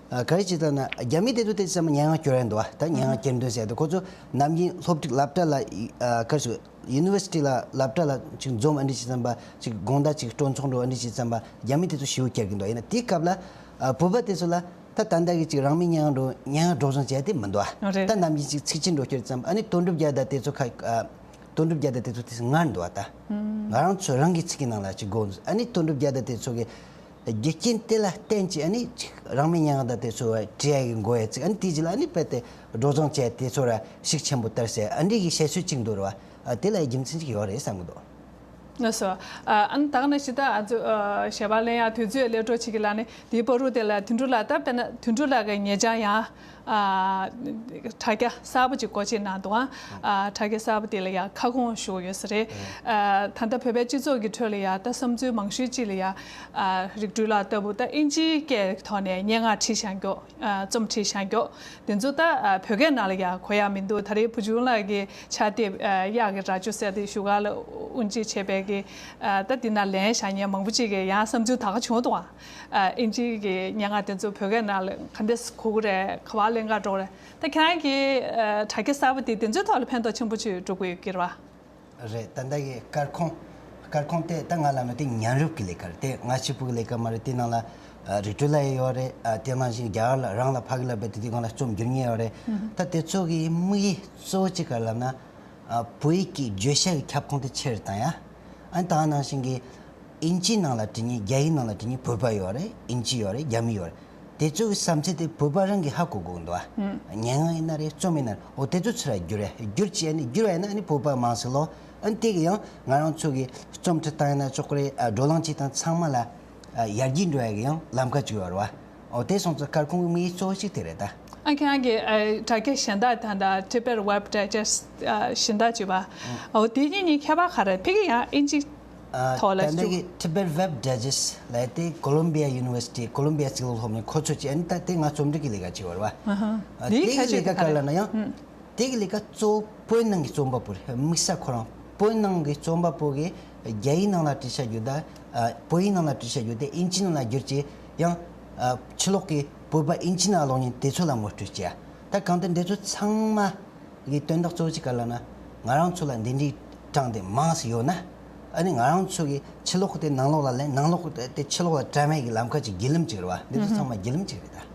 ཨ་ག་རེ་བྱས་ཙམ་ན། རྒྱ་མི་དེ་ཚོ་དེ་དུས་ཙམ་པ་སྙན་ངག་སྐྱོར་ཡ་འདུག་བ། ད་སྙན་ངག་གྱེར་འདོན་ཟེར་ཡ་འདུག་ཁོ་ཚོ་ནམ་རྒྱུན་སློབ་ཕྲུག་སློབ་གྲྭ་ལ་ཨ་ག་རེ་ཟེར། ཡུ་ནི་ཝར་སི་ཊི་ལ་སློབ་གྲྭ་ལ་ཅིག་འཛོམས་ཨ་འདྲ་བྱས་ཙམ་པ། ཅིག་དགོང་དག་ཅིག་སྤྲོ་ཚོགས་འགྲོ་ཨ་འདྲ་བྱས་ཙམ་པ་རྒྱ་མི་དེ་ཚོ་ཞེ་པོ་སྐྱེལ་གྱི་འདུག་ཡིན་ན་དེའི་སྐབས་ལ་ཨ་བོད་པ་དེ་ཚོ་ལ་ད་ད་ལྟ་གི་ཅིག་རང་མོས་སྙན་ངག་འགྲོ་སྙན་ངག་སྒྲོག་སྦྱང་བྱས་དེ་མི་འདུག་ཨ། རེད། ད་ནམ་རྒྱུན་ཅིག་ཚིག་ཆུ་འགྲོ་སྐྱོར་ཙམ། ཨ་ནི་དོན་གྲུབ་རྒྱལ་དང་དེ་ཚོ་ཁ་ཨ་དོན་གྲུབ་རྒྱལ་དང་དེ་ཚོ་དེ་ཚོ་ངར་འདུག་ཨ། ད་ང་རང་ཚོ་རང་གི་ཚིག་གི་ནང་ལ་ཅིག་དགོས། ཨ་ནི་དོན་གྲུབ་རྒྱལ་དང་དེ་ཚོ་གི་རྒྱུ་རྐྱེན་དེ་ལ་བརྟེན་ཅིག་ཨ་ནི་ཅིག་རང་མོས་སྙན་ངག་དང་དེ་ཚོ་བྲིས་ཡ་གི་འགོ་ཡ་ཅིག་ཨ་ནི་དེའི་རྗེས་ལ་ཨ་ནི་རྦད་དེ་སྒྲོག་སྦྱང་བྱས་དེ་ཚོ་ར་ཤུགས་ཆེན་པོ་དར་ཟེར་ཨ་འདྲ་གི་བཤད་སྲོལ་ཅིག་འདུག་རེད་བ། ཨ་དེ་ལ་རྒྱུ་མཚན་ཅིག་ཡོད་རེད་བསམ་གི་འདུག་ལགས་སོ། ཨ་ཨ་ནི་ད་ག་ནང་བཞིན་ད་ཨ་ཚོ་ཨ་ཞལ་པར་ལེན་ཡག་དུས་ཚོད་སླེབས་འགྲོ་བྱེད་ཀྱི་ལ་ནི་དེའི་བར་དུ་དེ་ལ་དོན་གྲུབ་ལགས། ད་དཔེར་ན་དོན་གྲུབ་ལགས་ཀྱིས་ཉེ་ཆར་ཡང་ཨ་དྲ་རྒྱ་གསར་པ་ཅིག་སྒོ་ཕྱེ་གནང་འདུག་ཨ་དྲ་རྒྱ་གསར་པ་དེ་ལ་ཡང་ཁ་སྐོང་ཞུ་གི་ཡོད་ས་རེད། ཨ་ད་ལྟ་བོད་པའི་སྤྱི་ཚོགས་ཀྱི་ཁྲོད་ལ་ཡང་ད་བསམ་ཚུལ་མང་ཤོས་ཅིག་ལ་ཡང་ཨ་རིག་སྤྲུལ་ལགས་ལྟ་བུ་ད་ཨིན་ཇིའི་སྐད་ཐོག་ནས་སྙན་ངག་བྲིས་བཞག་མགྱོགས། ཨ་རྩོམ་བྲིས་བཞག་མགྱོགས། དེ་ཚོ་ད་ཨ་བོད་སྐད་ནང་ལ་ཡང་གོ་ཡག་མི་འདུག་ད་རེས་བུ་ཆུང་ལགས་ཀྱི་ཕྱག་དེབ་ཨ་གཡག་གི་རྭ་ཅོ་ཟེར་དེ་བཞུགས་སྒར་ལ་དབུ་འབྱེད་བྱས་པའི་གི་ཨ་ད་དེ་ནང་ལན་བཞག་མཁན་མང་པོ་ཅིག་གིས་ཡང་བསམ་ཚུལ་ད་ག་བྱུང་འདུག་ཨ་ཨིན་ཇིའི་གི་སྙན་ངག་དེ་ཚོ་བོད་སྐད་ནང་ལ་ག་འདྲས་གོ་གི་རེད། ག་པར་ལེན་ག་འགྲོ་གི་རེད། ད་ཁྱེད་རང་གི་ཨ་དྲ་རྒྱ་གསར་པ་དེ་དེ་ཚོའི་ཐོག་ལ་ཕན་ཐོགས་ཆེན་པོ་ཅིག་འགྲོ་གི་ཡོད་ཀྱི་རེད་བ། རེད། ད་ལྟ་གི་སྐར་ཁུང་། སྐར་ཁུང་དེ་ད་ང་ལ་མི་དེ་ཉམས་རུབ་ཀྱི་ལས་ཀ་རེད། དེ་ང་གཅིག་པུ་གི་ལས་ཀ་མ་རེད། དེ་ནང་ལ་ཨ་རིག་སྤྲུལ་ལགས་ཡོད་རེད། ཨ་དེ་ནང་བཞིན་རྒྱ་གར་ལ་རང་ལ་ཕ་གི་ལ་བས་དེ་དུས་སྒང་ལ་རྩོམ་སྒྱུར་མཁན་ཡོད་རེད། ད་དེ་ཚོ་གི་དམིགས་ཡུལ་གཙོ་བོ་ཅིག་ག་ལབ་ན། ཨ་བོད་ཡིག་གི་བརྗོད་བྱ་གི་ཁྱབ་ཁོངས་དེ་ཆེ་རུ་བཏང་ཡ། ཨ་ད་ནང་བཞིན་གི་ཨིན་ཇིའི་ནང་ལ་བྲིས་མཁན། རྒྱ་ཡིག་ནང་ལ་བྲིས་མཁན་བོད་པ་ཡོད་རེད། ཨིན་ཇི་ཡོད་རེད། རྒྱ་མི་ཡོད་རེད། དེ་ཚོ་གི་བསམ་ཚུལ་དེ་བོད་པ་རང་གིས་ཧ་གོ་དགོས་འདུག་ཨ། སྙན་ངག་ཡིན་ན་རེད། རྩོམ་ཡིན་ན་རེད། འོ་དེ་ཚོ་ཚུར་བསྒྱུར་ཡ། བསྒྱུར་བྱས་ནས་བསྒྱུར་བ་ཡིན་ན་ཨ་ནི་བོད་པ་མང་སེ་ལོ། ཨ་ནི་དེ་གི་ཡང་ང་རང་ཚོ་གི་རྩོམ་འབྲི་སྟངས་ཡིན་ན་ཆོག་གི་རེད། ཨ་བགྲོ་གླེང་བྱེད་སྟངས་ཚང་མ་ལ་ཨ་ཡར་རྒྱས་འགྲོ་ཡ་གི་ཡང་ལམ་ཁ་བཅུག་ཡོད་རེད་བ། འོ་དེ་སོང་ཙང་སྐར་ཁུང་གི་དམིགས་ཡུལ་གཙོ་བོ་གཅིག་དེ་རེད་ད། ཨ་ཁྱེད་རང་གི་ཨ་དྲ་རྒྱ་གཞན་དག་ད་ལྟ་Tibet Web Digest ཨ་གཞན་དག་བརྗོད་པ། འོ་དེ་གཉིས་གཉིས་ཁྱད་པར་ག་རེ། ཕ་གི་ཡང་ཨིན་ཇི་ཨ་ཐོག་ལ་ད་ལྟ་བཅུག་གི་Tibet Web Digest ལབ་དེ་Columbia University། Columbia་གཙུག་ལག་སློབ་གཉེར་ཁོ་ཚོ་བྱས། ཨ་ནི་ད་དེ་ང་རྩོམ་སྒྲིག་གི་ལས་ཀ་བྱེད་པ་རེད་བ། ཨ་ཧ། ཨ་དེའི་དེ་གི་ཁྱད་ཆོས་ལས་ཀ་དེ་ག་ག་རེ། ལབ་ན་ཡང་ཨུམ། དེ་གི་ལས་ཀ་གཙོ་བོ་བོད་ནང་གི་རྩོམ་པ་པོ་རེད། དམིགས་བསལ་ཁོ་རང་བོད་ནང་གི་རྩོམ་པ་པོ་གིས་རྒྱ་ཡིག་ནང་ལ་བྲིས་བྱ་རྒྱུ་དང་། ཨ་བོད་ཡིག་ནང་ལ་བྲིས་བྱ་རྒྱུ་དེ་ཨིན་ཇི་ནང་ལ་བསྒྱུར་བྱས། ཡང་ཨ་ཕྱི་ལོགས་ཀྱི་བོད་པ་ཨིན་ཇི་ནང་ལོགས་མཁན་དེ་ཚོ་ལ་ངོ་སྤྲོད་བྱས། ད་གང་ལྟར་འདི་ཚོ་ཚང་མ་གི་དོན་དག་གཙོ་བོ་ཅིག་ག་ལབ་ན། ང་རང་ཚོ་ལ་འདི་འདྲའི་གྲངས་དེ་མང་ཙམ་ཡོད་ན། ཨ་ནི་ང་རང་ཚོ་གི་ཕྱི་ལོགས་དེ་ནང་ལོགས་ལ་ལེན། ནང་ལོགས་དེ་ཕྱི་ལོགས་ལ་དྲན་མེད་ཀྱི་ལམ་ཁ་ཅིག་བརྒྱུད་ལམ་ཅིག་རེད་བ། འདི་ཚོ་ཚང་མ་བརྒྱུད་ལམ་ཅིག་རེད་ད།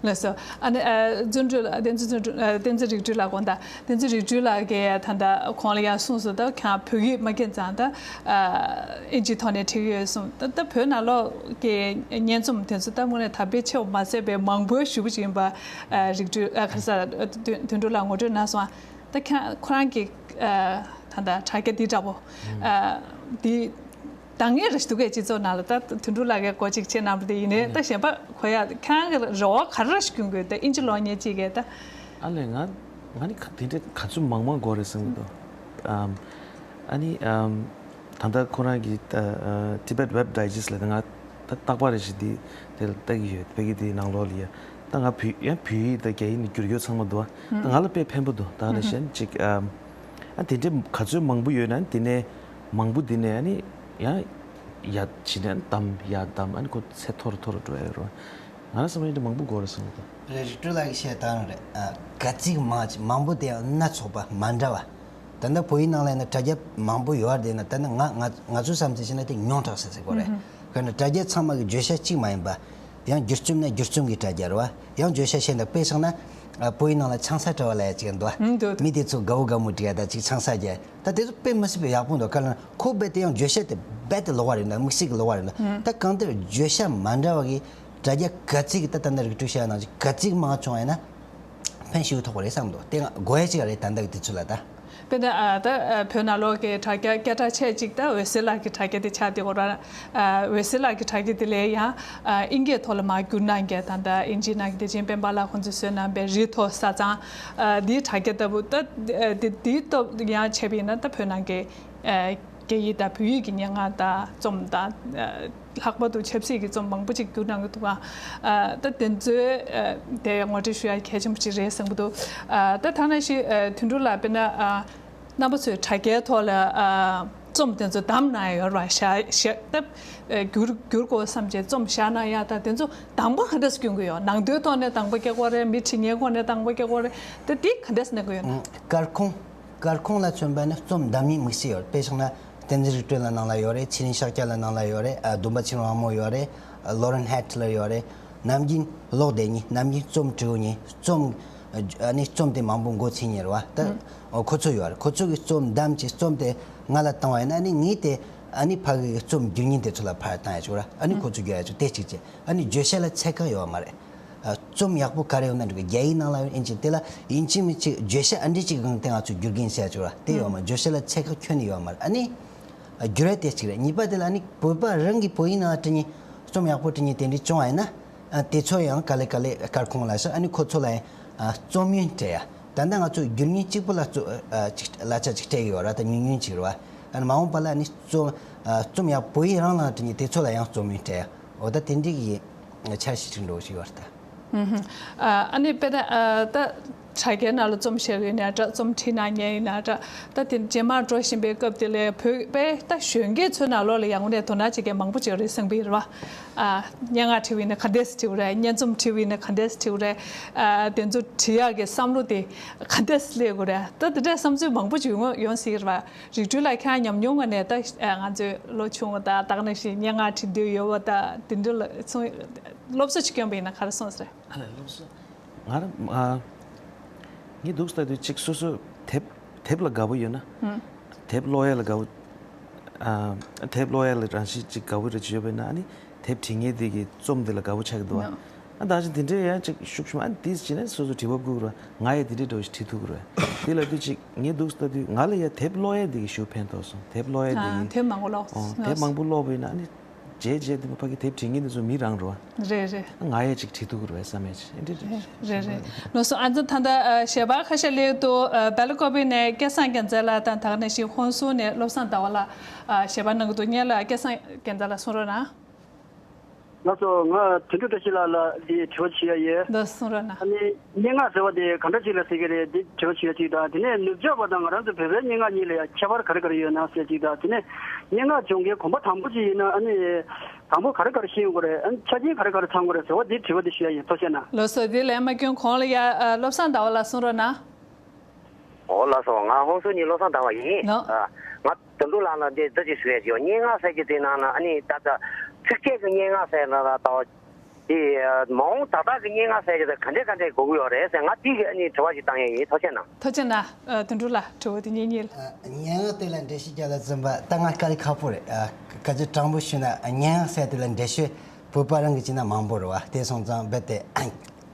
ལགས་སོ། ཨ་ནི་ཨ་བརྩོན་འགྲུས་ལགས། བསྟན་འཛིན་བརྩོན་འགྲུས། ཨ་བསྟན་འཛིན་རིག་སྤྲུལ་ལགས་དགོངས་དག་བསྟན་འཛིན་རིག་སྤྲུལ་ལགས་ཀྱིས་ད་ལྟ་ཁོང་ལ་ཡང་གསུངས་སོང་། ད་ཁྱེད་རང་བོད་ཡིག་མ་མཁྱེན་ཙང་ད་ཨ་ཨིན་ཇིའི་ཐོག་ནས་བྲིས་ཀྱི་ཡོད་གསུངས། ད་ད་བོད་ནང་ལོགས་ཀྱི་སྙན་རྩོམ་དེ་ཚོ་ད་དངོས་གནས་ད་དཔེ་ཆེ་བ་མ་ཟད་པའི་མང་པོ་ཞེ་པོ་ཅིག་ཡིན་པ་ཨ་རིག་སྤྲུལ་ཨ་ག་ས་དོན་དོན་གྲུབ་ལགས་ངོ་སྤྲོད་གནང་སོང་། ད་ཁྱེད་ཁོ་རང་གི་ཨ་ད་ལྟ་དྲ་རྒྱ་འདི་འདྲ་པོ་ཨ་འདི། འདང་ངེས་རེ་ཞིག་འདུག་གས། སྤྱི་ཚོགས་ནང་ལ་ད་དོན་གྲུབ་ལགས་ཀྱིས་སྒོ་གཅིག་ཕྱེ་གནང་བ་དེ་ཡིན་ནའི། ད་གཞན་པ་གོ་ཡ་ཁྱེད་རང་གི་རེ་བ་ག་རེ་ཞིག་སྐྱོན་དགོས། ད་ཨིན་ཇི་ཀློག་མཁན་གཅིག་གིས་ད། ཨ་ལས། ང་ང་ནི་ག་དེ་འདྲའི་ག་ཚོད་མང་མང་དགོས་རེད་བསམ་གྱི་འདུག་ཨམ། ཨ་ནི་ཨམ། ད་ལྟ་ཁོ་རང་གི་ད་ཨ་Tibet Web Digest ལ་ད་ང་ད་རྟག་པར་རེ་བཞིན་འདི་དེ་ལ་ལྟ་གི་ཡོད། ཕ་གི་དེའི་ནང་ལོགས་ལ་ཡ་ ད་ང་བོད་ཡང་བོད་ཡིག་དང་རྒྱ་ཡིག་ནས་བསྒྱུར་རྒྱུ་ཚང་མ་འདུག་ཨ། ད་ང་ལ་དཔེ་ཕན་པོ་འདུག་ད་ནས་གཞན་ཅིག་ཨ། ཨ་དེ་འདྲའི་ག་ཚོད་མང་པོ་ཡོད་ན་དེ་ནས་མང་པོ་དེ་ནས་ཨ་ནི་ཡང་ཡར་ཕྱིན་ནས་བདམས་ཡར་བདམས་ཨ་ནི་ཁོ་ཚད་མཐོ་རུ་མཐོ་རུ་འགྲོ་ཡ་ཡོད་རེད། ང་རང་བསམ་པ་ཡིན་ན་མང་པོ་དགོས་རེད་བསམ་གྱི་འདུག་རེད། རིག་གྲོལ་ལགས་ཀྱིས་བཤད་སྟངས་རེད། ཨ་ག་ཚིག་མང་ཅིག་མང་པོ་དེ་ཡང་སྣ་ཚོགས་པ་མ་འདྲ་བ། ད་ལྟ་བོད་ཡིག་ནང་ལ་ཡིན་ན་དྲ་རྒྱ་མང་པོ་ཡོད་རེད་ན། ད་ནི་ང་ང་ང་ཚོའི་བསམ་ཚུལ་བྱས་ན་དེ་ཉུང་དྲགས་ཟེར་ཟེར་དགོས་རེད། དཔེར་ན་དྲ་རྒྱ་ཚང་མ་གི་བརྗོད་བྱ་གཅིག་མ་ཡིན་པ། ཡང་བསྒྱུར་རྩོམ་ན་བསྒྱུར་རྩོམ་གྱི་དྲ་རྒྱ་རེད་བ། ཡང་བརྗོད་བྱ་གཞན་དག་དཔེ་བཞག་ན། ཨ་བོད་ཡིག་ནང་ལ་ཆང་ས་བྲི་བ་ལབ་ཡ་གཅིག་འདུག་བ། ཨང་འདུག་འདུག་མི་དེ་ཚོ་དགའ་བོ་དགའ་མོ་བྲིས་ཡ་ད་གཅིག་ཆང་ས་རྒྱག་ད་དེ་ཚོ་དཔེ་མི་སྲིད་པའི་ཡག་པོ་འདུག་ག་ལ་ཁོ་རྦད་དེ་ཡང་བརྗོད་བྱ་དེ་རྦད་དེ་ལོགས་ཀ་རེད་འདུག་དམིགས་བསལ་གྱི་ལོགས་ཀ་རེད་འདུག་ད་གང་ལྟར་བརྗོད་བྱ་མ་འདྲ་བ་གི་དྲ་རྒྱ་ག་ཚིག་གི་ད་ད་ལྟ་རིག་གྲོལ་བཤད་ནང་བཞིན་ག་ཚིག་མང་བྱུང་བ་ཡིན་ན་ཕན་ཞིག་ཐོགས་པ་རེད་བསམ་འདུག་དེ་ང་དགོས་ཡ་ཅིག་རེད། ད་ལྟ་གི་དུས་ཚོད་ལ་ད། དཔེར་ན་ཨ་ད་ཨ་བོད་ནང་ལོགས་ཀྱི་དྲ་རྒྱ་སྐད་གྲགས་ཆེ་གཅིག་ད་འོད་ཟེར་ལགས་ཀྱི་དྲ་རྒྱ་དེ་ཆགས་བསྡད་ཡོད་རེད། ཨ་འོད་ཟེར་ལགས་ཀྱི་དྲ་རྒྱ་དེ་ལས་ཡང་ཨ་དབྱིན་སྐད་ཐོག་ལ་མར་བསྒྱུར་གནང་མཁན་ད་ལྟ་དབྱིན་ཇིའི་ནང་གི་བདེ་ཆེན་དཔལ་འབར་ལགས་ཁོང་ཚོས་བཟོས་གནང་བའི་རི་མཐོ་ས་གཙང་ཨ་འདིའི་དྲ་རྒྱ་ལྟ་བུ་ད་ཨ་དེ་དེའི་སྟབས་ཡང་བྱས་པ་ཡིན་ན་ད་བོད་ནང་གི་ཨ་རྒྱ་ཡིག་དང་བོད་ཡིག་གི་སྙན་ངག་དང་རྩོམ་དང་ཨ་ལྷག་པར་དུ་ཆབ་སྲིད་ཀྱི་རྩོམ་མང་པོ་ཅིག་བསྒྱུར་གནང་གི་འདུག་ག་ཨ་ད་དེ་ཚོའི་ཨ་དེ་ངོ་སྤྲོད་ཞུ་ཡ་གལ་ཆེན་པོ་ཅིག་རེད་བསམ་གྱི་འདུག་ཨ་ད་ཐ་ན་ཞིག་ཨ་དོན་གྲུབ་ལགས་དཔེར་ན་ཨ་རྣམ་པ་ཚོས་དྲ་རྒྱའི་ཐོག་ལ་ཨ་རྩོམ་དེ་ཚོ་བདམས་གནང་ཡ་ཡོད་རེད་བ། བཞག་བཞག་ད་ཨ་བསྒྱུར་བསྒྱུར་དགོས་བསམ་བྱས་རྩོམ་བཞག་གནང་ཡ་ད་དེ་ཚོ་གདམ་ག་ག་འདྲས་སྐྱོན་གྱི་ཡོད། ནང་དོན་ཐོག་ནས་གདམ་ག་རྒྱག་དགོས་རེད། མི་འབྲི་མཁན་ཁོ་ནས་གདམ་ག་རྒྱག་དགོས་རེད། ད་དེ་ག་འདྲས་གནང་གི་ཡོད་ན། སྐར་ཁུང་། སྐར་ཁུང་ལ་མཚོན་པ་ནི་རྩོམ་བདམས་མིན་དམིགས་བསལ་ཡོད་རེད། དཔེ་བཞག་ན་བསྟན་འཛིན་རིག་གྲོལ་ལ་ནང་ལ་ཡོད་རེད། ཚེ་རིང་ཤཱཀྱ་ལགས་ནང་ལ་ཡོད་རེད། ཨ་སྡོམ་པ་ཆེན་དབང་མོ་ཡོད་རེད། ཨ་ལོ་རན་ཧེ་ཊི་ལར་ཡོད་རེད། ནམ་རྒྱུན་ཀློག་བསྡད་མཁན། ནམ་རྒྱུན་རྩོམ་འབྲི་མཁན། རྩོམ་ཨ་ནི་རྩོམ་དེ་མང་པོ་མགོ་ཚོད་མཁན་རེད་བ། ད་ཨོ་ཁོ་ཚོ་ཡོད་རེད། ཁོ་ཚོ་གིས་རྩོམ་བདམས་ཀྱི་རྩོམ་དེ་ང་ལ་བཏང་བ་ཡིན་ན་ཨ་ནི་ངས་དེ་ཨ་ནི་ཕ་གི་རྩོམ་སྒྱུར་མཁན་དེ་ཚོ་ལ་ཕར་བཏང་ཡ་ཆོག་ར། ཨ་ནི་ཁོ་ཚོ་བསྒྱུར་ཡ་ཆོག་དེ་གཅིག་བྱས། ཨ་ནི་བརྗོད་བྱ་ལ་ཚད་བཀག་ཡོད་མ་རེད། ཨ་རྩོམ་ཡག་པོ་ག་རེ་ཡོད་ན་འགྲིག་གི། རྒྱ་ཡིག་ནང་ལ་ཡོད་ཨིན་ཅི་དེ་ལ་ཡིན་གཅིག་མིན་གཅིག་བརྗོད་བྱ་ཨ་འདྲི་གཅིག་གང་དེ་ང་ཚོས་བསྒྱུར་གིན་ཟེར་ཆོག་ར། དེ་ཡོད་མ་རེད། བརྗོད་བྱ་ལ་ཚད་བཀག་ཁྱོན་ནས་ཡོད་མ་རེད། ཨ་ནི་བསྒྱུར་ཡ་དེ་གཅིག་རེད། གཉིས་པ་དེ་ལ་ཨ་ནི་བོད་པ་རང་གིས་བོད་ཡིག་ནང་བྲིས་མཁན་རྩོམ་ཡག་པོ་བྲིས་མཁན་དེ་འདྲ་བྱུང་བ་ཡིན་ན། ཨ་དེ་ཚོ་ཡང་ག་ལེ་ག་ལེ་སྐར་ཁུང་ལ་བཞག་ཨ་ནི་ཁོ་ཚོ་ལ་ཡང་ཨ་རྩོམ་ཡོན་སྤྲད་ཡ། ད་ལྟ་ང་ཚོ་བསྒྱུར་མཁན་གཅིག་པུ་ལ་རྩོ་ཨ་ཅིག་གླ་ཆ་ཅིག་སྤྲད་ཀྱི་ཡོད་ར། ད་ཉུང་ཉུང་ཅིག་རེད་བ། ཨ་ནི་མ་འོངས་པ་ལ་ཨ་ནི་རྩོམ་ཨ་རྩོམ་ཡག་བོད་ཡིག་རང་ལ་བྲིས་མཁན་དེ་ཚོ་ལ་ཡང་རྩོམ་ཡོན་སྤྲད་ཡ། འོ་ད་དེ་འདྲའི་གི་འཆར་གཞི་ཅིག་འགྲོ་བཞིན་ཡོད་རེད་ད། ཨུ་ཧུམ། ཨ་ཨ་ནི་དཔེར་ན་ཨ་ད་དྲ་རྒྱའི་ནང་ལ་རྩོམ་བཤད་ཡིན་ན་འདྲ། རྩོམ་བྲིས་གནང་མཁན་ཡིན་ན་འདྲ། ད་དེ་རྗེས་མར་འགྲོ་བཞིན་པའི་སྐབས་དེ་ལ་བོད་པའི་ད་གཞོན་སྐྱེས་ཚོའི་ནང་ལོགས་ལ་ཡང་དངོས་གནས་དོ་སྣང་བྱེད་མཁན་མང་པོ་ཅིག་ཡོད་རེད་བསམ་གྱི་ཡོད་རེད་བ། ཨ་སྙན་ངག་བྲིས་པ་ཡིན་ན་ག་འདྲས་བྲིས་པ་རེད། སྙན་རྩོམ་བྲིས་པ་ཡིན་ན་ག་འདྲས་བྲིས་པ་རེད། ཨ་དེ་ཚོ་བྲིས་ཡག་གི་བསམ་བློ་དེ་ག་འདྲས་སླེབས་དགོས་རེད། ད་དེ་འདྲས་བསམ་ཚུལ་མང་པོ་ཅིག་ཡོང་ཡོང་སྲིད་ཀྱི་རེད་བ། རིག་གྲོལ་ལགས་ཁྱེད་རང་ཉམས་མྱོང་ངོས་ནས་ད་ཨ་ང་ཚོའི་ལོ་ཆུང་བ་དང་ད་ག་ནང་བཞིན་སྙན་ངག་བྲིས་འདོད་ཡོད་པ་དང་དེ་འདྲ་ལ་སོང་སློབ་གསོ་ཅིག་བསྐྱོན་པ་ཡིན་ན་ག་རེ་གསུངས་ས་རེད། ཨ་ལས་སློབ་གསོ། ང་རང་ཨ་ངས་འདུག་ལྟ་དུས་གཅིག་སོ་སོ་དེབ་དེབ་ལ་དགའ་པོ་ཡོད་ན། ཧུམ། དེབ་ཀློག་ཡས་ལ་དགའ་པོ། ཨ་དེབ་ཀློག་ཡས་ལ་རང་བཞིན་གཅིག་དགའ་པོ་རེ་ཅིག་ཡོད་པས་ན། ཨ་ནི་དེབ་བྲིས་མཁན་དེ་གི་རྩོམ་དེ་ལ་དགའ་པོ་ཆགས་ཀྱི་འདུག་ཨ། ནོ། ཨ་ད་ཅི་དེ་འདྲའི་ཡང་ཅིག་ཤུགས་ཆེན་པོ་ཨ་ནི་དེས་བྱས་ན་སོ་སོ་བྲིས་པ་དགོས་རེད་བ། ང་ཡང་དེ་འདྲའི་འདྲ་བོ་ཞིག་བྲིས་ཐུབ་ཀྱི་རེད་བ། དེ་ལ་དུས་ཅིག་ངས་འདུག་ལྟ་དུས་ང་ལ་ཡང་དེབ་ཀློག་ཡས་དེ་གི་ཞེ་པོ་ཕན་ཐོགས་སོང་། དེབ་ཀློག་ཡས་དེ་ཨ་གི་དེབ་མང་པོ་ཀློག་ཨོ་དེབ་མང་པོ་ཀློག་པས་ན་ཨ་ནི། རྗེས་རྗེས་དེ་མ་ཕ་གི་དེབ་བྲིས་མཁན་དེ་ཚོ་མི་རང་རེད་བ། རེད་རེད། ང་ཡང་ཅིག་བྲིས་ཐུབ་ཀྱི་རེད་བསམ་ཡས་ཅིག་ཨེ་འདྲ་རེད། རེད་རེད། ལགས་སོ། ཨ་ནི་ད་ལྟ་ཨ་ཞལ་པར་ཁ་ཤས་སླེབས་འདུག་ཨ་སྦེལ་ཀོབ་ནས་སྐལ་བཟང་རྒྱལ་མཚན་ལགས་དང་ད་ག་ནང་བཞིན་ཧོན་སུར་ནས་བློ་བཟང་ཟླ་བ་ལགས་ཨ་ཞལ་པར་གནང་གི་འདུག་ངེད་ལ་སྐལ་བཟང་རྒྱལ་མཚན་ལགས་གསུང་རོགས་གནང་། ལགས་སོ། ང་དོན་གྲུབ་བཀྲ་ཤིས་ལགས་ལ་འདི་དྲི་བ་ཞུ་ཡ་ཡོད། ལགས་གསུང་རོགས་གནང་། ཨ་ནི་སྙན་ངག་ཟེར་བ་དེ་ག་འདྲ་ཅིག་ལ་ཟེར་གྱི་རེད། འདི་དྲི་བ་ཞུ་ཡ་གཅིག་དང་། དེ་ནས་ནུབ་ཕྱོགས་པ་དང་ང་རང་ཚོ་བོད་པའི་སྙན་ངག་གཉིས་ལ་ཡང་ཁྱད་པར་ག་རེ་ག་རེ་ཡོད་ན་ཟེར་གཅིག་དང་། དེ་ནས་སྙན་ངག་སྦྱོང་མཁན་གོམ་པ་དང་པོ་ཅིག་ཡིན་ན་ཨ་ནི་དང་པོ་ག་རེ་ག་རེ་ཤེས་དགོས་རེད། ཨ་ནི་ཆ་རྐྱེན་ག་རེ་ག་རེ་ཚང་དགོས་རེད་ཟེར་བ་འདི་དྲི་བ་འདི་ཞུ་ཡ་ཡིན། ཐུགས་རྗེ་གནང་། ལགས་སོ། འདི་ལན་མ་སྐྱོན་གོང་ལ་ཡ་ཨ་བློ་བཟང་ཟླ་བ་ལགས་གསུང་རོགས་གནང་། ཨོ་ལགས་སོ། ང་ཧོན་སུར་ནས་བློ་བཟང་ཟླ་བ་ཡིན། ནོ། ཨ་ང་དོན་གྲུབ་ལགས་ལ་འདི་འདི་ཅིག་ཞུ་ཡ་ཅིག་སྙན་ངག་ཟེར་གྱི་དེ་ནང་ན་ཨ་ནི་ད་ལྟ་ཚིགས་བཅད་ཀྱི་སྙན་ངག་ཟེར་ན་ད་དེ་མ་འོངས་ད་ལྟ་གི་སྙན་ངག་ཟེར་གྱི་དེ་ག་འདྲས་ག་འདྲས་དགོས་ཀྱི་ཡོད་རེད་ཟེར། ང་དེ་གི་ཨ་ནི་དྲི་བ་ཞིག་བཏང་ཡས་ཡིན། ཐུགས་རྗེ་གནང་། ཐུགས་རྗེ་གནང་། ཨ་དོན་གྲུབ་ལགས་དྲི་བ་དེ་གཉིས་གཉིས་ལ། ཨ་སྙན་ངག་དེ་ལ་འགྲེལ་བཤད་རྒྱག་ལ་འཛིན་པ་ད་ང་དཀའ་ལས་ཁག་པོ་རེད། ཨ་ག་ཚོད་དྲང་པོ་ཞུས་ན་སྙན་ངག་ཟེར་དེ་ལ་འགྲེལ་བཤད་བོད་པ་རང་གི་བྱས་ན་མང་པོ་རེད་བ། དེ་སོང་ཙང་རྦད་དེ་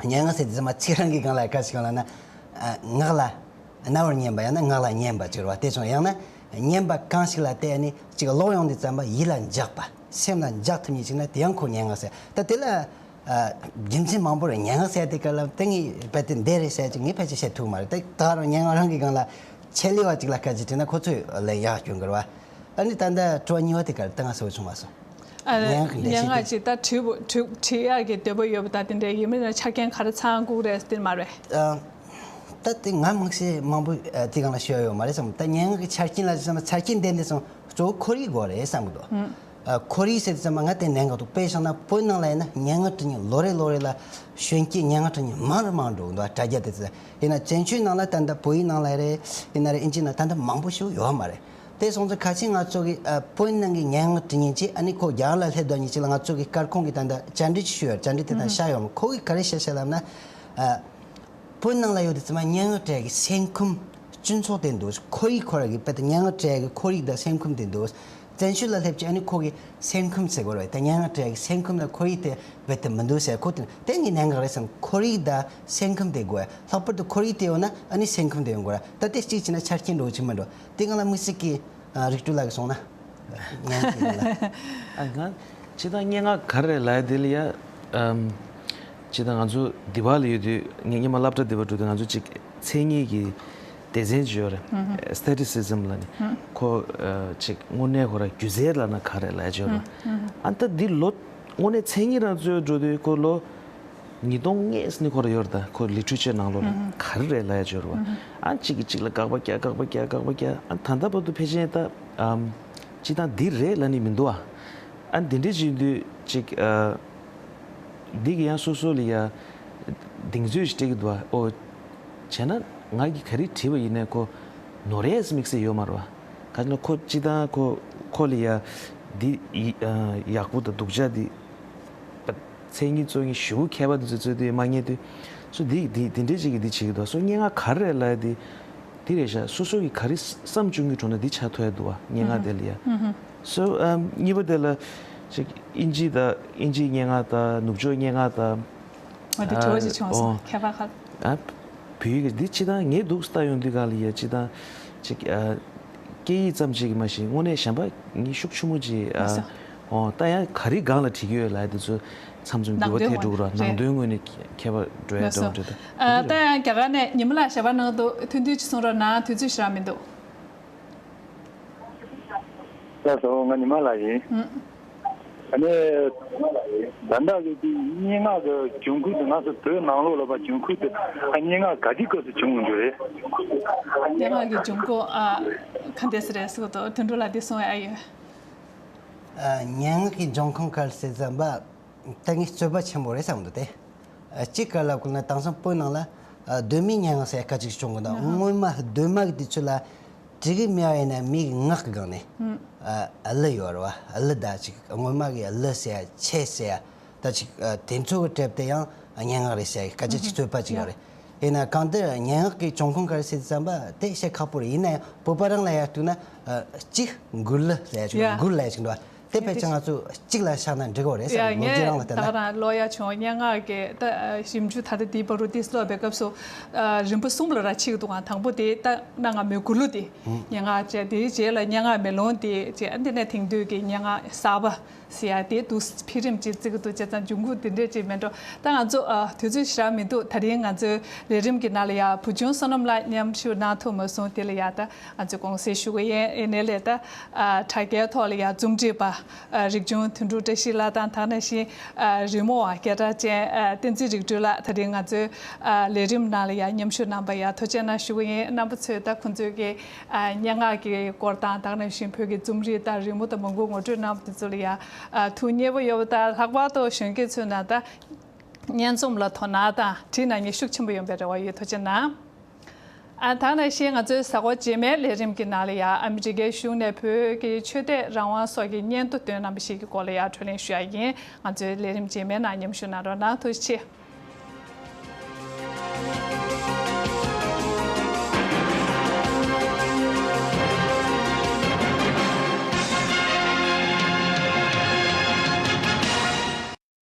སྙན་ངག་ཟེར་དེ་ཚང་མ་ཚིག་རང་གི་སྒང་ལ་ག་ཞིག་ལ་ན། ཨ་ངག་ལ་རྣ་བར་སྙན་པ་ཡང་ན་ངག་ལ་སྙན་པ་ཅིག་རེད་བ། དེ་སོང་ཡང་ན་སྙན་པ་གང་ཞིག་ལ་བལྟས་ནས་ཅིག་ཀློག་ཡོང་དུས་ཙམ་པ་ཡིད་ལ་འཇགས་པ། སེམས་ལ་འཇགས་ཐུབ་མཁན་ཞིག་ན་དེ་ཡང་ཁོ་སྙན་ངག་ཟེར། ད་དེ་ལ་ཨ་རྒྱུ་མཚན་མང་པོ་རེད། སྙན་ངག་ཟེར་དེ་ག་ལ་དེ་ངས་རྦད་དེ་འདི་རེད་ཟེར་ཅིག་ངས་ཕལ་ཆེར་བཤད་ཐུབ་མ་རེད། ད་ད་རུང་སྙན་ངག་རང་གི་སྒང་ལ་ཆེད་ལས་པ་ཅིག་ལ་སྐད་ཆ་དྲིས་ན་ཁོ་ཚོས་ལན་ཡག་སྐྱོན་གི་རེད་བ། ཨ་ནི་ད་ལྟ་དྲི་བ་གཉིས་པ་དེ་ག་རེ་ད་ང་གསལ་པོ་བྱུང་མ་སོང་། ཨ། སྙན་ངག་གི་འགྲེལ་བཤད་དེ། སྙན་ངག་ཅིག་ད་བྲིས་བྲིས་བྲིས་ཡག་གི་འདོད་པ་ཡོད་པ་དང་དེ་འདྲའི་ཡིན་མིན་ན་ཆ་རྐྱེན་ག་རེ་ཚང་དགོས་རེད་དེ་མ་རེད། ཨ། ད་དེ་ང་དམིགས་བསལ་མང་པོ་ཨ་དེ་སྒང་ལ་ཤོད་ཡོད་མ་རེད་བསམ། ད་སྙན་ངག་གི་ཆ་རྐྱེན་ལ་བསམ་ན་ཆ་རྐྱེན་ལྡན་དེ་སོང་གཙོ་བོ་ཁོར་ཡུག་དགོས་རེད་བསམ་གི་འདུག་ཨ། ཁོར་ཡུག་ཟེར་དུས་ཙམ་པ་ང་དེ་ནན་གི་འདུག་དཔེ་བཞག་ན་བོད་ནང་ལ་ཡིན་ན་སྙན་ངག་འབྲི་མཁན་ལོ་རེ་ལོ་རེ་ལ་གཞོན་སྐྱེས་སྙན་ངག་འབྲི་མཁན་མང་རུ་མང་འགྲོ་གི་འདུག་དྲ་རྒྱ་དེ་ཚོ་ཡིན་ན་བཙན་བྱོལ་ནང་ལ་ད་ལྟ་བོད་ཡིག་ནང་ལ་རེད། ཡིན་ན་རེད། ཨིན་ཇི་ནང་ད་ལྟ་མང་པོ་ཞིག་ཡོད་མ་རེད། དེ་སོང་ཙང་ཁ་ཆེ་ང་ཚོ་གི་ཨ་བོད་ནང་གི་སྙན་ངག་འབྲི་མཁན་ཅིག་ཨ་ནི་ཁོ་རྒྱ་གར་ལ་སླེབས་དོན་ཉིད་ཅིག་ལ་ང་ཚོ་གི་སྐར་ཁུང་གི་ད་ལྟ་བཅར་འདྲི་ཅིག་ཞུས་ཡོད། བཅར་འདྲི་དེ་དང་ཤར་ཡོང་། ཁོ་གི་ག་རེ་བཤད་བཤད་ལབ་ན། ཨ། བོད་ནང་ལ་ཡོད་དུས་ཙམ་པ་སྙན་ངག་སྦྲག་གི་སེམས་ཁམས་སྤྱི་ཚོགས་དེ་འདུག་ཁོར་ཡུག་ཁོ་ར་གི་དཔེ་དེ་སྙན་ངག་སྦྲག་གི་ཁོར་ཡུག་དང་སེམས་ཁམས་དེ་འདུག་བཙན་བྱོལ་ལ་སླེབས་ཀྱི་ཨ་ནི་ཁོ་གི་སེམས་ཁམས་ཟེར་དགོས་རེད། ད་སྙན་ངག་སྦྲག་གི་སེམས་ཁམས་དང་ཁོར་ཡུག་དེ་རྦད་དེ་མི་འདུག་ཟེར། ཁོ་དེ་དེ་ངའི་གནད་འགག་རེད་བསམ། ཁོར་ཡུག་དང་སེམས་ཁམས་དེ་དགོས། ལྷག་པར་དུ་ཁོར་ཡུག་དེ་ཡོད་ན་ཨ་ནི་སེམས་ཁམས་དེ་ཡོང་དགོས་ར། ད་དེ་གཅིག་བྱས་ན་ཆ་རྐྱེན་འགྲོ་གི་མི་འགྲོ། དེ་སྒང་ལ་དམིགས་བསལ་གྱི་ཨ་རིག་གྲོལ་ལགས་ཀྱིས་གསུངས་ན། ངས་དེ་ལ། ཨ། ང་སྤྱིར་བཏང་སྙན་ངག་ག་རེ་རེད་ལབ་ཡ་དེ་ལ་ཡ། ཨམ། སྤྱིར་བཏང་ང་ཚོ་འདི་བ་ལ་ཡོད་དུས་ངས་སྔོན་མ་སློབ་གྲྭ་འདི་བ་འགྲོ་དུས་ང་ཚོ་གཅིག་མཚན་ཉིད་ཀྱི་སྡེ་ཚན་ཅིག་ཡོད་རེད། Aestheticism ལབ་ནས། ཁོ་ཨ་གཅིག་དངོས་གནས་ཁོ་ར་སྒྱུ་རྩལ་ལབ་ན་ག་རེ་ལབ་ཡ་ཅིག་ཡོད་རེད། ཨ་ད་འདི་ལོ་དངོས་གནས་མཚན་ཉིད་རང་ཚོའི་འགྲོ་དུས་ཁོ་ལོ་ཉིས་སྟོང་ལྔ་ནས་ཁོ་ར་ཡོད་རེད། ད་ཁོ་ལི་ཊི་རེ་ཅར་ནང་ལོགས་ལ་ག་རེ་རེད་ལབ་ཡ་ཅིག་ཡོད་རེད་བ། ཨ་གཅིག་གིས་གཅིག་ལ་དགག་པ་རྒྱག་དགག་པ་རྒྱག་དགག་པ་རྒྱག་ཨ་ད་ལྟ་བར་དུ་ཕལ་ཆེར་ད་ཨམ་སྤྱིར་བཏང་འདི་རེད་ལབ་ནི་མི་འདུག་ཨ། ཨ་འདི་འདྲས་ཅིག་ཡིན་དུས་ཅིག་ཨ། འདི་གི་ཡང་སོ་སོ་ལ་ཡ་གདེང་ཚོད་ཅིག་སྤྲད་ཀྱི་འདུག་ཨ། ཨོ། བྱས་ན་ང་གིས་ག་རེ་བྲིས་པ་ཡིན་ནའི་ཁོ་ནོར་ཡས་དམིགས་བསལ་ཡོད་མ་རེད་བ། ག་ཅི་ན་ཁོ་སྤྱིར་བཏང་ཁོ་ཁོ་ལ་ཡ་འདི་ཡི་ཨ་ཡག་པོ་དང་སྡུག་ཅག་འདི་མཚན་ཉིད་གཙོ་ངེས་ཞེ་པོ་མཁས་པ་འདི་ཚོ་འཚོལ་དུས་མ་རྙེད་དུས། སོ་འདི་འདི་འདི་འདྲས་ཅིག་གིས་འདི་བྱེད་ཀྱི་འདུག་སོ་སྙན་ངག་ག་རེ་རེད་ལབ་ཡ་འདི། དེ་རེད་ཤག་སོ་སོ་གིས་ག་རེ་བསམ་བྱུང་གི་འགྲོ་ན་འདི་ཆགས་ཐུབ་ཡ་འདུག་བ། སྙན་ངག་དེ་ལ་ཡ། སོ་ཨམ་གཉིས་པ་དེ་ལ་ཅིག་ཨིན་ཇི་དང་ཨིན་ཇིའི་སྙན་ངག་དང་ནུབ་ཕྱོགས་སྙན་ངག་དང་། འོ་དེ་བྲོ་ཞིག་བྱུང་སོང་། ཨོ། ཁྱད་པར་ཁ། ཨ། བོད་ཡིག་འདི་སྤྱིར་བཏང་ངས་འདུག་ལྟ་ཡོང་དུས་ག་ལ་ཡ་སྤྱིར་བཏང་ཅིག་ཨ། སྐད་ཡིག་ཙམ་ཅིག་གིས་མ་ཤེས་དངོས་གནས་གཞན་པ་ངས་ཤུགས་ཆེན་པོ་ཅིག་ཨ། ཨོ་ད་ཡང་ག་རེ་སྒང་ལ་བྲིས་ཀྱི་ཡོད་ལབ་དེ་ཚོ་མཚམས་མཚམས་འགྱུར་བ་ཐེབས་འགྲོ་གི་རེད། ནང་དོན་ངོས་ནས་ཁྱད་པར་འགྲོ་ཡ་འགྲོ་འགྲོ་འདུག་ཨ་ད་ཡང་རྒྱ་གར་ནས་ཉི་མ་ལགས་ཞལ་པར་གནང་འདུག་ཐུང་ཐུང་ཅིག་གསུང་རོགས་གནང་། དུས་ཚོད་ཞེ་དྲག་མི་འདུག་ལགས་སོ། ང་ཉི་མ་ལགས་ཡིན། ཨ་ནི། ད་ལྟ་གི་དེ་སྙན་ངག་གི་འབྱུང་ཁུངས་དེ་ང་ཚོ་བོད་ནང་ལོགས་ལ་བ་འབྱུང་ཁུངས་དེ་ཨ་སྙན་ངག་ག་དུས་སྐབས་སུ་བྱུང་ཡོང་རྒྱུ་རེད། སྙན་ངག་གི་འབྱུང་ཁུངས་ཨ་ག་འདྲས་སེ་རེད་ཟེར་གོ་དོ་དོན་གྲུབ་ལགས་འདི་གསུང་ཡ་ཨ་ཡོད། ཨ་སྙན་ངག་གི་འབྱུང་ཁུངས་ག་རེ་ཟེར་ཙམ་པ། ད་ངས་རྩོད་པ་ཆེན་པོ་རེད་བསམ་འདུག་སྟེ། ཨ་གཅིག་ག་ལབ་དགོས་ན་དེང་སང་བོད་ནང་ལ་ཨ་གདོད་མའི་སྙན་ངག་ཟེར་ཡ་སྐད་ཅིག་བྱུང་གི་འདུག་སྔོན་མ་གདོད་མ་གི་དུས་ཚོད་ལ་བྲི་གི་མེད་པ་ཡིན་ན་མི་གི་ངག་གི་སྒང་ནས་ཨ་གླུ་ཡོད་རེད་བ། གླུ་དང་ཅིག་སྔོན་མ་གི་གླུ་ཟེར་ཡ་ཆས་ཟེར་ཡ་ད་ཅིག་ཨ་དེ་ཚོ་གི་གྲས་དེ་ཡང་སྙན་ངག་རེད་ཟེར་ཡ་སྐད་ཆ་ཅིག་རྩོད་པ་ཅིག་ཡོད་རེད། ཡིན་ན་གང་ལྟར་སྙན་ངག་གི་འབྱུང་ཁུངས་ག་རེ་ཟེར་དུས་ཙམ་པ་དེ་བཤད་ཁག་པོ་རེད། ཡིན་ན་ཡང་བོད་པ་རང་ལ་ཡར་གཏུགས་ན་ཨ་གཅིག་མགུར་གླུ་ཟེར་ཡ་ཅིག་ཡ། མགུར་ལབ་ཡ་ཅིག་འདུག་བ། དེ་དཔེ་ཆ་ང་ཚོ་གཅིག་ལ་བཞག་ན་འགྲིག་གི་རེད་ཡ། བསམ་ལོ་རྒྱུས་རང་ལ་ངས་ད་བལྟས་ན། ག་རང་ཀློག་ཡ་བྱུང་། སྙན་ངག་གི་ད་ཞིབ་འཇུག་ད་ལྟ་དེའི་བར་དུ་ཏིས་ཀློག་པའི་སྐབས་སུ་ཨ་རིམ་པ་གསུམ་ལ་ར་ཕྱེ་གི་འདུག་ག་དང་པོ་དེ་ད་གནའ་སྔ་མོའི་མགུར་གླུ་དེ་སྙན་ངག་བྱས། དེའི་རྗེས་ལ་སྙན་ངག་མེ་ལོང་དེ་བྱས། ཨ་འདི་ནས་དེང་དུས་ཀྱི་སྙན་ངག་གསར་པ་ཟེར་ཡ་དེ་འདུག་འཕེལ་རིམ་ཅིག་བརྩི་གི་འདུག་བྱས་ཙང་འབྱུང་ཁུངས་དེ་འདྲས་ཅིག་མེད་འགྲོ། ད་ང་ཚོ་ཨ་དུས་ཚོད་ཞེ་དྲག་མི་འདུག་ད་རིང་ང་ཚོའི་ལས་རིམ་གྱི་ནང་ལ་ཡ་བུ་ཆུང་བསོད་ནམས་ལགས་མཉམ་ཞུགས་གནང་ཐུབ་མ་སོང་། དེ་ལ་ཡ་ད་ང་ཚོས་དགོངས་སེལ་ཞུ་གི་ཡིན། ཨེ་ནས་ལས་ད་ཨ་དྲ་རྒྱའི་ཐོག་ལ་ཡ་རྩོམ་སྒྲིག་པ་ཨ་རིག་འབྱུང་དོན་གྲུབ་བཀྲ་ཤིས་ལགས་དང་། ད་ག་ནང་བཞིན་ཨ་རི་མོ་བ་སྐད་གྲགས་ཅན་ཨ་བསྟན་འཛིན་རིག་གྲོལ་ལགས། ད་རིང་ང་ཚོའི་ཨ་ལས་རིམ་ནང་ལ་ཡ་མཉམ་ཞུགས་གནང་པ་ཡ་ཐུགས་རྗེ་གནང་ཞུ་གི་ཡིན། རྣམ་པ་ཚོས་ད་ཁོང་ཚོའི་གི་ཨ་སྙན་ངག་གི་སྐོར་དང་། ད་ག་ནང་བཞིན་བོད་ཀྱི་རྩོམ་རིག་དང་རི་མོ་དང་མང་པོ་ངོ་སྤྲོད་གནང་བ་དེ་ཚོ་ལ་ཡ་ཨ་ཐུགས་མཉེས་པོ་ཡོད་པ་དང་། ལྷག་པར་དུ་གཞོན་སྐྱེས་ཚོའི་ནང་ད་སྙན་རྩོམ་ལ་དོ་སྣང་དང་བྲིས་གནང་མཁན་ཤུགས་ཆེན་པོ་ཡོང་བའི་རེ་བ་ཡོད། ཐུགས་རྗེ་གནང་། ཨ་ད་ག་ནང་བཞིན་ང་ཚོའི་གཟའ་འཁོར་རྗེས་མའི་ལས་རིམ་གྱི་ནང་ལ་ཡ་ཨ་མི་རི་ཀའི་གཞུང་ནས་བོད་ཀྱི་ཆོས་དད་རང་དབང་སོགས་ཀྱི་སྙན་ཐོ་བཏོན་གནང་བ་ཞིག་གི་སྐོར་ལ་ཡ་བགྲོ་གླེང་ཞུ་ཡ་ཡིན། ང་ཚོའི་ལས་རིམ་རྗེས་མའི་ནང་མཉམ་ཞུགས་གནང་རོགས་གནང་། ཐུགས་རྗེ་ཆེ།